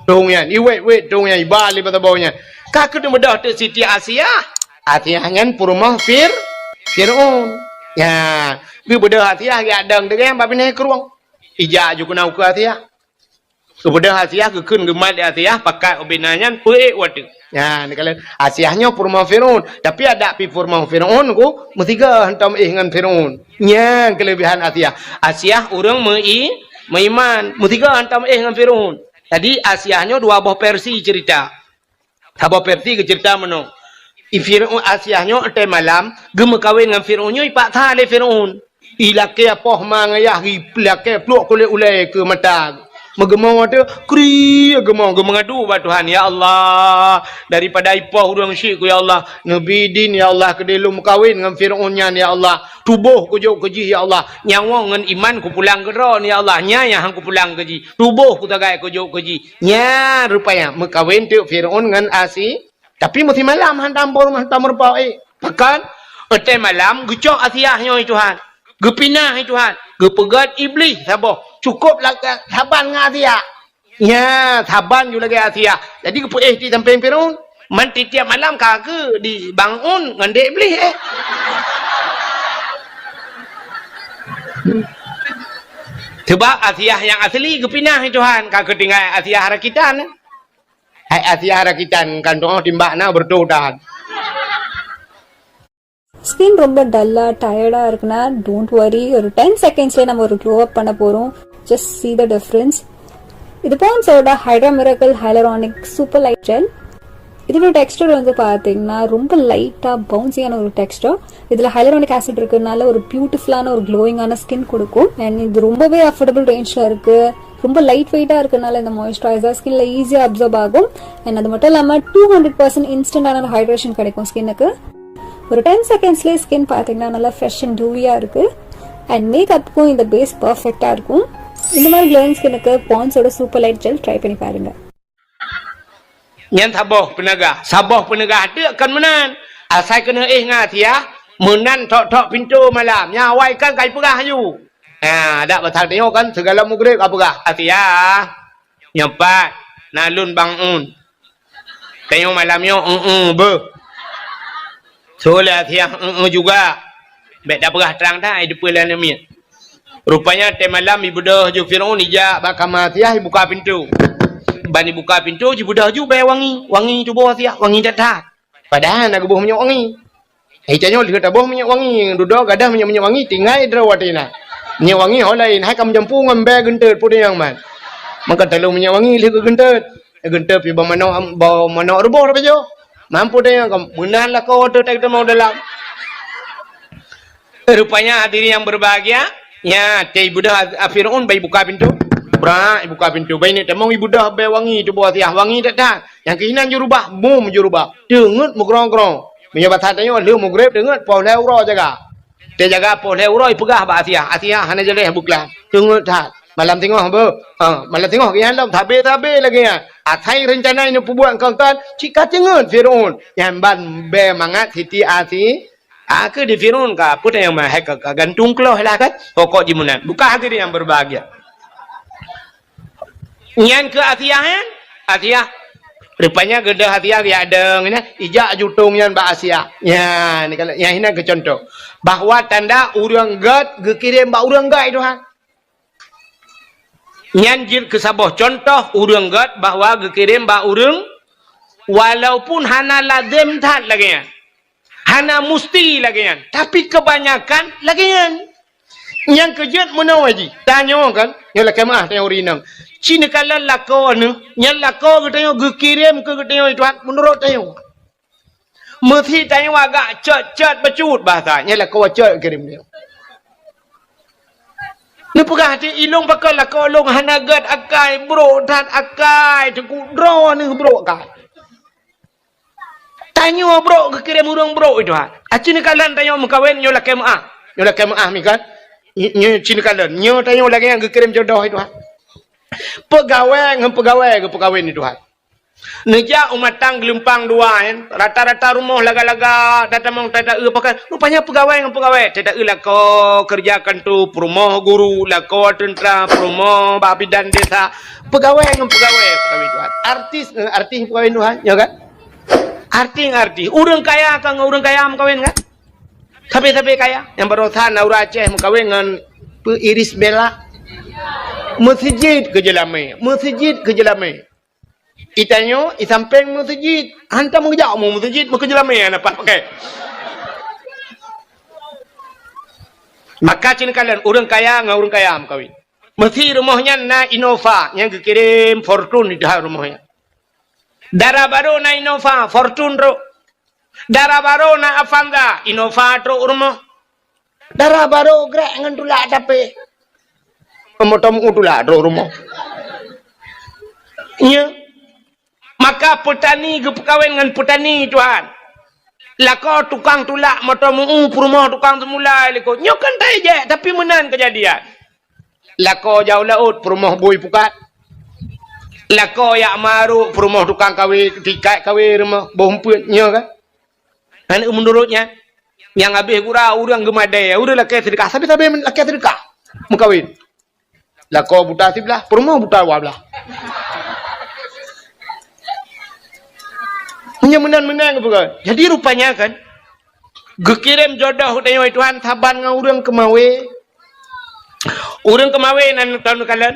Tông nyan, iwét-wét tông nyan, iba lé bak saboh nyan. Ka keuneuk beudôh teuk Siti Asiah. Asiah nyan peurumoh Fir-, Fir'aun. Nya, geubeudôh Asiah geujak dong deungon bak binéh krueng. Ijak ju keunoe ukeue Asiah. Geubeudôh Asiah, geukheun geumat lé Asiah, pakat ubé na nyan, peuék u ateueh. Nyan, kalau Asiah nyoe peurumoh Firaun, tapi adak pi peurumoh Firaun ku meusigoe hantom éh ngon Firaun. Nyan keuleubehan Asiah. Asiah ureuëng mei-, meuiman, meusigoe hantom éh ngon Firaun. Jadi Asiah nyoe dua boh versi cerita. Saboh versi geucerita meunoe. I Firaun, Asiah nyoe watée malam geumeukawen ngon Firaun nyoe ipaksa lé Firaun. Ilakée poh ma ngon yah, ilakée pluek kulét ulée keu mata. Meugeumong watée, kri geumong, geumeungadu bak Tuhan, "Ya Allah, daripada ipoh ureuëng syik ku, ya Allah, neubi idin, ya Allah, keudeh lôn meukawen ngon Firaun nyan, ya Allah. Tuboh kujok keu jih, ya Allah. Nyawöng ngon iman kupulang keu droe, ya Allah. Nyan nyang han kupulang keu jih. Tuboh kutagai kujok keu jih." Nyan rupanya meukawen teuk Firaun ngon Asi-, Tapi meusimalam hantom peurumoh, hantom meurumpok, eh. Pakon? Watée malam geucok Asiah nyoe, Tuhan. Geupinah, Tuhan. Geupeugét Iblih saboh. Cukôp lagée saban ngon Asiah. Nya, saban ju lagée Asiah. Jadi geupeuéh di sampéng Firaun. Man tiep-tiep malam ka keu di bangun ngon dék Iblih, eh. Sebab Asiah nyang asli geupinah, Tuhan. Ka keu tinggai Asiah rakitan. Hai Asiah rakitan kan tu, oh, timbak na bertodan. Skin ரொம்ப டல்லாக டயர்டாக இருக்குன்னா, don't worry. ஒரு டென் செகண்ட்ஸ்லேயே நம்ம ஒரு க்ளோ அப் பண்ண போகிறோம். Just see the difference. இது பாண்ட்ஸோட hydra miracle hyaluronic super light gel. இதோட டெக்ஸ்டர் வந்து பார்த்தீங்கன்னா, ரொம்ப லைட்டாக பவுன்சியான ஒரு டெக்ஸ்டர். இதில் ஹைலரானிக் ஆசிட் இருக்கிறதுனால ஒரு பியூட்டிஃபுல்லான ஒரு க்ளோயிங்கான ஸ்கின் கொடுக்கும். அண்ட் இது ரொம்பவே அஃபோர்டபுள் ரேஞ்சில் இருக்குது. ரொம்ப லைட் வெயிட்டாக இருக்கிறதுனால இந்த மாய்ஸ்சரைசர் ஸ்கின்ல ஈஸியாக அப்சர்ப் ஆகும். அண்ட் அது மட்டும் இல்லாமல், டூ ஹண்ட்ரட் பர்சன்ட் இன்ஸ்டன்டான ஒரு ஹைட்ரேஷன் கிடைக்கும் ஸ்கின்னுக்கு. ஒரு டென் செகண்ட்ஸ்லேயே ஸ்கின் பார்த்தீங்கன்னா, நல்லா ஃப்ரெஷ் அண்ட் டூவியாக இருக்குது. அண்ட் மேக்கப்புக்கும் இந்த பேஸ் பர்ஃபெக்டாக இருக்கும். இந்த மாதிரி க்ளோயிங் ஸ்கின்னுக்கு பாண்ட்ஸோட சூப்பர் லைட் ஜெல் ட்ரை பண்ணி பாருங்கள். Nyan saboh peuneugah, saboh peuneugah teuk kon meunan. Asai keuneuk éh ngon Asiah, meunan thok-thok pintoe malam. Nyan awai kan kai peugah aju. Ha, dak basa tanyoe kan, sigala mugreb ka peugah, "Asiah, nyoe pat, na lôn bangun. Tanyoe malam nyoe, eu-eu, beuh." Soe lé Asiah, "Eu-eu juga." Bék tapeugah trang that, ai depan lam miet. Rupanya, watée malam ibeudôh ju Firaun ijak bak kama Asiah, ibuka pintoe. Ban ibuka pintoe, jibeudôh ju bée wangi. Wangi tuboh Asiah, wangi that-that. Padahai na geuboh minyeuk wangi. Hai tanyoe lheueh taboh minyeuk wangi, dudoe gadoh minyeuk-minyeuk wangi, tinggai droe watée na. Minyeuk wangi ho laén, hai ka meujampu ngon bée geunteut, peue nyang man. Maka taleueng minyeuk wangi lheueh geugeunteut. Geunteut pih bak manok, bak manok ruboh tapajoh. Mampu tanyoe ka meunan lakoe teuh tai teumau dalam. Rupanya hadirin yang berbahagia, nya, teu ibeudôh a-, a Firaun bai buka pintoe. Brak, ibuka pintoe. Bai neuk tamong ibeudôh bée wangi tuboh Asiah, wangi that-that. Nyang keuh inan jurubah, bom jurubah. Teungeut meugrong-grong. Meunyoe basa tanyoe lheueh mugreb teungeut poh lhée uroe jaga. Teujaga poh lhée uroe ipeugah bak Asiah, "Asiah, hana jaleh beuklam. Teungeut that. Malam singoh beuh." Ah, malam singoh geuihan lom, sabe-sabe lagée nyan. Asai reuncana ineuk peubuet kon-kon, cit ka teungeut Firaun. Nyan ban bée mangat Siti Asi-, A, keu di Firaun ka, peue teuh nyang meuhai ka, ka gantung kloh lah kan? Pokok jih meunan. Buka hadirin yang berbahagia. Nyan keu Asiah, nyan? Asiah. Rupanya geudah Asiah geujak dong nyan, ijak jutong nyan bak Asiah. Nyan, kalau, nyan hinan keu contoh. Bahwa tanda ureuëng gét geukirém bak ureuëng gét, Tuhan. Nyan jeuet keu saboh contoh ureuëng gét bahwa geukirém bak ureuëng, walaupun hana lazem that lagée nyan. Hana musti lagée nyan, tapi keubanyakan lagée nyan. Nyang keujeuet meunoe jih, tanyoe kan, nyoe lakée meuáh tanyoe ureuëng inong. Ci neukalon lakoe neuh, nyan lakoe geutanyoe geukirém keu geutanyoe Tuhan meunurot tanyoe. Meusi tanyoe agak cot-cot bacut bahasa, nyan lakoe cot geukirém tanyoe. Neupeugah cit ilong pakon lakoe lôn hana gét akai, brok that akai, teungku droeneuh brok akai. Tanyoe brok geukirém ureuëng brok itu ha. Aci neukalon tanyoe meukawen nyoe lakée meuáh. Nyoe lakée meuáh mi kan. Nyoe ci neukalon. Nyoe tanyoe lagée nyang geukirém jodoh itu ha. Peugawée ngon peugawée geupeukawen itu ha. Neujak u matang geulumpang dua nyan, rata-rata rumoh laga-laga, tatamong tata-eu pakai. Rupanya peugawée ngon peugawée, tata-eu lakoe keureuja kanto, peurumoh guru, lakoe teuntra, peurumoh bak bidan desa. Peugawée ngon peugawée, peugawée Tuhan. Artis ngon artis peugawée Tuhan, ya kan? Artis ngon artis. Ureuëng kaya ka ngon ureuëng kaya meukawen kan? Sabe-sabe kaya. Nyang barosa Naura Aceh meukawen ngon Iris Bella. Meuseujid keu jeulamé, meuseujid keu jeulamé. Itanyoe, isampéng meuseujid. Hantom geujak mu meuseujid, meukeujeulamé hana pakai. Maka cit kalon ureuëng kaya ngon ureuëng kaya meukawen. Meusi rumoh nyan na Innova nyang geukirém Fortuner di dalam rumoh nyan. Dara barô na Innova, Fortuner trok. Dara barô na Avanza, Innova trok rumoh. Dara barô grek ngon tulak tapi. Moto meu tulak trok rumoh. Nya. Maka peutani geupeukawen ngon peutani, tuan. Lakoe tukang tulak moto meu peurumoh tukang seumula likot. Nyoe kan tajak, tapi meunan keujadian. Lakoe jak u laôt, peurumoh bui pukat. Lakoe jak marok, peurumoh tukang kawé, tikat kawé rumoh, boh umpeuet, nyoe kan? Hana meunurot nyan. Nyang habéh gura ureuëng geumadé, ureuëng lakée seudeukah, sabe-sabe lakée seudeukah meukawen. Lakoe buta siblah, peurumoh buta dua blah. Meunyoe meunan-meunan geupeugah. Jadi rupanya kan, geukirém jodoh tanyoe Tuhan saban ngon ureuëng keumawé. Ureuëng keumawé nan tahu kalon.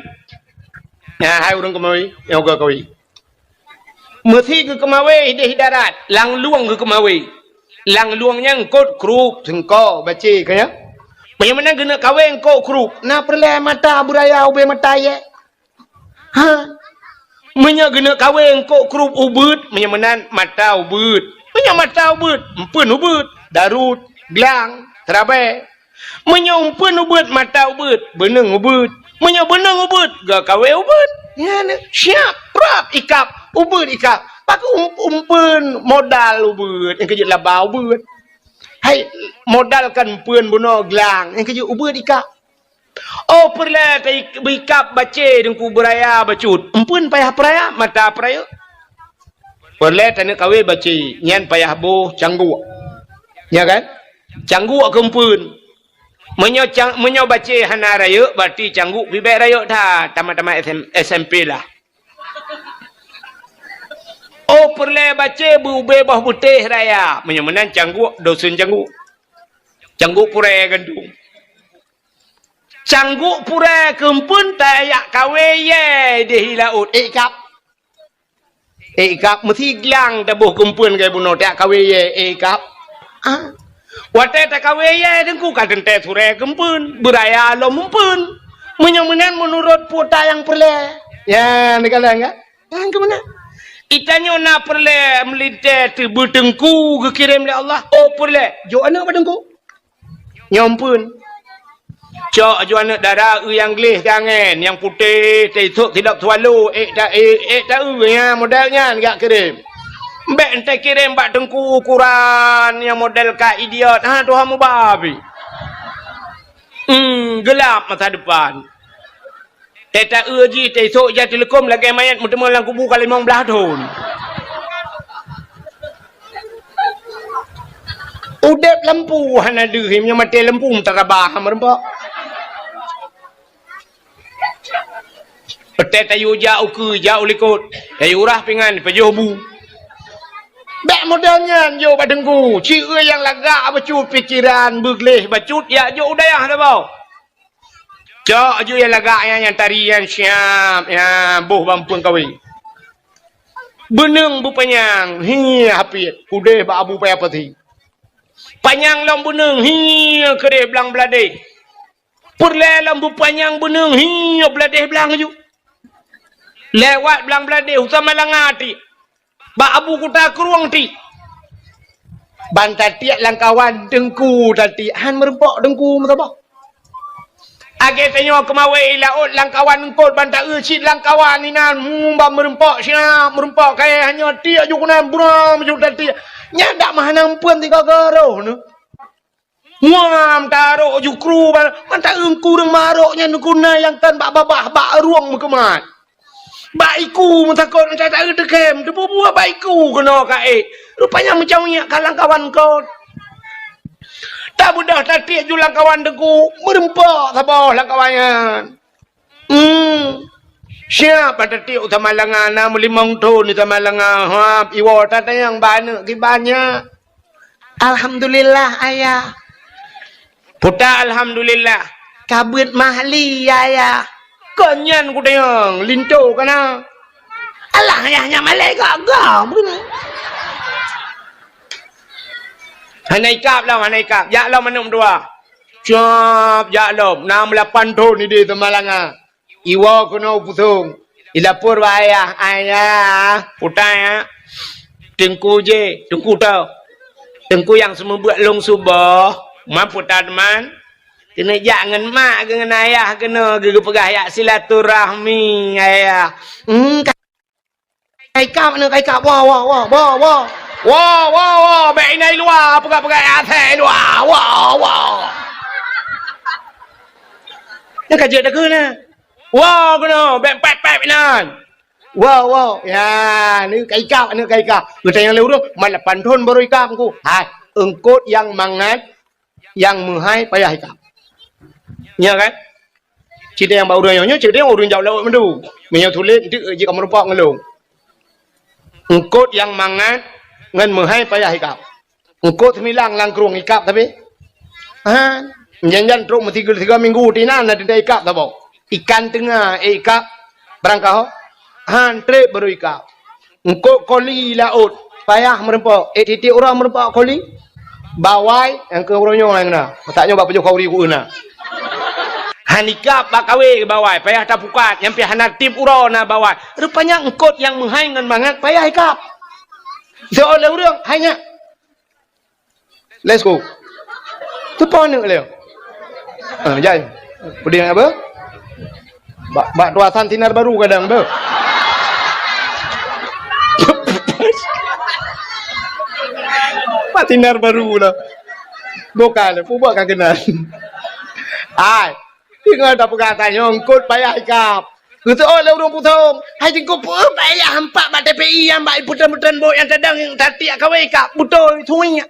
Nah, hai ureuëng keumawé, nyang uga kawé. Meusi geukeumawé idéh darat, lam lueng geukeumawé. Lam lueng nyan eungkôt krup, seungko, bacé, ka nyan. Meunyoe meunan geuneuk kawé eungkôt krup, na peureulée mata beuraya ubé mata yé. Ha? Meunyoe geuneuk kawé eungkôt krup ubeuet, meunyoe meunan mata ubeuet. Meunyoe mata ubeuet, eumpeuen ubeuet, darut, glang, seurabée. Meunyoe eumpeuen ubeuet mata ubeuet, beuneueng ubeuet. Meunyoe beuneueng ubeuet, geukawé ubeuet. Nyan siap, prap ikab, ubeuet ikab. Pakon um-, eumpeuen modal ubeuet, nyang keujeuet laba ubeuet. Hai, modal kan eumpeuen bunoe glang, nyang keujeuet ubeuet ikab. Oh, peureulée ta-, beuikab bacé teungku beuraya bacut. Eumpeuen payah peuraya, mata peurayeuk. Peureulée taneuk kawé bacé, nyan payah boh cangguek. Nya kan? Cangguek keu eumpeuen. Meunyoe cang-, meunyoe bacé hana rayeuk, berarti cangguek pih bék rayeuk that, tamat-tamat S M, S M P lah. Oh, peureulée bacé beu-, ubé boh beutéh raya. Meunyoe meunan cangguek, dosen cangguek. Cangguek purée gandong. Cangguek purée keu eumpeuen tajak kawé yé idéh laôt, ék ikab. Ék ikab meusi glang taboh keu eumpeuen keu bunoe tajak kawé yé, ék ikab. Ah. Watée takawé yé teungku ka teuntée surée keu eumpeuen, beuraya lom eumpeuen. Meunyoe meunan meunurot peue ta nyang peureulée. Ya, neukalon ka? Nyang keu meunan. Itanyoe na peureulée meulintée teubeuteungku geukirém lé Allah. Oh, peureulée. Jok aneuëk bak teungku. Nyoe eumpeuen. Cok aju aneuëk dara eu nyang gleh tangen, nyang putéh, teusok sidop swallow, ék ta-, ék, ék ta-eu nyan model nyan jak kirém. Bék enté kirém bak teungku ukuran nyang model ka idiot. Ha, tuha mubabi. Hmm, gelap masa depan. Teuta-eu jih, teusok jak teuleukom lagée mayét meuteumé lam kubu ka limong blaih thon. Udeb lampu hana deuh, meunyoe maté lampu meutarabah meureumpok. Teuta tayue jak ukeue, jak u likot, tayue urah pingan, pajoh bu. Bék model nyan jok bak teungku, ci eu nyang lagak bacut pikeran, beugleh bacut, jak jok u dayah saboh. Cok aju nyang lagak nyan, nyang tari nyan siap, nyan boh bak eumpeuen kawé. Beuneueng beupanyang, hi hapiet, udeh bak abu paya pati. Panyang lom beuneueng, hi keudeh blang bladeh. Peureulée lom beupanyang beuneueng, hi bladeh blang aju. Lewat blang bladeh, u Samalanga tiek. Bak abu kuta krueng tiek. Ban tatiek lam kawan teungku tatiek, han meureumpok teungku meusaboh. Agée tanyoe keumawé i laôt lam kawan eungkôt ban ta-eu cit lam kawan inan, mu ban meureumpok siap, meureumpok kayée hanyoe tiek ju keunan buram ju tatiek. Nyan dak meuhana eumpeuen sigoe-goe roh neuh. Muam tarok jukru ba-, mantong ureuëng marok nyan guna nyang kan bak babah, bak rueng meukeumat. Bak iku meutakot mantong taeu teukem, teububuet bak iku keunoe ka ék. Rupanya meucawyak ka lam kawan kot. Tabeudôh tatiek ju lam kawan teungku, meureumpok saboh lam kawan nyan. Hmm. Siap bak tatiek u Samalanga, na meulimong thon di Samalanga. Hap, iwoe tatanyong bak aneuëk kiban nyan. Alhamdulillah, Ayah. Puta alhamdulillah. Ka beuet mahli, Ayah. Kon nyan kutanyong, linto kana. Alah, yah nyan malaikat gam. Hana ikab lom, hana ikab. Jak lom aneuk dua. Cop, jak lom. Na meulapan thon idéh teumalanga. Iwoe keunoe u pusong. Ilapor bak ayah, "Ayah, putai, ya. Teungku jih, teungku tau. Teungku nyang seumeubeuet lôn suboh, man putai teuma. Keuneuk jak ngon mak geuh ngon ayah keunoe geuh geupeugah jak silaturahmi, ayah." Hmm, ka ikab, aneuk ka ikab. Woe, woe, woe, woe, woe. Woe, woe, woe, bèk inan i luwa, peugah-peugah asèe i luwa. Woe, woe. Nyan ka jeuet takheun na. Woe keunoe, bèk pèp-pèp inan. Woe, woe. Ya, aneuk ka ikab, aneuk ka ikab. Geutanyong lé ureueng, "Man lapan thon baru ikab, Teungku?" Hai, eungkôt nyang mangat, nyang meuhai payah ikab. Nyo kan? Cit nyang bak ureueng nyoe, cit nyang ureueng jak laôt mandum. Meunyoe tuléh, eunteuk jeuet ka meurumpok ngon lôn. Eungkôt nyang mangat ngon meuhai payah ikab. Eungkôt seumilang lam krueng ikab tapi. Ha, jan-jan trok meusigoe-sigoe minggu, tinan na teuntèe ikab saboh. Ikan teunga, eh, ikab barangkaho. Han trép baru ikab. Eungkôt koli laôt, payah meurumpok. Eh, tieb-tieb uroe meurumpok koli. Bawai, nyang keu uroe nyoe nyang na. Masa nyoe bak pajoh khauri ku na. Han ikab bak kawé bawai, payah tapukat, nyang pih hana tieb uroe na bawai. Rupanya eungkôt nyang meuhai ngon mangat payah ikab. Soe lé ureueng, hai nyak. Let's go. Teupeue aneuk lé. Ah, jai. Peudeh apa? Bak, bak tuasan sinar baru kadang tu. Bak sinar baru lah. Bukan, pubak ka kenal. Ai, tinggal dah peugah tanyoe, eungkôt payah ikab. Geuseuôt lé ureueng pusong, "Hai Teungku, peue payah hampak bak T P I nyang bak peutrön-peutrön bot nyang tadong nyang tatiek kawé ka beutôi suiek."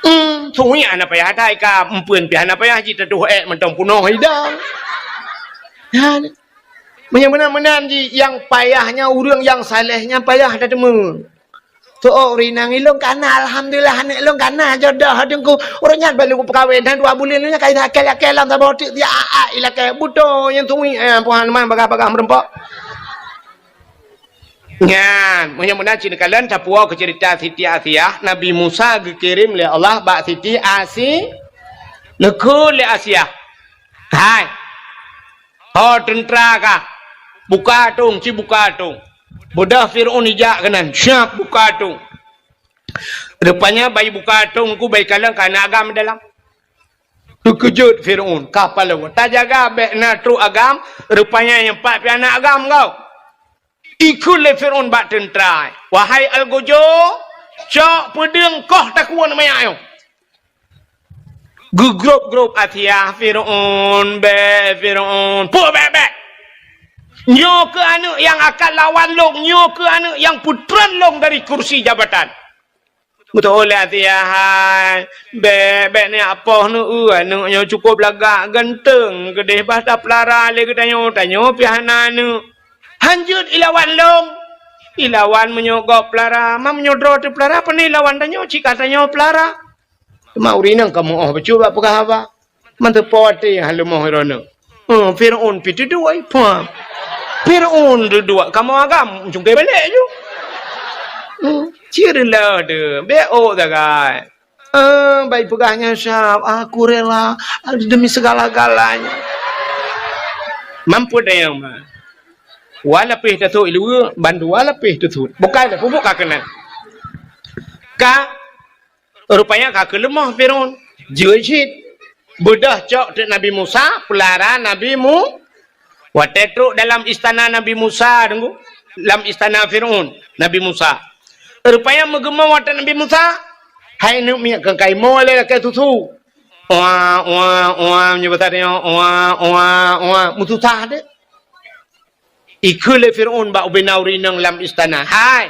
Hmm, suiek hana payah that ka, eumpeuen pih hana payah jitatuh ék mantong punoh idang. Nyan. Meunyoe meunan-meunan jih, nyang payah nyan ureueng nyang saleh nyan payah that teuma. Soe ureueng inong ilôn ka na, alhamdulillah, aneuk lôn ka na jodoh Teungku. Ureueng nyan baru peukawen, dan dua buleuen nyan ka lakée-lakée lam saboh teuk, ya, a, a, ilakée. Beutôi nyang tui, eh, Tuhan man bagah-bagah meurumpok. Nyan, meunyoe meunan cit neukalon tapuwoe keu ceurita Siti Asiah, Nabi Musa geukirém lé Allah bak Siti Asi-, neukheun lé Asiah. Hai, ho teuntra kah, buka atong, ci buka atong. Beudôh Fir'aun ijak keunan, siap buka atong. Rupanya bai buka atong ku bai kalon ka na agam dalam. Teukeujot Fir'aun, ka palau. Tajaga bèk na trok agam, rupanya nyang pat pih na agam kau. Ikheun lé Fir'aun bak teuntra, "Wahai algojo, cok peudeueng koh takue manyak nyoe." Geugrôp-grôp Asiah, "Fir'aun, bèk, Fir'aun, peue bèk-bèk? Nyoe keuh aneuk nyang akan lawan lôn, nyoe keuh aneuk nyang peutrön lôn dari kursi jabatan." Meutu'oh lé Asiah, "Hai, bèk, bèk neuh apoh neuh, eu, aneuk nyoe cukôp lagak ganteng, keudeh bah tapeulara lé geutanyoe, tanyoe pih hana aneuk." "Hanjeuet ilawan lôn." "Ilawan meunyoe gob peulara, ma meunyoe droe teupeulara, pane ilawan tanyoe, cit ka tanyoe peulara." Teuma ureueng inong ka meu'oh bacut bak peugah haba. Mantong po até han leumoh droeneuh. Hmm, Fir'aun pih teuduek, pah. Fir'aun teuduek, kamoe agam, cungké balek ju. Hmm, cit leuh deuh, bèk ôk sagai. Eh, bai peugah nyan siap, "Aku rela demi segala-galanya." Mampu dayang mah. Wa lapéh tasôk i luweue, bandua lapéh tasôk. Bukai dah, pubuk ka keunan. Ka Rupanya ka keuleumoh Fir'aun. Jeuet cit. Beudôh cok teuk Nabi Musa, peulara Nabi Mu-, watèe trok dalam istana Nabi Musa, deungö, lam istana Fir'aun, Nabi Musa. Rupanya meugeumong watèe Nabi Musa, hai neuk miet keu kaimoe lé lakèe susu. Oa, oa, oa, meunyoe basa tanyoe, oa, oa, oa, meususah deh. Ikheun lé Fir'aun bak ubena ureueng inong lam istana, "Hai,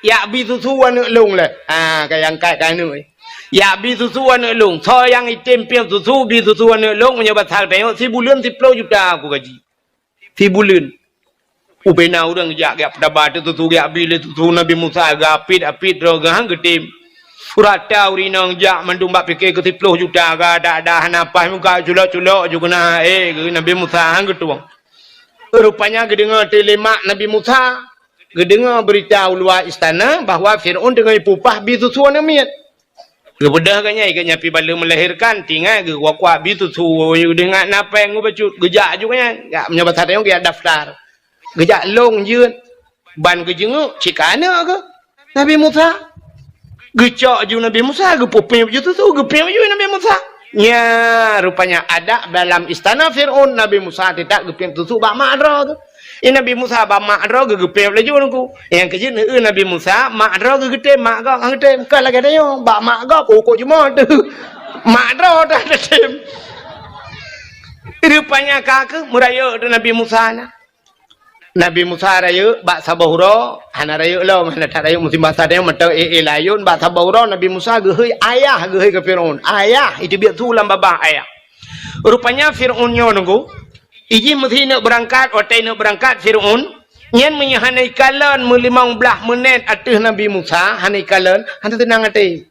jak bi susu aneuk lôn lé." Ha, ka angkat ka aneuk. "Jak bi susu aneuk lôn. Soe nyang item pieng susu, bi susu aneuk lôn, meunyoe basa tanyoe sibuleuen siploh juta aku gaji." Sibuleuen. Ubena ureueng jak, jak peutaba teuk susu, jak bi lé susu Nabi Musa, geuapit-apit droe geuh han geutem. Rata ureueng inong jak mandum bak pike keu siploh juta, geudak-dak hana paih muka culok-culok ju keunan, eh, geuh Nabi Musa han geutueng. Rupanya geudeungoe teuh lé mak Nabi Musa, geudeungoe beurita u luwa istana bahwa Fir'aun teungoh jipeupah bi susu aneuk miet. Geubeudôh geuh nyan, geuh nyan pih bak lheueh meulahirkan, tinggai geuh kuak-kuak bi susu, geuh nyan na péng geuh bacut, geujak ju geuh nyan. Jak meunyoe basa tanyoe geujak daftar. Geujak lôn jeuet, ban geujeungeuk cit ka aneuk geuh. Nabi Musa. Geucok ju Nabi Musa, geupeupéng ju susu, geupiep ju Nabi Musa. Nya, rupanya adat dalam istana Fir'aun, Nabi Musa teutap geupiep susu bak mak droe geuh. I Nabi Musa bak mak droe geuh geupiep laju nungku. Nyang keujeuet, heu, Nabi Musa, mak droe geuh geutem, mak gob han geutem. Kon lagèe tanyoe, bak mak gob, oh, kok jumoh teuh. Mak droe dah geutem. Rupanya ka keuh meurayeuk tu Nabi Musa na. Nabi Musa rayeuk bak saboh uroe, hana rayeuk lom, hana that rayeuk musim basa tanyoe mantong éh-éh layôn, bak saboh uroe Nabi Musa geuhôi ayah, geuhôi keu Fir'aun. Ayah, itu biet su lam babah ayah. Rupanya Fir'aun nyoe nungku, ijih meusineuk beurangkat, watèe neuk beurangkat Fir'aun, nyan meunyoe hana ikalon meulimong blaih meunét ateueh Nabi Musa, hana ikalon, hana teunang até.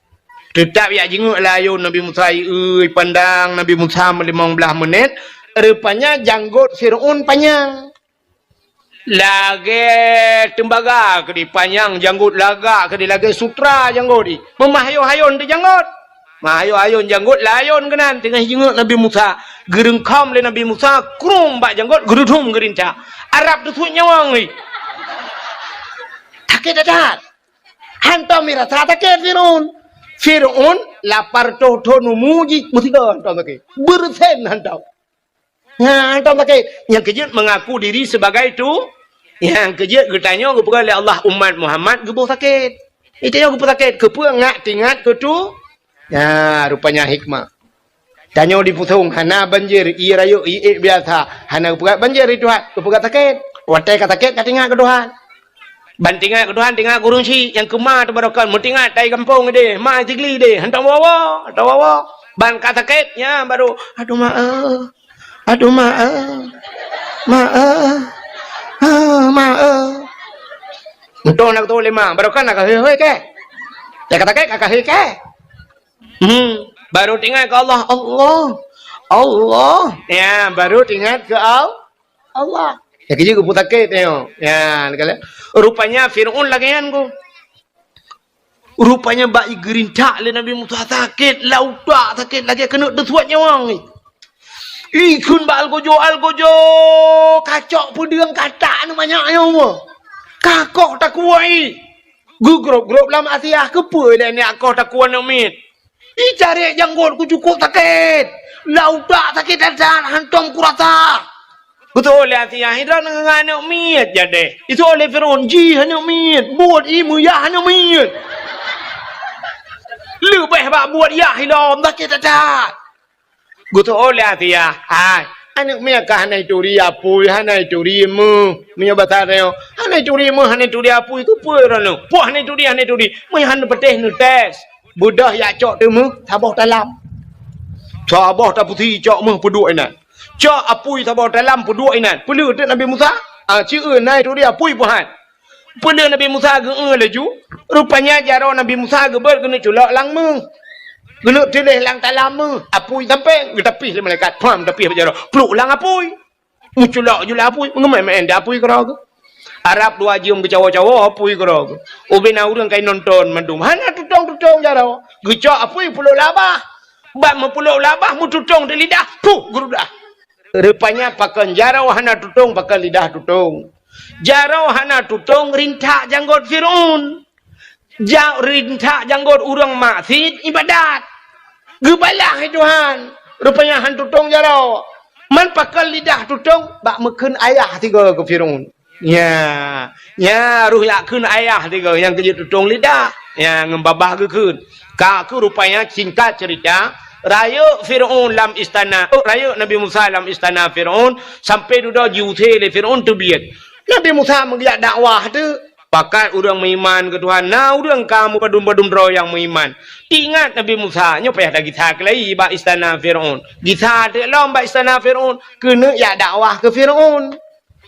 Teutap jak jingeuk layôn Nabi Musa, ieu, ipandang Nabi Musa meulimong blaih meunét, rupanya janggot Fir'aun panyang. Lagèe teumbaga keudéh panyang janggot, lagak keudéh lagèe sutra janggot jih. Meumeuhayôn-hayôn teuh janggot. Meuhayôn-hayôn janggot, layôn keunan teungoh jingeuk Nabi Musa. Geureungkhom lé Nabi Musa, krueng bak janggot, geurudum geurinca. Arab teusuet nyawöng jih. Sakét that-that. Hantom mirasa sakét Fir'aun. Fir'aun lapar toh-toh numu jih, meusigoe hantom sakét. Beureusen hantom. Nyan, hantom sakét. Nyang keujeuet mengaku diri sebagai tu. Nyang keujeuet geutanyoe geupeugah lé Allah umat Muhammad geuboh sakét. Geutanyoe geupeusakét. Keupeue ngat teuingat keu tu? Nyan, rupanya hikmah. Tanyoe di Pusong hana banjir, ie rayeuk, ie ék biasa. Hana geupeugah banjir di Tuhan, geupeugah sakét. Watèe ka sakét, ka teuingat keu Tuhan. Ban teuingat keu Tuhan, teuingat keu ureueng chik nyang keu ma teubarokan, meuteuingat tai gampông deh, ma Sigli deh, hantom woe-woe, hantom woe-woe. Ban ka sakét, nyan baru, "Aduh, ma, eh. Aduh, ma, eh. Ma, eh. Ah, ma, eh." Untung na geutoe lé ma, barokan na ka hôi-hôi kèe. Nyang ka sakét ka hôi kèe. Hmm, baru teuingat keu Allah, Allah. Allah. Ya, baru teuingat keu Al-, Allah. Ya, keujeuet geupeusakét nyoe. Ya, rupanya Fir'aun lagèe nyan ku. Rupanya bak geurintak lé Nabi Musa sakét, lam utak sakét lagèe keuneuk teusuet nyawöng. Ikheun bak algojo, algojo, kacok peudeueng katak nyoe manyak nyoe. Kakoh takue. Geugrôp-grôp lam Asia, keupeue lé nyak koh takue aneuk miet. Itarek janggot ku cukôp sakét. Lam utak sakét that-that, hantom kurasa. Geutoe lé Asia, hidroe ngon aneuk miet jadeh. Itoe lé Fir'aun, jih aneuk miet. Buet ie meuyah aneuk miet. Leubeh bak buet yah ilom, sakét that-that. Geutoe lé Asia, hai, aneuk miet ka hana ituri apui, hana ituri meuh. Meunyoe basa tanyoe, hana ituri meuh, hana ituri apui, keupeue droeneuh? Poh hana ituri, hana ituri. Meunyoe hana patéh neutés. Beudôh jak cok teumeuh saboh talam. Saboh tapeusi cok meuh peuduek inan. Cok apui saboh talam peuduek inan. Peuleueh teuk Nabi Musa, ah, ci eu na ituri apui peuhan. Peuleueh Nabi Musa geu-eu laju, rupanya jaroe Nabi Musa geubeuet keuneuk culok lam meuh. Keuneuk tiléh lam talam meuh, apui sampéng, geutapih lé malaikat, pham tapih bak jaroe, pluk lam apui. Meuculok ju lam apui, meugeumén-mén di apui keudroe geuh. Arab dua jeuem geucawoe-cawoe apui keudroe geuh. Ubé na ureueng ka inonton mandum, hana tutong-tutong jaroe. Geucok apui peupluk lam babah. Bak meupeupluk lam babah, meututong di lidah, puh, geurudah. Rupanya pakon jaroe hana tutong, pakon lidah tutong. Jaroe hana tutong rintak janggot Fir'aun. Ja-, rintak janggot ureueng maksiet ibadat. Geubalah lé Tuhan. Rupanya han tutong jaroe. Man pakon lidah tutong bak meukheun ayah sigoe keu Fir'aun. Nya, nya roh jak kheun ayah sigoe nyang keujeuet tutong lidah. Nya ngon babah geukheun. Ka keuh rupanya singkat cerita, rayeuk Fir'aun lam istana, oh, rayeuk Nabi Musa lam istana Fir'aun, sampai dudoe jiusé lé Fir'aun teubiet. Nabi Musa meugeuyak dakwah teuk, pakat ureueng meuiman keu Tuhan, na ureueng ka meupadum-padum droe nyang meuiman. Ingat Nabi Musa, nyoe payah tagisa keulai bak istana Fir'aun. Gisa teuk lom bak istana Fir'aun, keuneuk jak dakwah keu Fir'aun.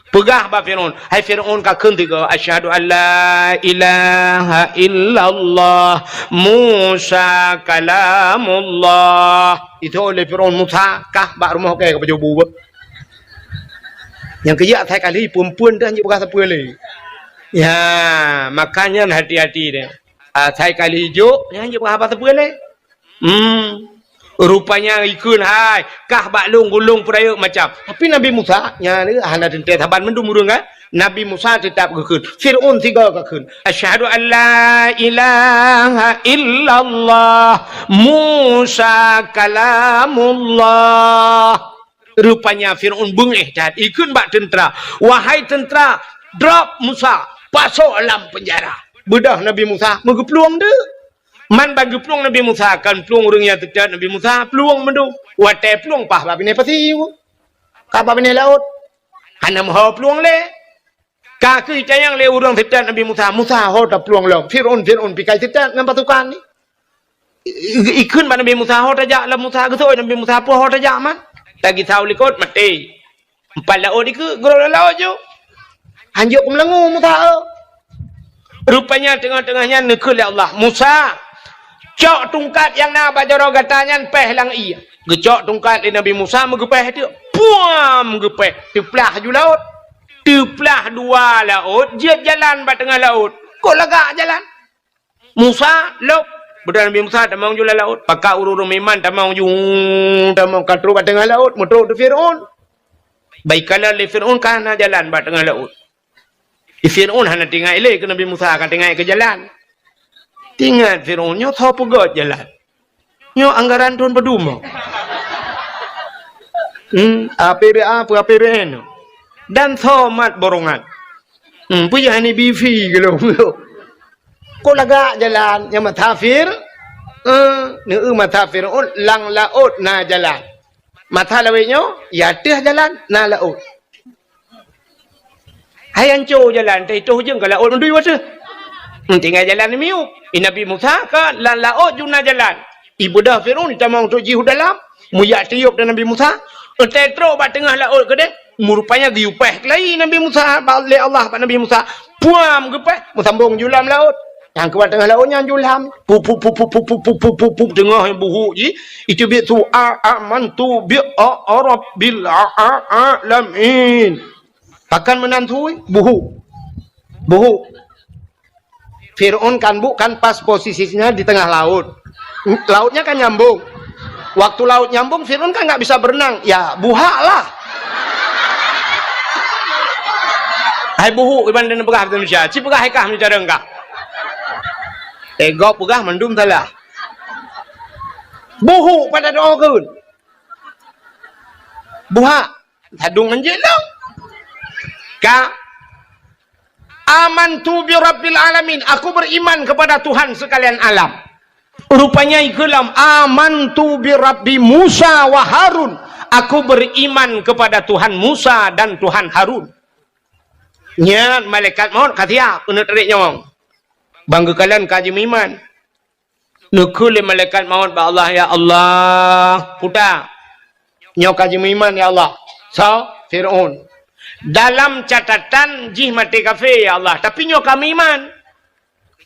Peugah bak Fir'aun, "Hai Fir'aun, kakheun sigoe, 'Asyhadu an la ilaha illallah, Musa kalamullah.'" Itoe lé Fir'aun, "Musa, kah bak rumoh kèe ka pajoh bu beuh." Nyang keujak asai kali peumpun dah hanjeuet peugah sapeue lé. Ya, makanya hati-hati deh. Asai kali jok, nyan hanjeuet peugah haba sapeue lé. Hmm. Rupanya ikheun hai, kah bak lôn gulong peurayeuk macam. Tapi Nabi Musa, nyan hana teuntée saban mandum ureuëng kan? Nabi Musa teutap geukheun. Fir'aun sigoe geukheun. "Asyhadu an la ilaha illallah, Musa kalamullah." Rupanya Fir'aun beungéh that. Ikheun bak teuntra, "Wahai teuntra, drop Musa, pasoe lam peunjara." Beudôh Nabi Musa meugeuplueng deuk. Man ban geuplueng Nabi Musa, kan plueng ureuëng nyang teutab Nabi Musa, plueng mandum. Watée plueng paih bak binéh pasi, ka bak binéh laôt. Hana meuho plueng lé. Ka keuh itanyong lé ureuëng teutab Nabi Musa, "Musa, ho taplueng lom? Fir'aun, Fir'aun pikai teutab ngon pasukan ni." I-, i-, ikheun bak Nabi Musa, "Ho tajak lom Musa." Geuseuôt Nabi Musa, "Peue ho tajak man?" Tagisa u likot, maté. Empat laôt dikeue, geurok lam laôt ju. Hanjeuet keumeulangô Musa, eu. Rupanya teungoh-teungoh nyan neukheun lé Allah, "Musa, cok tungkat nyang na bak jaroe gata nyan péh lam ié." Geucok tungkat lé Nabi Musa, meugeupéh teuk. Puam! Geupéh, teuplah ju laôt. Teuplah dua laôt, jeuet jalan bak teungoh laôt. Kok lagak jalan? Musa, lôb. Beudôh Nabi Musa tamong ju lam laôt. Pakat ureuëng-ureuëng meuiman tamong ju, tamong ka trok bak teungoh laôt, meutrok di Fir'aun. Bah ikalon lé Fir'aun ka hana jalan bak teungoh laôt. Di Fir'aun hana teuingat ilée keu Nabi Musa, ka teuingat keu jalan. Teuingat Fir'aun, nyoe soe peugöt jalan? Nyoe anggaran thon padum? Hmm, A P B A, peue A P B N? Dan soe mat borongan? Hmm, peue jih hana bifi geulong? Kok lagak jalan nyang meutasafir? Eh, neu meutasafir, oh, lam laôt na jalan. Masa lawét nyoe, ya teuh jalan, na laôt. Hai anco jalan, teuh toh jeueng ka laôt mandui wateuh. Tinggai jalan miyueb. I Nabi Musa ka lam laôt ju na jalan. Ibeudôh Fir'aun tamong trok jih u dalam, meuyak tiôb dan Nabi Musa. Teutrok bak teungoh laôt keudeh, meurupanya geuyue péh keulayi Nabi Musa, lé Allah bak Nabi Musa. Puam geupéh, meusambong ju lam laôt. Nyang keubah teungoh laôt nyan ju lam. Pup, pup, pup, teungoh buhuk jih. Iteubiet su a, amantu bi a, a rabbil a, a, alamin. Pakon meunan su, buhuk. Buhuk. Fir'aun kan bu, kan pas posisinya di tengah laut. Lautnya kan nyambung. Waktu laut nyambung, Fir'aun kan nggak bisa berenang. Ya, buhak lah. Hai buhuk, iban dan peugah bahasa Indonesia. Ci peugah hai kah meucara kah. Eh, gob peugah mandum salah. Buhuk pada doa keun. Buhak. Sadung anjing dong. Ka. Amantu bi rabbil alamin. Aku beriman kepada Tuhan sekalian alam. Rupanya ikeulam, "Amantu bi Rabbi Musa wa Harun." Aku beriman kepada Tuhan Musa dan Tuhan Harun. Nyan malaikat maut ka siap keuneuk tarék nyawöng. Ban geukalon ka jimeuiman. Neukheun lé malaikat maut bak Allah, "Ya Allah, puta, nyoe ka jimeuiman, ya Allah." Soe? Fir'aun. Dalam catatan jih maté kafé, ya Allah, tapi nyoe ka meuiman.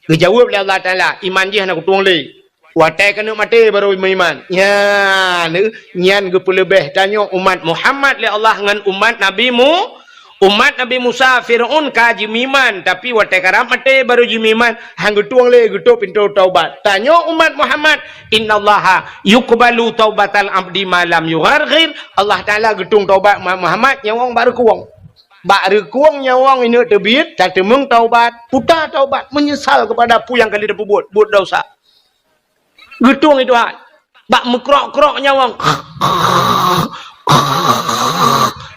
Geujaweueb lé Allah Taala, iman jih hana kutueng lé. Watée keuneuk maté barô meuiman. Nyan, nyan geupeuleubeh tanyoe umat Muhammad lé Allah ngon umat Nabi Mu-, umat Nabi Musa. Fir'aun ka jimeuiman, tapi watée karab maté barô jimeuiman, han geutueng lé geutôp pintoe taubat. Tanyoe umat Muhammad, "Innallaha yuqbalu taubatal abdi ma lam yugharghir." Allah Taala geutueng taubat umat Muhammad nyawöng bak reukueng. Bak reukueng nyawöng ineuk teubiet, tateumeung taubat, puta taubat, meunyeusal keupada peue nyang ka lheueh tapeubuet, buet desya. Geutueng i Tuhan. Bak meukrok-krok nyawöng.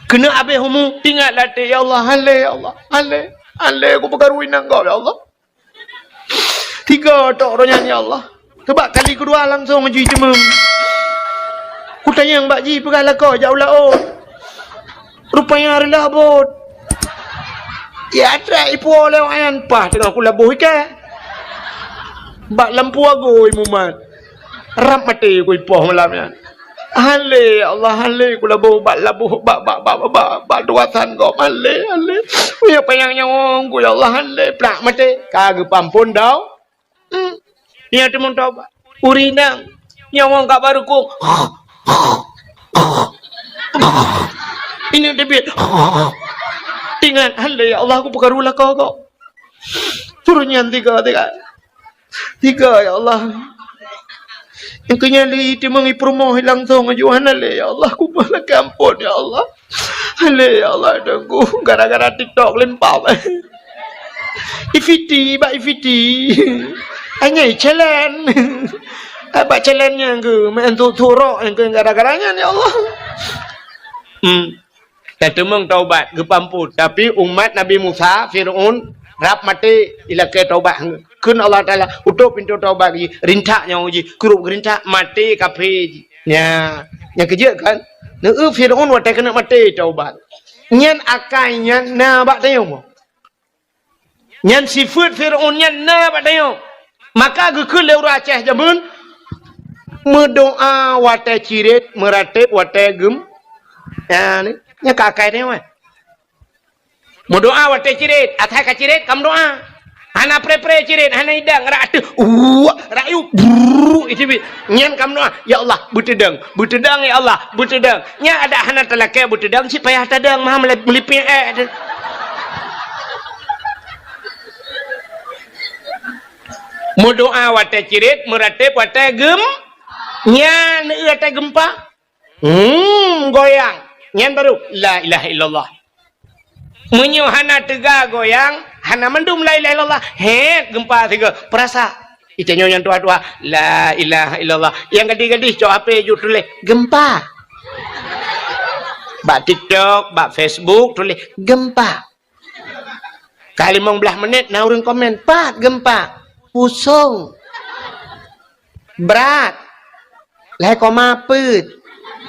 Keuneuk abéh umu, ingat latée, "Ya Allah, han lé, ya Allah, han lé, han lé, kupeukaru inong gob, ya Allah." Tiga tok roh nyan, ya Allah. Teubak kali keudua langsong jih jimeuem. Kutanyong bak jih peugah lakoe jak u laôt. Rupanya reulah bot. Ya trek ipuwoe lé awak nyan, paih teungoh kulaboh iké. Bak lampu agui mumat. Rab maté ku ipoh malam nyan. Han lé, ya Allah, han lé, kulaboh bak laboh, bak, bak, bak, bak, bak, bak tugasan gob, han lé, han lé. Meunyoe panyang nyawöng ku, ya Allah, han lé, plak maté. Ka geupeuamphon dau. Hmm. Nyan teumeung taubat. Ureueng inong, nyawöng ka bak reukueng. Ineuk teubiet. Ingat, "Hana lé, ya Allah, kupeukaru lakoe kok." Turun nyan tiga, tiga. Tiga, ya Allah. Nyang keu nyan lé teumang ipeurumoh langsong aju, "Hana lé, ya Allah, kupeulakèe ampôn, ya Allah. Hana lé, ya Allah, Tuhanku, gara-gara TikTok limpah." Ifiti, bak ifiti. Hanya challenge. Bak challenge nyan keuh, main tu turok nyan keuh gara-gara nyan, ya Allah. Hmm. Tateumeung taubat, geupeuampôn. Tapi umat Nabi Musa, Fir'aun, rab maté, ilakèe taubat. Kheun Allah Taala, "Utôp pintoe taubat jih, rintak nyoe jih, krup geurintak, maté kafé jih." Nya, nyang keujeuet kan? Neu Fir'aun watèe keuneuk maté taubat. Nyan akai nyan na bak tanyoe. Nyan sifeuet Fir'aun nyan na bak tanyoe. Maka geukheun lé ureueng Aceh jameun, meudoa watèe cirét, meuratép watèe geum-, nyan, nyan ka akai tanyoe, eh. Meudoa watèe cirét, asai ka cirét ka meudoa. Hana pré-pré cirét, hana idang, rak ateueh, uwak, rak yub, brrrr, itu bi. Nyan ka meudoa, "Ya Allah, beuteudong, beuteudong, ya Allah, beuteudong." Nyan adak hana talakèe beuteudong, cit payah tadong, meuhan meuli-, meulipék, eh, tu. Meudoa watèe cirét, meuratép watèe geum-, nyan, watèe geumpa. Hmm, goyang. Nyan baru, "La ilaha illallah." Meunyoe hana teuga goyang, hana mandum la ilaha illallah. Hét, geumpa sigoe. Peurasa. Itanyoe nyang tuha-tuha, "La ilaha illallah." Nyang gadih-gadih cok H P jeuet tuléh, "Geumpa." Bak TikTok, bak Facebook tuléh, "Geumpa." Ka limong blaih menit na ureueng komen, "Pat geumpa?" "Pusong." "Brat." "Lhèe koma peuet."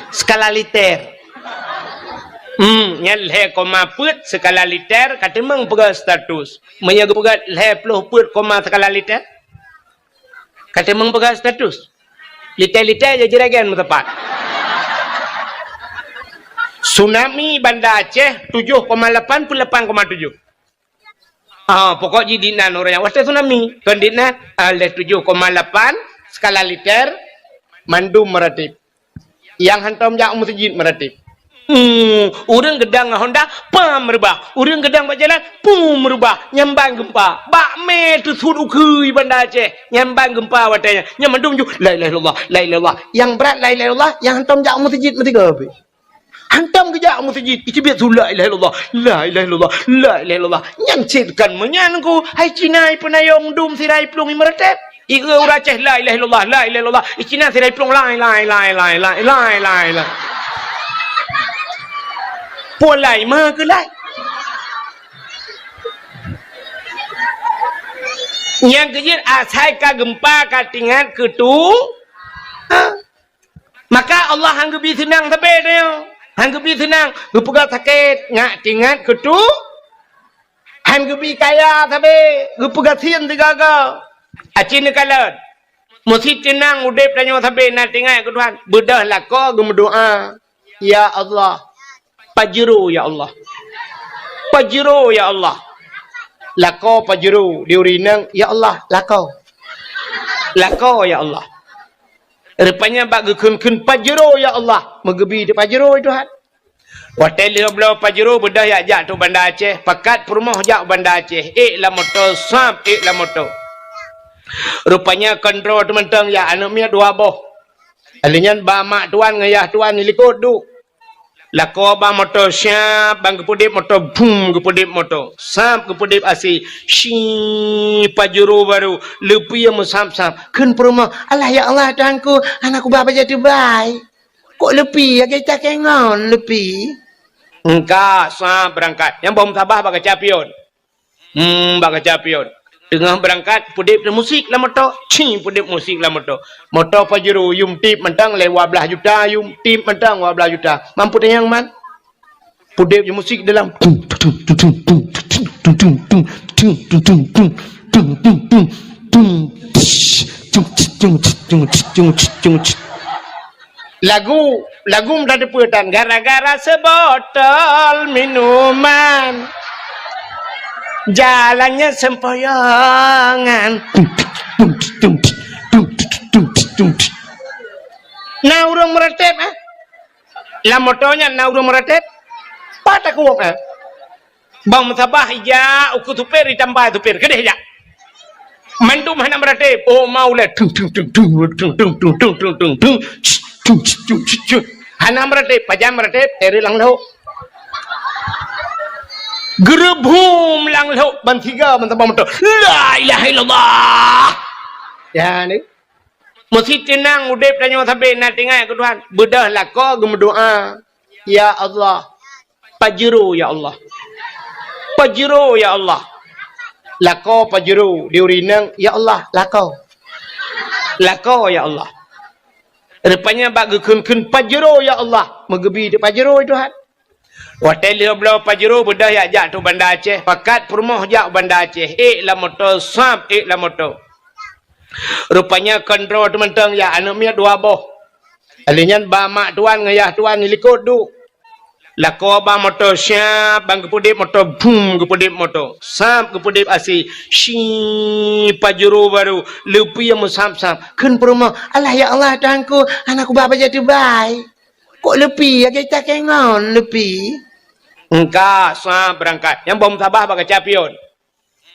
Skala liter. Hmm, nyan lhèe koma peuet skala liter, ka teumeung peugah status. Meunyoe geupeugah lhèe ploh peuet koma skala liter, ka teumeung peugah status. Liter-liter jih juragan meusapat. Tsunami Banda Aceh tujoh koma lapan peuet lapan koma tujoh. Ah, pokok jih di nan ureueng nyang watèe tsunami. Kon di nan, ah, lhèe tujoh koma lapan skala liter, mandum meuratép. Nyang hantom jak u meuseujid meuratép. Hmm, ureueng geudong ngon honda, pam meurubah. Ureueng geudong bak jalan, pum meurubah. Nyan ban geumpa. Bak mé teusut ukeue Banda Aceh. Nyan ban geumpa watèe nyan. Nyan mandum ju, "La ilaha illallah, la ilaha illallah." Nyang brat la ilaha illallah, nyang hantom jak u meuseujid meusigoe pih. Hantom geujak u meuseujid, iteubiet su, "La ilaha illallah, la ilaha illallah, la ilaha illallah." Nyan cit kon meunyan ku, hai Cina ipeunayong dum sira iplueng imeureutéb. Ieu ureueng Aceh, "La ilaha illallah, la ilaha illallah." I Cina sira iplueng, "Lai, lai, lai." Pulan lai ma keu lai. Nyang keujeuet asai ka geumpa ka teuingat keu tu. Ha? Maka Allah han geubi seunang sabe tanyoe. Han geubi seunang, geupeugah sakét, ngat teuingat keu tu. Han geubi kaya sabe, geupeugah sien sigaga. Aci neukalon. Meusi teunang udeb tanyoe sabe na teuingat keu Tuhan. Beudôh lakoe geumeudoa, "Ya Allah, pajero ya Allah. Pajero ya Allah." Lakoe pajero, di ureueng inong, "Ya Allah, lakoe. Lakoe ya Allah." Rupanya bak geukheun-kheun pajero, ya Allah, meugeubi teupajero Tuhan. Watèe lheueh bloe pajero beudôh jak-jak tu Banda Aceh, pakat peurumoh jak u Banda Aceh, ék lam moto, sab ék lam moto. Rupanya kontrol teuh mantong jak aneuk miet dua boh. Lheueh nyan ba mak tuan ngon yah tuan di likot duek. Lakoe ba moto siap, ban geupeudeb moto, bum, geupeudeb moto. Sab geupeudeb asi, shi, pajero baru, leupie meusab-sab. Kheun peurumoh, "Alah ya Allah Tuhanku, hana kuba bajèe teubai. Kok leupie lagèe cakée ngon leupie?" Engka sab beurangkat. Nyang boh meusabah bak kaca pion. Hmm, bak kaca pion. Teungoh beurangkat, peudeb musik lam moto. Ci, peudeb musik lam moto. Moto Pajero yum tip mantong lé dua blaih juta, yum tip mantong dua blaih juta. Mampu tanyong man? Peudeb musik dalam. Lagu, lagu meutateupeue tan, gara-gara seubotol minuman, jalannya sempoyongan. Na ureueng meuratéb, eh? Lam moto nyan na ureueng meuratéb? Pat takuwok, eh? Bang meusabah ijak ukeue supir, itamba supir. Keudeh jak. Mandum hana meuratéb. Oh, mau lé. Tung, tung, tung, tung. Hana meuratéb. Pajan meuratéb, teureuk lam lhok. Geureubhum lam lhok, ban siga, ban tabang moto. La ilaha illallah. Ya, ni. Meusti teunang udeb tanyoe sabe na teuingat keu Tuhan. Beudôh lakoe geumeudoa, "Ya Allah, Pajero ya Allah. Pajero ya Allah." Lakoe Pajero, di ureueng inong, "Ya Allah, lakoe. Lakoe ya Allah." Rupanya bak geukheun-kheun, "Pajero ya Allah." Meugeubi teuk Pajero, Tuhan. Watèe lheueh bloe Pajero beudôh jak, jak tu Banda Aceh, pakat peurumoh jak Banda Aceh, ék lam moto, sab ék lam moto. Rupanya kon droe teuh mantong jak, aneuk miet dua boh. Lheueh nyan ba mak tuan ngon yah tuan di likot duek. Lakoe ba moto siab, ban geupeudeb moto, bum, geupeudeb moto. Sab geupeudeb asèe, si Pajero baru, leupie meusab-sab. Kheun peurumoh, "Alah ya Allah, Tuhanku, hana kuba bajèe teubai." Kok leupie, lagèe takèe ngon leupie? Engka, sab beurangkat. Nyang bom sabah bak kaca pion.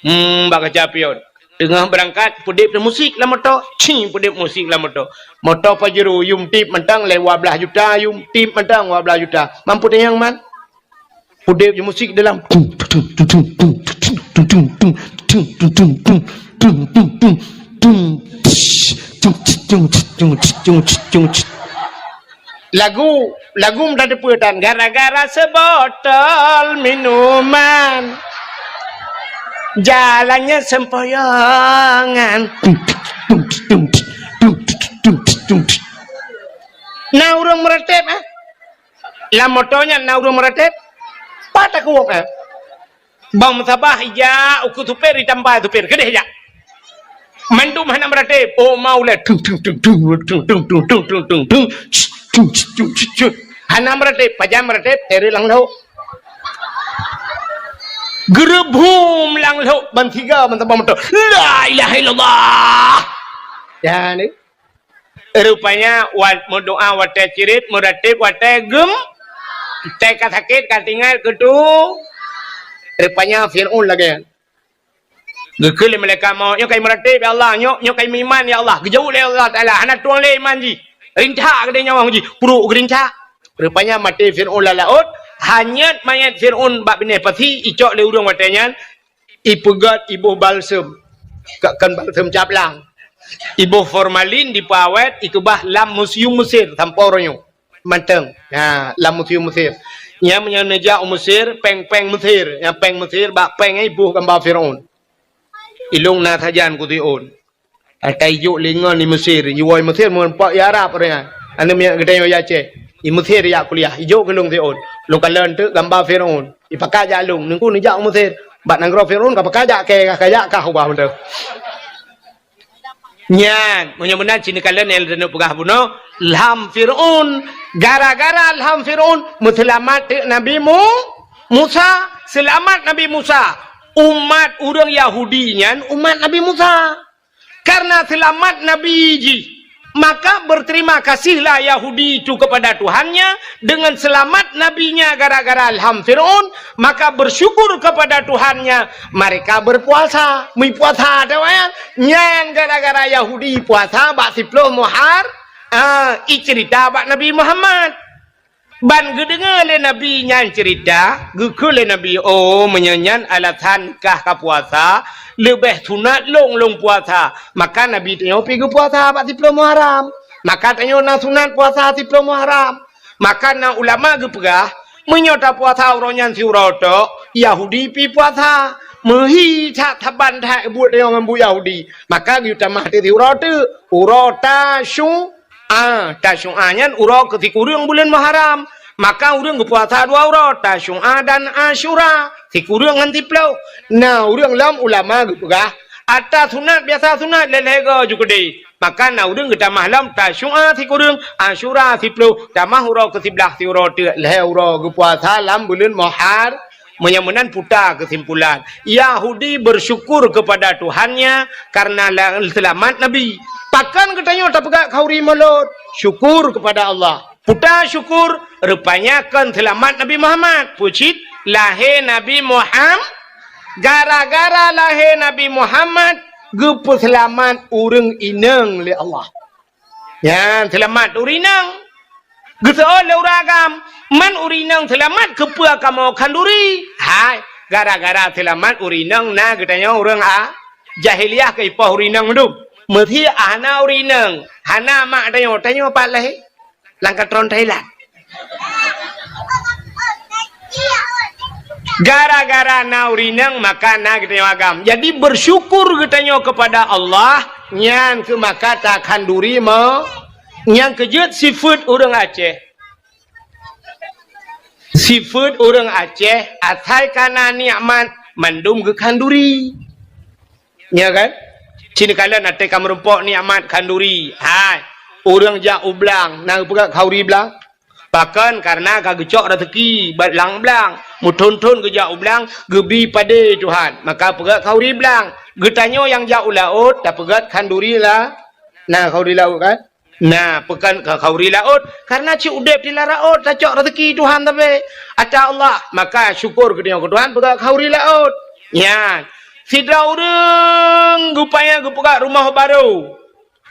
Hmm, bak kaca pion. Teungoh beurangkat, peudeb musik lam moto. Cing, peudeb musik lam moto. Moto Pajero, yum tip mantong lé dua blaih juta, yum tip mantong dua blaih juta. Mampu tanyong man? Peudeb musik dalam. Lagu, lagu mudah dipeue tan, gara-gara sebotol minuman, jalannya sempoyongan. Na ureueng meuratéb, eh? Lam moto nyan na ureueng meuratéb? Pat takot, eh? Bang meusabah ijak ukeue supir, itamba supir. Keudeh jak. Mandum hana meuratéb. Oh, mau lé. Tung, tung, tung. Hana meuratéb. Pajan meuratéb, teureuk lam lhok. Geureubhum lam lhok, ban siga, ban tabang moto. La ilaha illallah. Ya, ni. Rupanya, wat meudoa watèe cirit, meuratéb watèe gem, watèe ka sakét, ka tinggai keu tu. Rupanya Fir'aun lagèe nyan. Geukheun lé malaikat maut, "Nyoe ka imeuratéb, ya Allah, nyoe, nyoe ka imeuiman, ya Allah." Geujaweueb lé Allah Taala, "Hana tueng lé iman jih. Rintak keudéh nyawöng jih, pruet geurintak." Rupanya maté Fir'aun lam laôt, hanyut manyét Fir'aun bak binéh pasi, icok lé ureueng watèe nyan, ipeugöt iboh balsem, ka-, kon balsem caplang. Iboh formalin dipeuawét, ikeubah lam museum Mesir sampoe uroe nyoe. Mantong. Ha, lam museum Mesir. Nyan meunyoe neujak u Mesir, péng-péng Mesir. Nyan péng Mesir, bak péng nyan iboh gamba Fir'aun. Ilôn na sajan keu Fir'aun. Ata ijok lé ngon di Mesir, jiwoe Mesir, meureumpok i Arab ureueng nyan. Aneuk miet geutanyoe i Aceh. I Mesir jak kuliah, ijok keu lôn Fir'aun. Lôn kalon teuk gamba Fir'aun. Ipakat jak lôn, Teungku neujak u Mesir. Bak nanggroe Fir'aun ka pakat jak kèe, ka jak kah ubah mantong. Nyan, meunyoe meunan cit neukalon nyang lôn peugah bunoe, lham Fir'aun. Gara-gara lham Fir'aun, meuseulamat teuk Nabi Mu-, Musa. Seulamat Nabi Musa. Umat ureueng Yahudi nyan umat Nabi Musa. Karena seulamat Nabi jih, maka berterima kasihlah Yahudi itu kepada Tuhannya dengan selamat nabinya gara-gara lham Fir'aun, maka bersyukur kepada Tuhannya, mereka berpuasa. Meupuasa, ata nyan, nyan gara-gara Yahudi puasa bak siploh Muhar-, ah, icerita bak Nabi Muhammad. Ban geudeungoe lé Nabi nyan ceurita, geukheun lé Nabi, "Oh, meunyoe nyan alasan kah ka puasa, leubeh sunat lôn lôn puasa." Maka Nabi tanyoe pi geupuasa bak siploh Muharram. Maka tanyoe na sunat puasa siploh Muharram. Maka na ulama geupeugah, meunyoe tapuasa uroe nyan siuroe tok, Yahudi pi puasa. Meuhi that saban that buet tanyoe ngon buet Yahudi. Maka geutamah teuk siuroe teuk, uroe Tasyu-, A, Tasyu'a nyan uroe keu sikureueng buleuen Muharram. Maka ureueng geupuasa dua uroe, Tasyu'a dan Asyura, sikureueng ngon siploh. Na ureueng lom ulama geupeugah, ata sunat biasa sunat lhèe-lhèe go ju keudeh. Maka na ureueng geutamah lom Tasyu'a sikureueng, Asyura siploh, tamah uroe keu siblaih siuroe teuk lhèe uroe geupuasa lam buleuen Muhar-, Meunyoe meunan puta keusimpulan, Yahudi bersyukur kepada Tuhannya karena la-, seulamat Nabi. Pakon geutanyoe tapeugah khanduri mulod? Syukur kepada Allah. Puta syukur, rupanya kon seulamat Nabi Muhammad. Peue cit? Lahé Nabi Muham-, gara-gara lahé Nabi Muhammad, geupeuseulamat ureuëng inong lé Allah. Nyan seulamat ureuëng inong. Geuseuôt lé ureuëng agam, man ureuëng inong seulamat, keupeue kamoe khanduri? Hai, gara-gara seulamat ureuëng inong na geutanyoe ureuëng a-, jahiliyah keu ipoh ureuëng inong dum. Meusé hana ureuëng inong, hana mak tanyoe, tanyoe pat lahé? Lam katron Thailand. Gara-gara na ureuëng inong, maka na geutanyoe agam. Jadi, bersyukur geutanyoe kepada Allah, nyan keuh maka takhanduri mo-, nyang keujeuet sifeuet ureuëng Aceh. Sifeuet ureuëng Aceh, asai ka na nikmat, mandum geukhanduri. Ya kan? Cit neukalon até ka meurumpok nikmat khanduri. Hai, ureuëng jak u blang, na geupeugah khanduri blang? Pakon? Karena ka geucok raseuki bak lam-blang. Meuthon-thon geujak u blang, geubi padé Tuhan. Maka peugah khanduri blang. Geutanyoe nyang jak u laôt, tapeugah khanduri la-, na khanduri laôt kan? Na, peugah khanduri laôt. Karena cit udeb di lam laôt, tacok raseuki Tuhan tapi. Ata Allah, maka syukur geutanyoe keu Tuhan, peugah khanduri laôt. Nyan. Sidroe ureuëng geupaya geupeugah rumoh barô.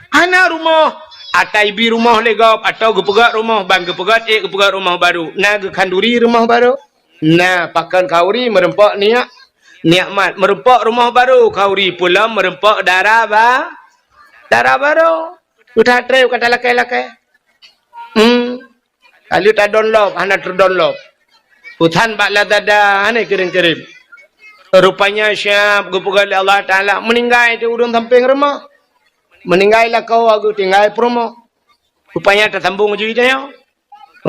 Hana rumoh, ata ibi rumoh lé gob, atawa geupeugah rumoh, ban geupeugah ék geupeugah rumoh barô. Na geukhanduri rumoh barô? Na, pakon khanduri? Meurumpok niat, nikmat. Meurumpok rumoh barô khanduri, peulom meurumpok dara ba-, dara barô. Udah trép kata lakée-lakée. Hmm. Ka lheueh tadonlop, hana teudonlop. Peusan bak Lazada, hana kirém-kirém. Rupanya siab geupeugah lé Allah Taala, meuninggai di ureuëng sampéng rumoh. Meuninggai lakoe geutinggai peurumoh. Rupanya tasambong jih tanyoe.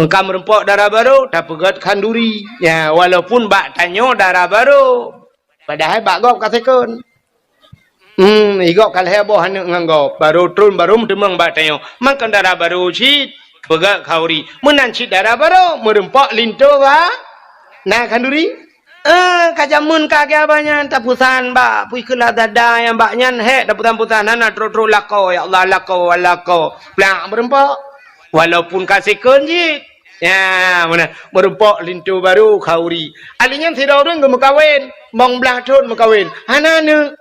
Ka meurumpok dara barô, tapeugah khanduri. Ya, walaupun bak tanyoe dara barô. Padahai bak gob ka second. Hmm, i gob ka lhée boh aneuëk ngon gob. Barô tron, barô meuteumeung bak tanyoe. Makon dara barô cit, peugah khanduri. Meunan cit dara barô, meurumpok linto ba-, na khanduri. Eh, ka jameun ka geuh abah nyan, tapeusan bak, pui keu Lazada nyang bak nyan, hék, tapeusan-peusan, hana trok-trok lakoe, ya Allah, lakoe, lakoe. Plak, meurumpok. Walaupun ka second cit. Ya, meunan. Meurumpok linto barô khanduri. Ahli nyan sidroe ureuëng geumeukawen, bong blaih thon meukawen. Hana aneuëk.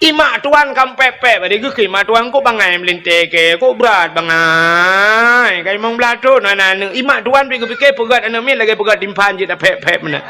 Imak tuan ka pép-pép, bari geukheun imak tuan, "Kok bangai meulintée keu, kok brat bangai." Ka limong blaih thon hana aneuëk. Imak tuan pih geupike peugét aneuëk miet lagée peugét timphan jih tapép-pép meunan.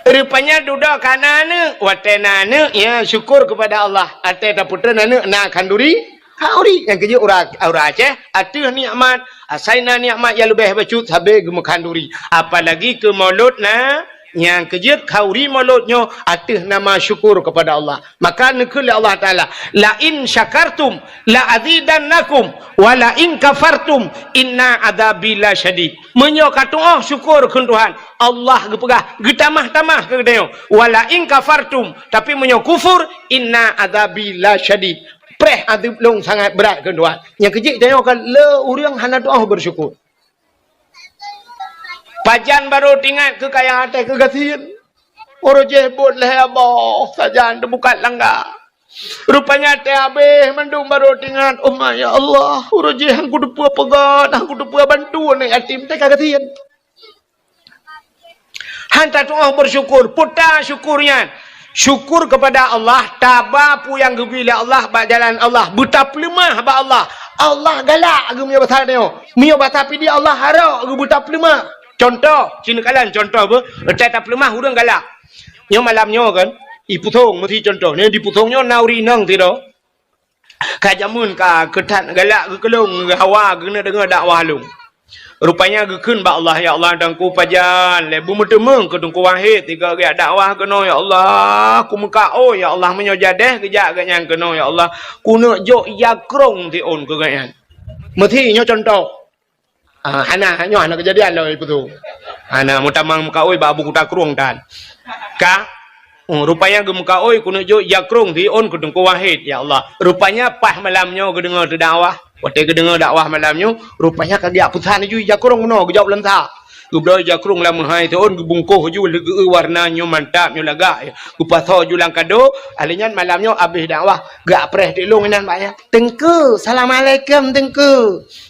Rupanya dudoe ka na aneuëk, watée na aneuëk, ya syukur kepada Allah. Até tapeutrön aneuëk na khanduri, khanduri. Nyang keujeuet ureuëng, ureuëng Aceh, ateueh nikmat, asai na nikmat nyang leubeh bacut sabe geumeukhaduri. Apalagi keu mulod na, nyang keujeuet khanduri mulod nyoe ateueh nama syukur kepada Allah. Maka neukheun lé Allah Taala, "La in syakartum la azidannakum wa la in kafartum inna adzabi lasyadid." Meunyoe ka tuoh syukur kheun Tuhan, Allah geupeugah, geutamah-tamah keu geutanyoe. "Wa la in kafartum," tapi meunyoe kufur, "inna adzabi lasyadid." Preh azeub lôn sangat brat kheun Tuhan. Nyang keujeuet tanyoe ka le ureuëng hana tuoh bersyukur. Pajan barô teuingat keu kaya até keu gasien. Uroe jih buet lhée boh sajan teubukat langga. Rupanya até habéh mandum barô teuingat, "Oh ma ya Allah, uroe jih han kuteupeu peugét, han kuteupeu bantu aneuk yatim teuka gasien." Han tatuoh bersyukur, peue ta syukur nyan. Syukur kepada Allah, taba peue nyang geubri lé Allah bak jalan Allah, beutapeuleumah bak Allah. Allah galak geumeunyoe basa tanyoe. Meunyoe basa pidie Allah harok geubeutapeuleumah. Contoh, cit neukalon contoh beuh, reutai tapeuleumah ureuëng galak. Nyoe malam nyoe kan, i Pusong meusi contoh. Nyoe di Pusong nyoe na ureuëng inong sidroe. Ka jameun ka keuthat galak geukeulong hawa geuneuk deungoe dakwah lôn. Rupanya geukheun bak Allah, "Ya Allah, Teungku pajan lé beumeuteumeung keu Teungku Wahid sigoe geujak dakwah keunoe, ya Allah. Kumeukaôi, ya Allah, meunyoe jadeh geujak geuhnyan keunoe, ya Allah, kuneuk jok ija krong siôn keu geuhnyan." Meusi nyoe contoh. Ah, hana, nyoe hana keujadian lom ipeutong. Hana meutamang meukaôi bak Abu Kuta Krueng tan. Ka, oh, rupanya geumeukaôi kuneuk jok ija krong siôn keu Teungku Wahid, ya Allah. Rupanya paih malam nyoe geudeungoe teudakwah. Watée geudeungoe dakwah malam nyoe, rupanya ka geujak peusan laju ija krong meunoe geujak u Lansa. Geubloe ija krong lam meuhai siôn geubungkoh laju leugeue warna nyoe mantap nyoe lagak. Geupasoe laju lam kado, ahli nyan malam nyoe abéh dakwah, geupreh teuk lôn inan bak nyan. "Teungku, assalamualaikum Teungku."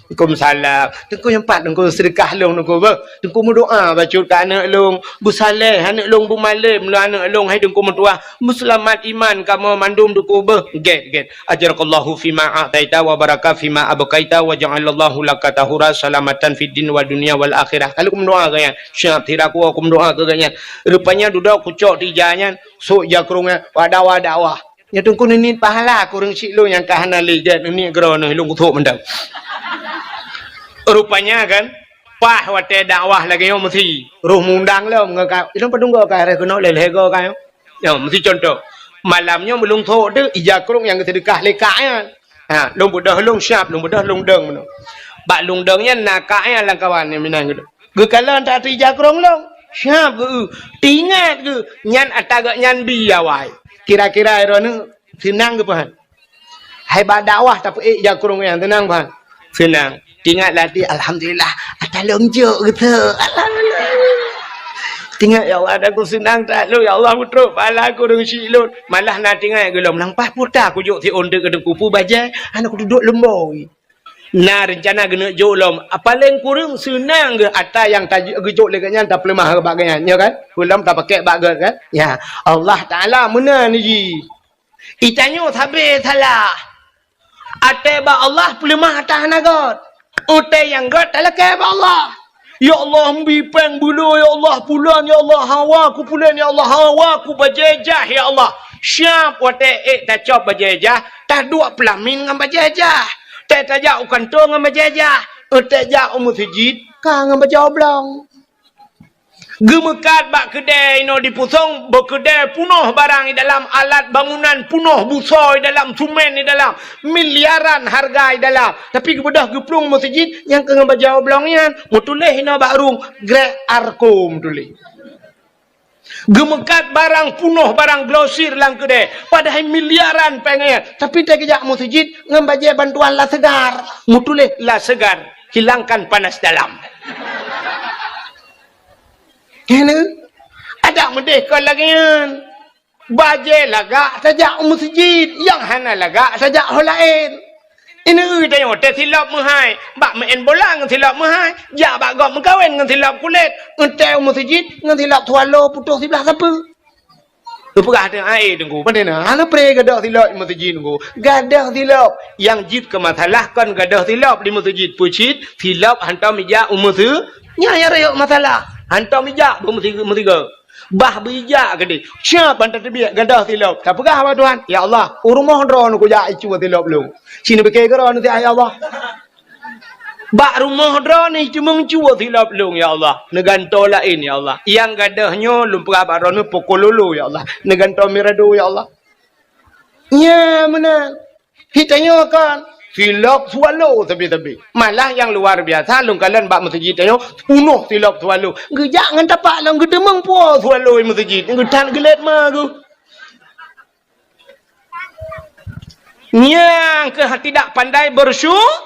Teungku meusalam. Teungku nyang pat, Teungku seudeukah lôn, Teungku beuh. Teungku meudoa bacut keu aneuk lôn. Beusaleh aneuk lôn, beumalém lôn aneuk lôn, hai Teungku meutuah. Beuseulamat iman kamoe mandum, Teungku beuh. Gét, gét. Ajarakallahu fima a'taita wa baraka fima abqaita wa ja'alallahu laka tahura salamatan fid din wa dunya wal akhirah. Ka lheueh kumeudoa keu nyan. Siap, sira kuwoe kumeudoa keu nyan. Rupanya dudoe kucok tija nyan, sôk ija krông nyan, wada-wada wah. Nyan Teungku neuniet pahala keu ureueng syiek lôn nyang ka hana lé gét, neuniet keudroe neuh lôn kuthok mantong. Rupanya kan, paih watèe dakwah lagèe nyoe meusi, roh mundang lom ngon ka, ilôn padum goe ka, rhah keunoe lhèe-lhèe goe ka nyoe. Nyoe meusi contoh. Malam nyoe meulôn thok teuh ija krông nyang geuseudeukah lé kak nyan. Ha, lôn beudôh lôn siap, lôn beudôh lôn dong meunoe. Bak lôn dong nyan na kak nyan lam kawan nyang meunan geuh. Geukalon that ija krông lôn. Siap geu. Teuingat geu. Nyan ata geuh nyan bi awai. Kira-kira droeneuh seunang geuh peuhan. Hai bak dakwah tapeuék ija krông nyan seunang peuhan. Seunang. Teuingat lati, alhamdulillah. Ata lôn jok geuh tu. Alhamdulillah. Teuingat, ya Allah, ata ku seunang that lôn. Ya Allah, meutrok pahala keu ureueng syiek lôn. Malah na teuingat geuh lom. Nang paih puta kujok siôn teuk keu Teungku, peue bajèe, hana kuduek leumbôi. Na reuncana geuneuk jok lom. Paléng kureueng seunang geuh ata nyang ta-, geujok lé geuh nyan tapeuleumah bak geuh nyan, nyo kan? Peulom tapakèk bak gét kan? Ya, Allah Taala meunan jih. Itanyoe sabe salah. Até bak Allah peuleumah ata hana gét. Até nyang gét talakèe bak Allah. Ya Allah, mbi péng bulo, ya Allah, pulan, ya Allah, hawa ku pulan, ya Allah, hawa ku bajèe jah, ya Allah. Siap watèe ék tacok bajèe jah, taduek peulamin ngon bajèe jah. Tée tajak u kantô ngon bajèe jah, tée jak u meuseujid ka ngon bajèe oblong. Geumeukat bak keudè inoe di Pusong, beukeudè punoh barang i dalam, alat bangunan punoh, busoe i dalam, sumen i dalam, miliaran hareuga i dalam. Tapi geubeudôh geuplueng meuseujid nyang keu ngon bajèe oblong nyan, meutuléh inoe bak rueng, Grek Arko meutuléh. Geumeukat barang punoh, barang glosir lam keudè, padahai miliaran péng nyan. Tapi tée geujak meuseujid ngon bajèe bantuan La Segar, meutuléh La Segar, hilangkan panas dalam. Keuneuk adak meudeh kon lagèe nyan. Bajèe lagak tajak u meuseujid, nyang hana lagak tajak ho laén. Ineuk tanyoe teusilop meuhai, bak meu'en bola ngon silop meuhai, jak bak gob meukawen ngon silop kulét, eunteuk u meuseujid ngon silop swallow putôh siblah sapeue. Teupeugah teuh, "Ai, Teungku, pane na? Hana pré gadôh silop di meuseujid, Teungku." Gadôh silop. Nyang jeuet keu masalah kon gadôh silop di meuseujid. Peue cit? Silop hantom ijak u meuseu-, nyan nyang rayeuk masalah. Hantom ijak bak meusi-, meusigoe. Bah beuijak keudeh. Siap ban tateubiet gadôh silop. Tapeugah bak Tuhan, "Ya Allah, u rumoh droeneuh kujak icu silop lôn." Ci neupike keudroe neusiat, "Ya Allah." Bak rumoh droeneuh cuma cu silop lôn, ya Allah. Neugantoe laén, ya Allah. Nyang gadôh nyoe lôn peugah bak droeneuh poko lolo, ya Allah. Neugantoe mirado, ya Allah. Nya meunan. Hi tanyoe kan, silop swallow sabe-sabe. Malah nyang luar biasa, lôn kalon bak meuseujid tanyoe, punoh silop swallow. Geujak ngon tapak lom geuteumeung po swallow i meuseujid. Geuthan geulet ma geuh. Nyang keuh tidak pandai bersyu-,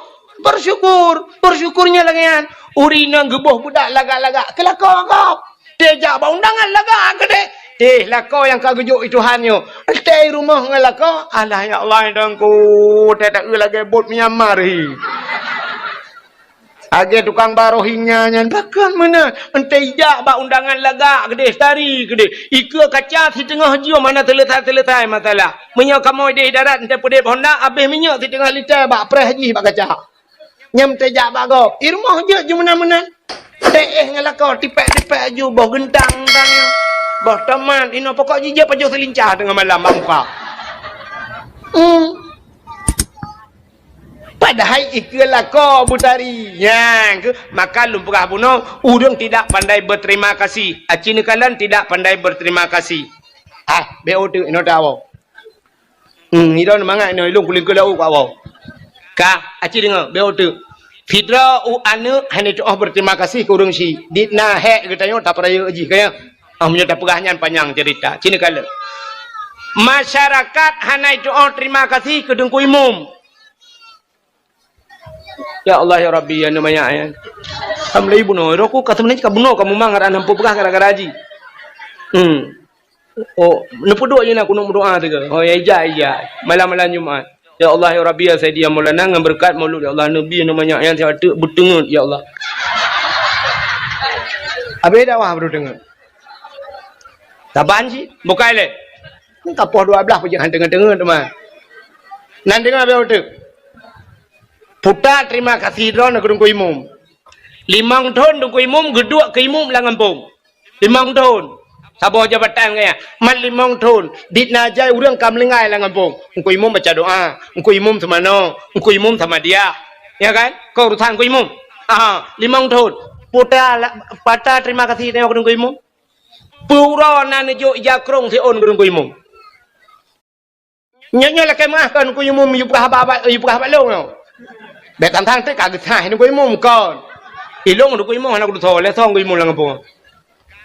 bersyukur. Bersyukur nyan lagèe nyan. Ureueng inong geuboh budak lagak-lagak, keu lakoe gob. Tée jak bak undangan lagak keudeh. Teh lakoe nyang ka geujok i Tuhan nyoe. Tée i rumoh ngon lakoe, alah ya Allah, Teungku, tée taeu lagèe bot Myanmar hi. Lagèe tukang ba Rohingya nyan, pakon meunan. Eunteuk ijak bak undangan lagak keudeh, tari keudeh. Ikeue kaca siteungoh jeuem hana seuleusoe-seuleusoe masalah. Meunyoe kamoe deh darat eunteuk peudeb honda, abéh minyeuk siteungoh lita bak preh jih bak kaca. Nyan eunteuk jak bak gob. I rumoh jeuet ju meunan-meunan. Teuéh ngon lakoe, tipék-tipék aju, boh geuntang-geuntang nyan. Boh tomat, inoe pokok jih jeuet pajoh seulincah teungoh malam bak muka. Hmm. Padahai ikeue lakoe beutari. Nyan keuh, maka lôn peugah bunoe, ureueng tidak pandai berterima kasih. Aci neukalon tidak pandai berterima kasih. Ah, B O teuk inoe tawoe. Hmm, idong mangat inoe ilong kuling keu laôt keu awai. Ka, aci deungoe, B O teuk. Sidroe u aneuk hana tuoh berterima kasih keu ureueng syiek. Di na hék geutanyoe tapeurayeuk jih keu nyan. Ah, meunyoe tapeugah nyan panyang cerita. Ci neukalon. Masyarakat hana tuoh terima kasih keu Teungku Imum. Ya Allah, ya Rabbi, ya Namayak, ya. Alhamdulillah, bunoe. Roh ku ka sebenarnya ka bunoe, ka mumang, ngarang nampu peugah gara-gara jih. Hmm. Oh, neupeuduek je na kunong meudoa teuka. Oh, ya, ija, ija. Malam-malam Jumat. Ya Allah, ya Rabbi, ya Sayyidi, ya Maulana, ngon beureukat Maulud, ya Allah, Nabi, nama nyak nyan siat teuk beuteungeut, ya Allah. Habéh dakwah beuteungeut. Saban cit, bukai lé. Ka poh dua belas pajak han teungeut-teungeut teuma. Nan teungoh habéh uteuk. Puta terima kasih droeneuh keu Teungku Imum. Limong thon Teungku Imum geuduek keu imum lam gampông. Limong thon. Saboh jabatan gaya. Mat limong thon. Dit na jai ureuëng ka meuninggai lam gampông. Teungku Imum baca doa. Teungku Imum seumanoe. Teungku Imum sama dia. Ya kan? Keu urusan Teungku Imum. Aha, limong thon. Puta la-, pata terima kasih teuh keu Teungku Imum. Peue uroe na neujok ija krông siôn keu Teungku Imum. Nyoe, nyoe lakée meuáh kon Teungku Imum yue peugah haba, yue peugah haba lôn nyoe. Bék tang-tang teuk ka geusaih Teungku Imum kon. Ilôn Teungku Imum hana kutusoe, lé song Teungku Imum lam gampông.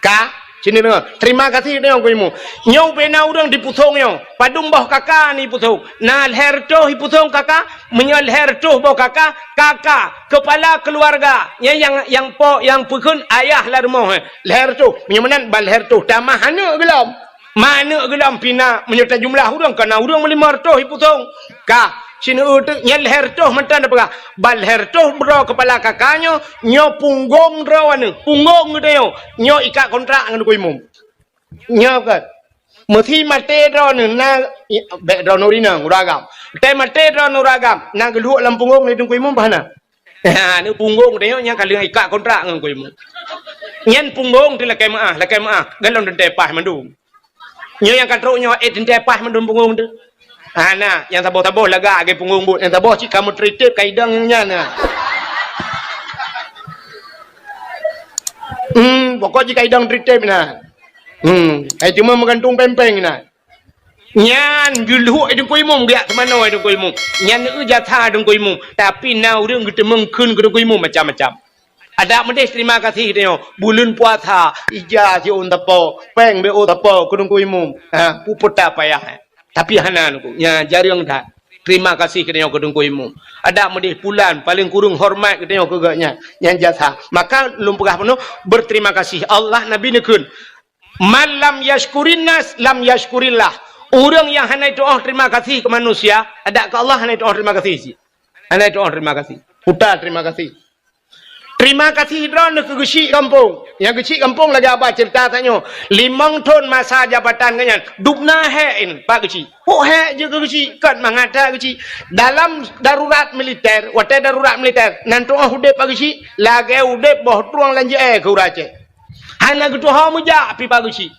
Ka, sini deungoe. Terima kasih deungoe Teungku Imum. Nyoe ubena ureuëng dipusong nyoe. Padum boh kaka ni pusong. Na lhée reutôh ipusong kaka, meunyoe lhée reutôh boh kaka, kaka, kepala keluarga. Nyan nyang, nyang po, nyang peukheun ayah lam rumoh, eh. Lhée reutôh. Meunyoe meunan ban lhée reutôh. Tamah aneuëk geulom. Ma aneuëk geulom pih na, meunyoe tajumlah ureuëng, ka na ureuëng meulimong reutôh ipusong. Ka, sineuk teuk nyan lhée reutôh mantong tapeugah. Ban lhée reutôh droe kepala kaka nyoe, nyoe punggong droe aneuëk, punggong geutanyoe, nyoe ikat kontrak ngon Teungku Imum. Nyoe kan. Meusi maté droeneuh na, i-, bék droeneuh rinong, ureuëng agam. Teumaté droeneuh ureuëng agam, na geulhok lam punggong lé Teungku Imum bah na. Ha, ni punggong teuh nyoe nyang ka lheueh ikat kontrak ngon Teungku Imum. Nyan punggong teuh lakée meuáh, lakée meuáh. Galom teuntée paih mandum. Nyoe nyang ka trok nyoe, eh, teuntée paih mandum punggong teuh. Ha, na, nyang saboh-saboh lagak lagée punggong buet, nyang saboh cit ka meutritép ka idong nyang nyan, na. Hmm, pokok jih ka idong tritép na. Hmm, ai cuma meugantung péng-péng na. Nyan geulhok Teungku Imum, geujak seumanoe Teungku Imum. Nyan eu jasa Teungku Imum. Tapi na ureuëng geuteumeung kheun keu Teungku Imum macam-macam. Adak meudeh terima kasih tanyoe. Buleuen puasa, ija siôn tapo, péng bék tapo keu Teungku Imum. Ha, peue-peue payah. Tapi hana Teungku. Nyan jareueng that. Terima kasih keu tanyoe keu Teungku Imum. Adak meudeh pulan, paléng kureueng horeumat keu tanyoe keu geuhnyan. Nyan jasa. Maka lôn peugah peunoh, berterima kasih. Allah Nabi neukheun, "Man lam yashkurin nas, lam yashkurillah." Ureuëng nyang hana tuoh terima kasih keu manusia, adak keu Allah hana tuoh terima kasih cit. Hana tuoh terima kasih. Puta terima kasih. Terima kasih droeneuh keu geuchik gampông. Nyang geuchik gampông lagée haba ceurita tanyoe. Limong thon masa jabatan geuhnyan, dubna hék in Pak Geuchik. Pok hék jeuet keu geuchik, kon mangat that geuchik. Dalam darurat militer, watée darurat militer, nan tuoh udeb Pak Geuchik, lagée udeb boh trueng lam jeuée keu ureuëng Aceh. Hana geutuho meujak pih Pak Geuchik.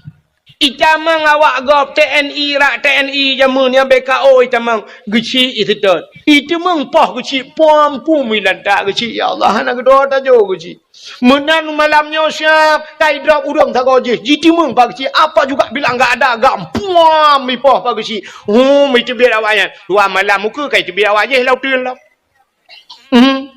Itamong awak gob T N I, rak T N I jameun nyan B K O itamong, geuchik iseutôt. Itamong poh geuchik, puam pum ilantak geuchik, ya Allah, hana geudoe tajo geuchik. Meunan malam nyoe siab, ka idrop ureuëng sagoe jih, jitimeung Pak Geuchik, apa juga bilang gak ada gam, puam ipoh Pak Geuchik. Hum, iteubiet awak nyan. Dua malam muka ka iteubiet awak jih lau teun lom. Hmm.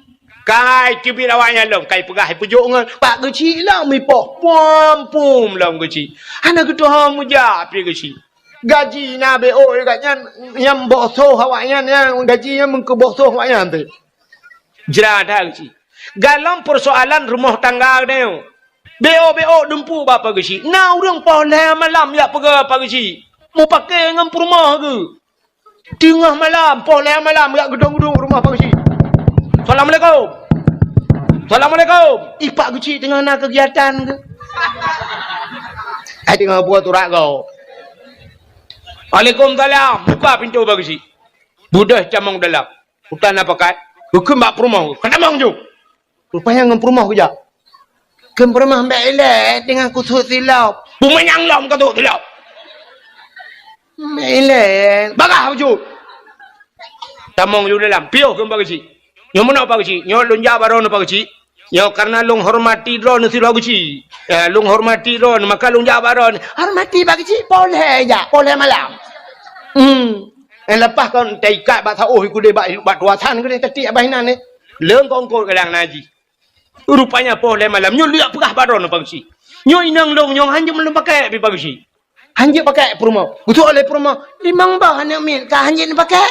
Kai teubiet awak nyan lom, kai peugah ipeujok ngon Pak Geuchik lom ipoh, puam pum lom Geuchik. Hana geutuho meujak pih Geuchik. Gaji na B O gobnyan, nyang boh soh awak nyan, nyang gaji nyan meukeu boh soh awak nyan teuh. Jra that Geuchik. Galom peusoalan rumoh tangga geutanyoe. B O B O dumpeue bak Pak Geuchik. Na ureuëng poh lhée malam jak peugah Pak Geuchik. Mupakée ngon peurumoh geuh. Teungoh malam, poh lhée malam, jak geudong-geudong rumoh Pak Geuchik. "Assalamualaikum. Assalamualaikum." Ih, Pak Geuchik teungoh na keugiatan geuh. Ai teungoh buet urat gob. "Waalaikumsalam." Buka pintoe Pak Geuchik. Budeh tamong dalam. Utan na pakat. Geukheun bak peurumoh. "Ka tamong ju." Rupanya ngon peurumoh geujak. Keu peurumoh, "Bék ilée teungoh kusut silop." "Peue manyang lom ka sut silop?" "Bék ilée." "Bagah bacut." Tamong ju dalam. "Piôh keu Pak Geuchik." "Nyoe meunoe Pak Geuchik. Nyoe lôn jak baroe nyoe Pak Geuchik. Nyoe karena lôn hormati droeneuh sidroe Geuchik. Ya, lôn hormati droeneuh, maka lôn jak baroe nyoe." "Hormati Pak Geuchik, poh lhée jak, poh lhée malam." Hmm. Eh, leupah kon taikat bak saôh ikudeh bak, bak tuasan keudeh tatiek bak inan eh. Leung kongkot kadang na jih. Rupanya poh lhée malam, nyoe lheueh peugah baroe nyoe Pak Geuchik. "Nyoe inong lôn nyoe hanjeuet meulom pakée pih Pak Geuchik." Hanjeuet pakée peurumoh. Geuseuôt lé peurumoh, "Limong boh aneuëk miet ka hanjeuet pakée."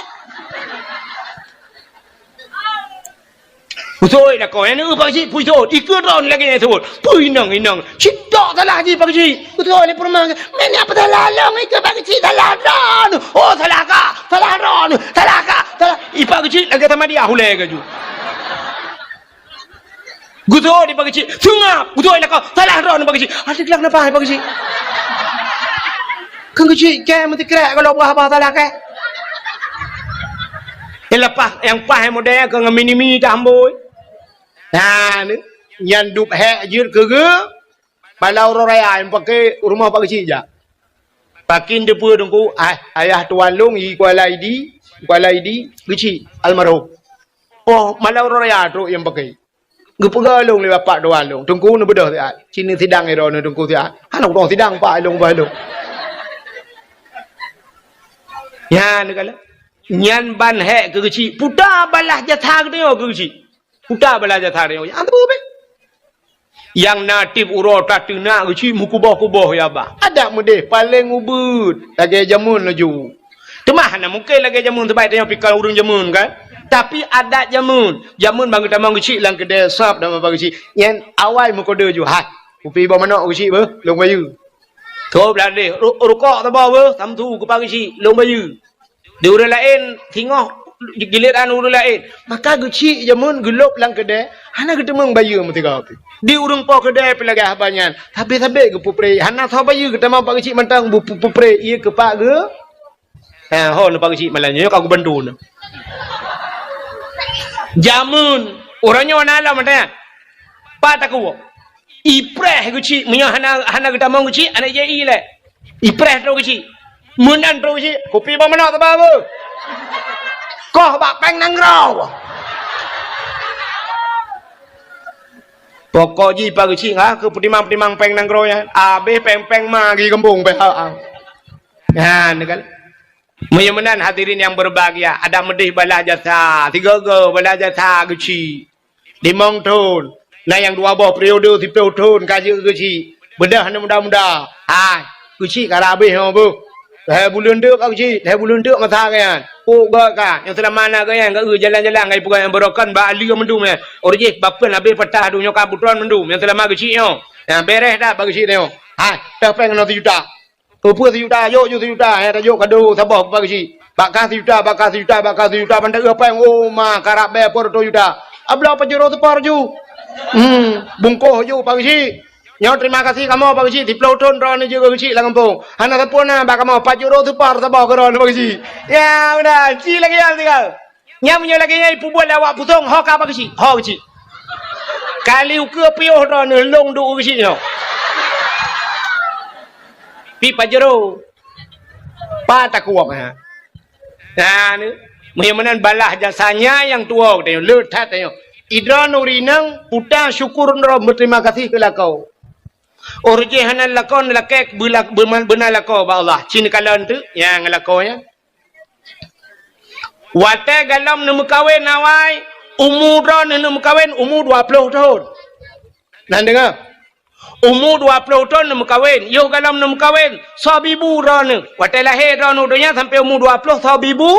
Geuseuôt lakoe, "Nyoe Pak Geuchik peue seuôt?" "Ikeue droeneuh lagée nyan seuôt." "Peue inong, inong?" "Cit tok salah jih Pak Geuchik." Geuseuôt lé peurumoh, "Meunyoe peue salah lôn, ikeue Pak Geuchik salah droeneuh." "Oh, salah kah?" Salah droeneuh, salah kah, salah. Ipak Geuchik lagèe sama dia hulèe gaju. Geuthôt ipak Geuchik, seungab, geuthôt ilakau, salah droeneuh ipak Geuchik. Adak glak napa ipak Geuchik? Keu Geuchik kèe meusikrek kalau bah-bah salah kèe. Nyang leupah, nyang paih model keu ngon mini-mini tambôi. Nah, ni, nyan dub hék jeuet keu geu, bala uroe raya nyang paké u rumoh Pak Geuchik jak. Pakin teupeue Teungku, ah, ayah tuan lôn i Kuala Idi, Kuala Idi, Geuchik, almarhum. Oh, malam uroe raya trok nyang paké. Geupeugah lôn lé bapak tuan lôn, Teungku neubeudôh siat. Cit neusidang droeneuh Teungku siat. Hana udong sidang pak lôn bah lôn. Nyan kala. Nyan ban hék keu Geuchik. Puta balah jasa geutanyoe keu Geuchik. Puta balah jasa geutanyoe. Nyang teupeu beh. Nyang na tiep uroe tateunak Geuchik meukuboh-kuboh ya bah. Adak meudeh paleng ubeuet lagèe jameun laju. Teuma hana mungken lagèe jameun, sabab tanyoe pih kon ureueng jameun kan. Tapi adat jameun, jameun ban geutamong Geuchik lam keudè sab dan bak Geuchik. Nyan awai meukodeu ju, "Hai, kupi boh manok Geuchik beuh, lôn bayeue." Tôb ladeh, ru-, rukok saboh beuh, samsu keu Pak Geuchik, lôn bayeue. Di ureueng laén singoh giliran ureueng laén. Maka Geuchik jameun geulôb lam keudè, hana geuteumeung bayeue meusigoe pih. Di ureueng po keudè pih lagèe haba nyan. Sabé-sabé geupeupreh, hana soe bayeue geutamong Pak Geuchik mantong bu-, pu-, peupreh ié keu Pak Geu-, Ha, ho, leupah Geuchik malam nyoe, nyoe ka kubantu nyoe. Jameun, uroe nyoe na lom, tanya. Pat takue. Ipreh Geuchik, meunyoe hana, hana geutamong Geuchik, hana jai lé. Ipreh trok Geuchik. Meunan trok Geuchik, kupi boh manok teuba beuh. Koh bak péng nanggroe. Pokok jih Pak Geuchik, ha, keu peutimang-peutimang péng nanggroe nyan. Abéh péng-péng ma geuh gampông pih, ha, ha. Nyan, kan. Meunyoe meunan hadirin nyang berbahagia, adak meudeh balah jasa, sigoe-goe balah jasa Geuchik. Limong thon, na nyang dua boh periode siplôh thon ka jeuet Geuchik. Beudôh aneuk muda-muda. Hai, Geuchik ka rab abéh nyoe beuh. Lhèe buleuen teuk ka Geuchik, lhèe buleuen teuk masa geuh nyan. Pok gèt ka, nyang seulama na geuh nyan, geuh jalan-jalan ngon ipeugah nyang beurokon bak aleue mandum nyan. Ureueng jih bapeuen abéh patah donya ka beutron mandum, nyang seulama Geuchik nyoe. Nyang bèrèh that bak Geuchik nyoe. Hai, teuh péng keunoe sijuta. Peue-peue sijuta, jok ju sijuta, eh, tajok kado saboh bak Geuchik. Bak kah sijuta, bak kah sijuta, bak kah sijuta, ban teuh péng, oh, ma, karab bèe peuet reutôh juta. Abloe pajuro seupor ju. Hmm, bungkôh ju Pak Geuchik. Nyoe terima kasih kamoe Pak Geuchik, siplôh thon droeneuh jeuet Geuchik lam gampông. Hana sapeue na bak kamoe, pajuro seupor saboh keu droeneuh Pak Geuchik. Ya, meunan, ci lagèe nyan tinggai. Nyan meunyoe lagèe nyan ipeubuet lé awak Pusong, ho ka Pak Geuchik, ho Geuchik. Kali ukeue piôh droeneuh lôn duek Geuchik nyoe. Pi pajuro. Pat takue, ha. Nah, ni. Meunyoe meunan balah jasa nyan nyang tuwoe geutanyoe, le that tanyoe. Idroeneuh ureueng inong, puta syukur droe, beuterima kasih keu lakoe. Ureueng jih hana lakoe, lakèe beula-, beuna lakoe bak Allah. Ci neukalon teuk nyang lakoe nyan. Watèe galom neumeukawen awai, umu droeneuh neumeukawen umu dua ploh thon. Nan deungö. Umu dua ploh thon neumeukawen, yoh galom neumeukawen, sob ibu droeneuh. Watèe lahé droeneuh donya sampoe umu dua ploh sob ibu,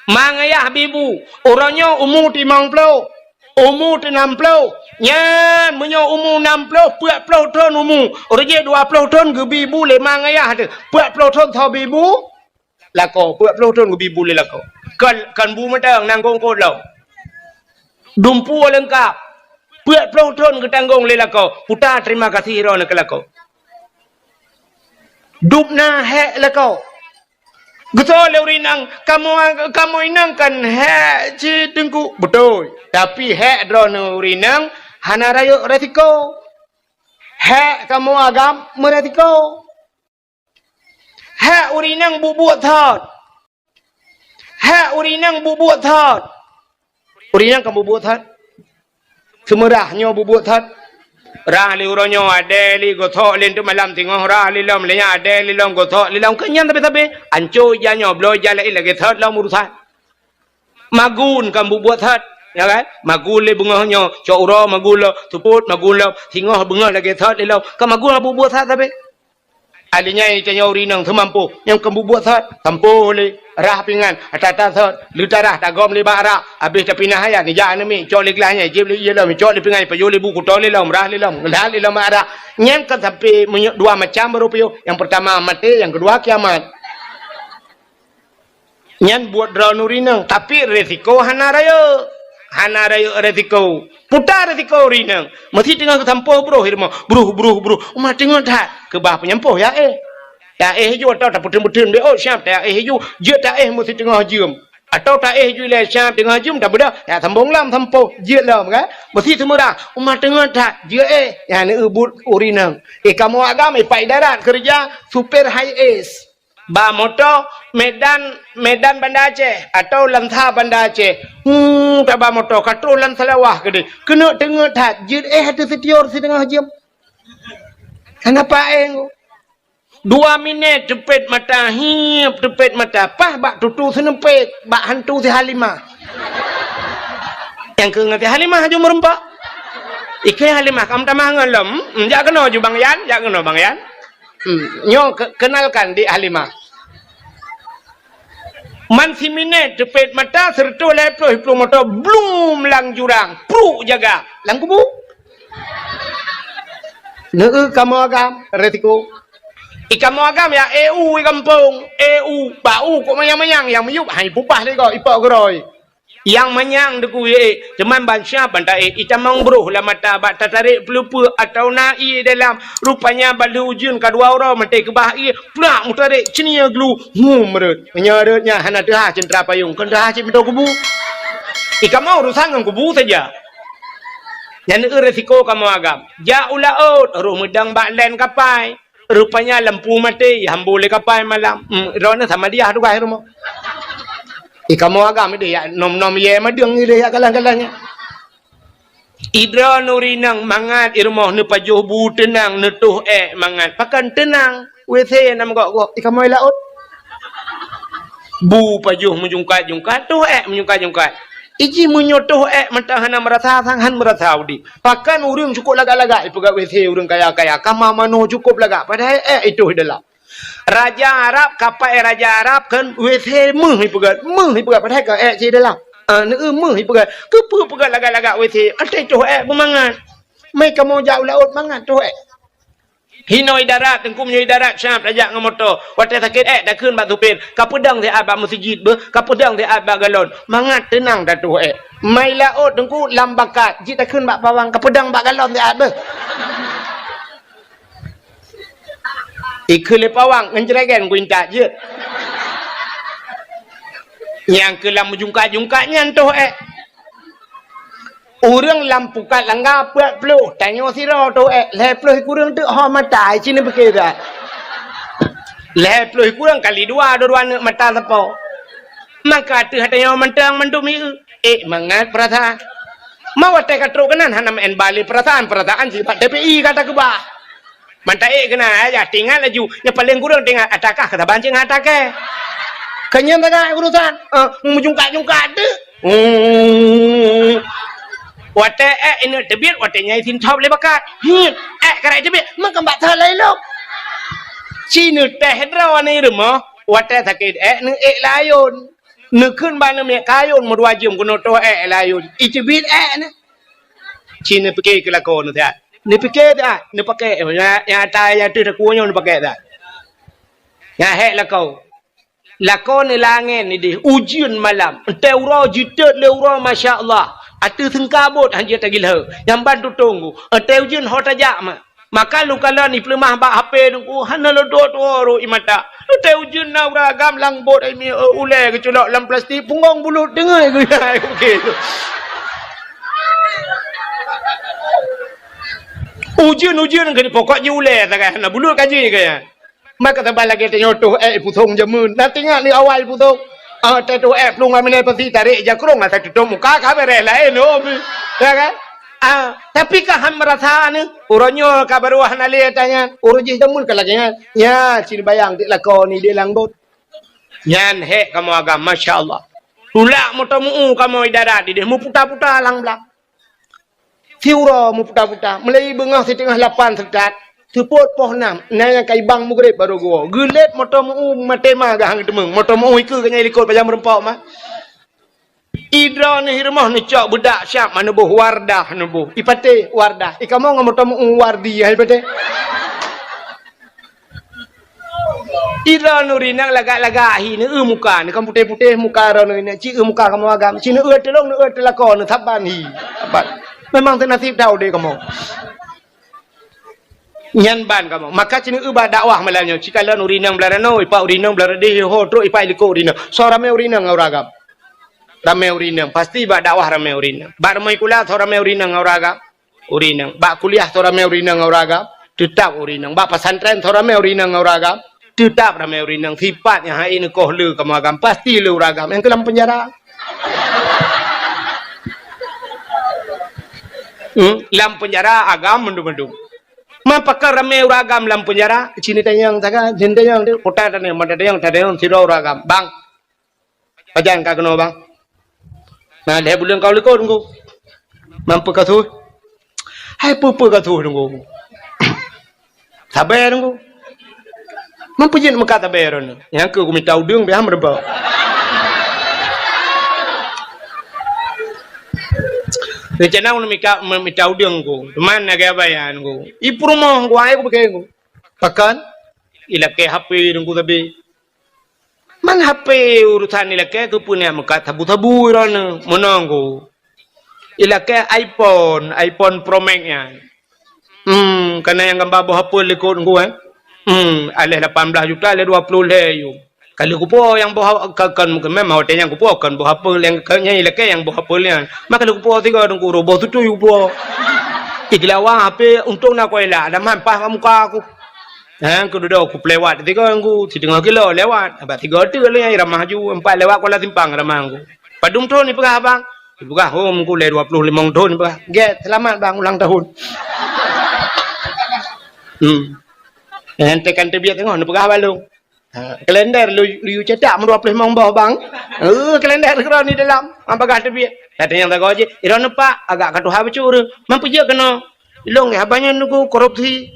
ma ngayah bibu. Uroe nyoe umu limong ploh, umu teunam ploh. Nyan meunyoe umu nam ploh, peuet ploh thon umu, ureueng jih dua ploh thon geubi bu lé ma ngayah teuh, peuet ploh thon sob ibu. Lakoe, peuet ploh thon geubi bu lé lakoe. Kon, kon bu mantong, nanggroe kot lom. Dumpeue leungkap. Peuet ploh thon geutanggong lé lakoe. Puta terima kasih droeneuh keu lakoe. Dub na hék lakoe. Geusoe lé ureueng inong, kamoe, kamoe inong kan hék cit Teungku. Beutôi. Tapi hék droeneuh ureueng inong hana rayeuk resiko. Hék kamoe agam meuresiko. Hék ureueng inong buet-buet that. Hék ureueng inong buet-buet that. Ureueng inong ka buet-buet that. Seumeurah nyoe buet-buet that. Rah lé uroe nyoe, adèe lé gosok lé, teuk malam singoh rah lé lom, lé nyan adèe lé lom, gosok lé lom. Keu nyan sabe-sabe. Anco ija nyoe, bloe ija laén lagèe that lom urusan. Magun ka buet-buet that, ya kan? Magun lé beungoh nyoe, cok uroe magun lom, seupôt magun lom, singoh beungoh lagèe that lé lom. Ka magun ka buet-buet that sabe. Akhé nyan tanyoe ureueng inong seumampoh, nyang keu buet-buet that, sampôh lé, rah pingan, ata-ata that, leuta rah tagom lé bak rak, abéh tapinah ayat, neujak aneuk miet, cok lé glah nyan, jieb lé ié lom, cok lé pingan, pajoh lé bu, kuto lé lom, rah lé lom, ngeulat lé lom bak rak. Nyan kan sampoe meunyo-, dua macam baru piôh. Nyang peurtama maté, nyang keudua kiamat. Nyan buet droeneuh rineueng, tapi resiko hana rayeuk. Hana rayeuk resiko. Puta resiko rineueng. Meusi teungoh geusampôh broh i rumoh. Broh, broh, broh. Uma teungeut that. Keubah peunyampôh ya éh. Ya éh ju atau tapeuteun-peuteun B O siap ya éh ju. Jeuet ta éh meusi teungoh jeuem. Atau ta éh ju ilée siap teungoh jeuem tabeudôh. Ya sambông lom sampôh. Jeuet lom kan. Meusi seumeurah. Uma teungeut that. Jeuet éh. Ya neueu buet u rineueng. Eh kamoe agam eh Pak Idarat keureuja supir high S. Ba moto Medan, Medan Banda Aceh atau Lansa Banda Aceh. Hmm, taba moto ka troh lam Salawah keudeh. Keuneuk teungeut that, jeuet éh ateueh sitior siteungoh jeuem. Hana paéng. Dua minét teupet mata, hiep teupet mata, paih bak tutu seuneupet, bak hantu si Halimah. Nyang keu ngon si Halimah aju meureumpok. Ikeu Halimah, kam tamah ngon lom. Hmm, jak keunoe ju Bang Yan, jak keunoe Bang Yan. Hmm, nyoe ke-, kenalkan Dik Halimah. Man siminét teupet mata, seureutôh lhèe ploh iplueng moto, blum lam jurang, pruk jaga, lam kubu. Neueu kamoe agam, resiko. I kamoe agam ya, eu i gampông, eu, bak u kok manyang-manyang, nyang miyueb hai pupah lé gob, ipok geurôi. Nyang manyang deukui ék, teuma ban siap ban taék, itamong broh lam mata bak tatarek peuleupeuk atawa na ié dalam. Rupanya ban lheueh ujeuen ka dua uroe maté keubah ié, plak meutarek ceunie glu, hum rhot. Meunyoe rhot nyan hana teuhah ceunteuha payong, kon teuhah cit meutoe kubu. I kamoe urusan ngon kubu saja. Nyan eu resiko kamoe agam. Jak u laôt, roh meudang bak lén kapai. Rupanya lampu maté, ihambô lé kapai malam. Hmm, droeneuh sama diah tugaih rumoh. I kamoe agam ideh yak nom-nom yé madeueng ideh yak galang-galang nyan. I droeneuh rinang mangat i rumoh neupajoh bu teunang neutoh ék mangat. Pakon teunang? WC nam gok-gok. I kamoe laôt. Bu pajoh meujungkat-jungkat, toh ék meujungkat-jungkat. Iji meunyoe toh ék mantong hana meurasa sang han meurasa udeb. Pakon ureuëng cukôp lagak-lagak ipeugah WC ureuëng kaya-kaya, kama manoe cukôp lagak, padahai ék itoh dalam. Raja Arab, kapai raja Arab kan WC meuh ipeugah, meuh ipeugah, padahai ka ék cit dalam. Ah, neueu meuh ipeugah. Keupeue peugah lagak-lagak WC? Até toh ék beumangat. Mai kamoe jak u laôt mangat toh ék. Hinoe i darat, teungku meunyoe i darat siap tajak ngon moto. Watée sakét ék takheun bak supir, ka peudong siat bak meuseujid beuh, ka peudong siat bak galon. Mangat teunang tatoh ék. Mai laôt teungku lam bakat, jih takheun bak pawang, ka peudong bak galon siat beuh. Ikheun lé pawang ngon jregen kuintat jeuet. Nyang keu lam meujungkat-jungkat nyan toh ék. Ureuëng lam pukat langga peuet ploh, tanyoe sidroe toh ék, lhée ploh kureueng teuk ho mata, ci neupike that. Lhée ploh kureueng kali dua, dua-dua neuk mata sapo. Maka ateueh tanyoe mantong mandum ieu, ék mangat peurasaan. Ma watée ka trok keunan hana meu'en bale peurasaan, peurasaan sipat T P I ka takeubah. Mantong ék keunan, ayah, tingat laju. Nyang paleng kureueng tingat, atakah keu saban cit ngon atakée. Keu nyan sagai urusan, eh, meujungkat-jungkat teuk. Hmm. Watée ék ineuk teubiet, watée nyai sintop lé bakat. Hiet, ék karai teubiet, meukeumbat that lé lom. Ci neutéh droe ni rumoh, watée sakét ék neuék layôn. Neukheun bak neumiet kayôn meudua jeuem keunoe toh ék layôn. Iteubiet ék neu. Ci neupike keu lakoe neu siat. Neupike siat, neupake, nyang, nyang ata nyang ateueh takue nyoe neupake siat. Nyang hék lakoe. Lakoe neulangén ideh, ujeuen malam. Entée uroe jiteuet lé uroe, masya Allah. Ateueh seungka bot han jeuet tagilheu. Nyang ban tutong ku. Entée ujeuen ho tajak ma. Maka lôn kalon ipeuleumah bak H P teungku, hana lôn tuwoe-tuwoe rot i mata. Entée ujeuen na ureuëng agam lam bot ai mi, ulée geuculok lam plastik, punggong bulut deungoe geuya. Ujeuen-ujeuen keu pokok jih ulée sagai hana bulut ka jih kaya. Maka saban lagée tanyoe toh ék ipusong jameun. Na teuingat lé awai ipusong. Ah, teutoh ék plueng lam inan pasi tarek jakrong asa tutup muka ka beres laén, oh. Ya kan? Ah, tapi ka han meurasa neu, uroe nyoe ka barô hana lé ata nyan. Uroe jih jameun ka lagée nyan. Nya, ci neubayang dik lakoe ni di lam bot. Nyan hék kamoe agam, masya Allah. Tulak moto meu kamoe i darat ideh meuputa-puta lam blang. Siuroe meuputa-puta, meulai beungoh siteungoh lapan seukat, seupôt poh nam, na nyang ka ibang mugreb barô geuwoe. Geulét moto meu maté ma geuhang teumeueng, moto meu ikeue geunyai likot pajan meureumpok ma. Idroe neuh i rumoh neucok beudak siab ma neuboh Wardah neuboh. Ipatéh Wardah, ikamoe ngon moto meu Wardi hai patéh. Droeneuh ureueng inong lagak-lagak hi, neueu muka, neuh kan putéh-putéh muka droeneuh inong, ci eu muka kamoe agam, ci neueu tulông, neueu teulako, neusaban hi. Saban. Memang teunasib that udép kamoe. Nyan ban kamoe. Maka ci neueu bak dakwah malam nyoe, ci kalon ureueng inong Beularadeh, ipat ureueng inong Beularadeh, ho trok ipat likot ureueng inong. Soe ramé ureueng inong ngon ureueng agam? Ramé ureueng inong. Pasti bak dakwah ramé ureueng inong. Bak rumoh sikula soe ramé ureueng inong ngon ureueng agam? Ureueng inong. Bak kuliah soe ramé ureueng inong ngon ureueng agam? Teutap ureueng inong. Bak pesantren soe ramé ureueng inong ngon ureueng agam? Teutap ramé ureueng inong. Sipat nyang hai neukoh le kamoe agam, pasti le ureueng agam. Nyang keu lam penjara. Hmm, lam penjara agam mandum-mandum. Man pakon ramé ureueng agam lam penjara? Ci neutanyong sagai, ci neutanyong di kota tanyong, mata tanyong, tanyong sidroe ureueng agam. Bang, pajan ka keunoe, Bang? Na lhèe buleuen ka u likot, Teungku. Man peue ka su? Hai peue-peue ka su, Teungku. Sabe, Teungku. Man peue jeuet meukat sabe droeneuh? Nyang keu kumita udeueng pih han meureumpok. Rencana ulôn mita, mita udeueng, Teungku. Teuma lagèe abaya, Teungku. I peurumoh, Teungku, ai kupike, Teungku. Pakon? Ilakèe H P, Teungku, sabe. Man H P urosan ilakèe keupeue neuk meukat sabu-sabu droeneuh, meunoe, Teungku. Ilakèe iPhone, iPhone Pro Max nyan. Hmm, ka na nyang gamba boh apel likot, Teungku, eh. Hmm, aléh lapan blah juta, aléh dua ploh lhèe yuem. Ka lheueh kupuwoe nyang boh a-, ka, kan, memang watèe nyan kupuwoe, kan boh apel nyang ka, nyan ilakèe nyang boh apel nyan. Man ka lheueh kupuwoe sigoe, Teungku, roh boh sutui kupuwoe. Ikelawa H P untông na kuela, ada man paih bak muka aku. Ha, keududoe kupeuléwat sigoe, Teungku, siteungoh kilo lewat. Abah sigoe teuk lé nyang iramah ju, empat lewat Kuala Simpang ramah, Teungku. Padum thon ipeugah, Bang? Ipeugah, "Oh, Teungku, lé dua ploh limong thon," ipeugah. "Gèt, seulamat, Bang, ulang tahun." Hmm. Nyang tekan teubiet teungoh, neupeugah bak lôn. Ha, kalender lu, lu cetak meudua ploh limong boh, Bang. Eh, kalender keudroe di dalam. Bang peugah teubiet. Kata nyang sagoe jih, "Droeneuh, Pak, agak ka tuha bacut ureueng. Man peue jeuet keunoe?" Ilôn, "Haba nyan, Teungku, korupsi."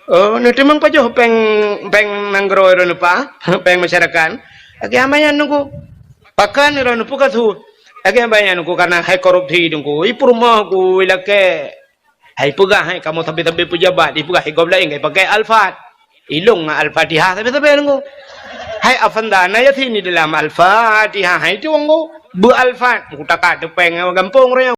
"Oh, neuteumeung pajoh péng, péng nanggroe droeneuh, Pak? Péng masyarakat?" Lagèe hamba nyan, Teungku. "Pakon droeneuh, peue ka su?" Lagèe hamba nyan, Teungku, karena hai korupsi, Teungku. I peurumoh ku ilakèe. Hai peugah, hai kamoe sabe-sabe peujabat, ipeugah, "Hai gob laén ka ipakèe Alphard." Ilôn ngon Al-Fatihah sabe-sabe, Teungku. "Hai Afanda, na Yasin di dalam Al-Fatihah." Hai tu, Teungku. Beu Alphard, Teungku, takat teupeng gampông royong.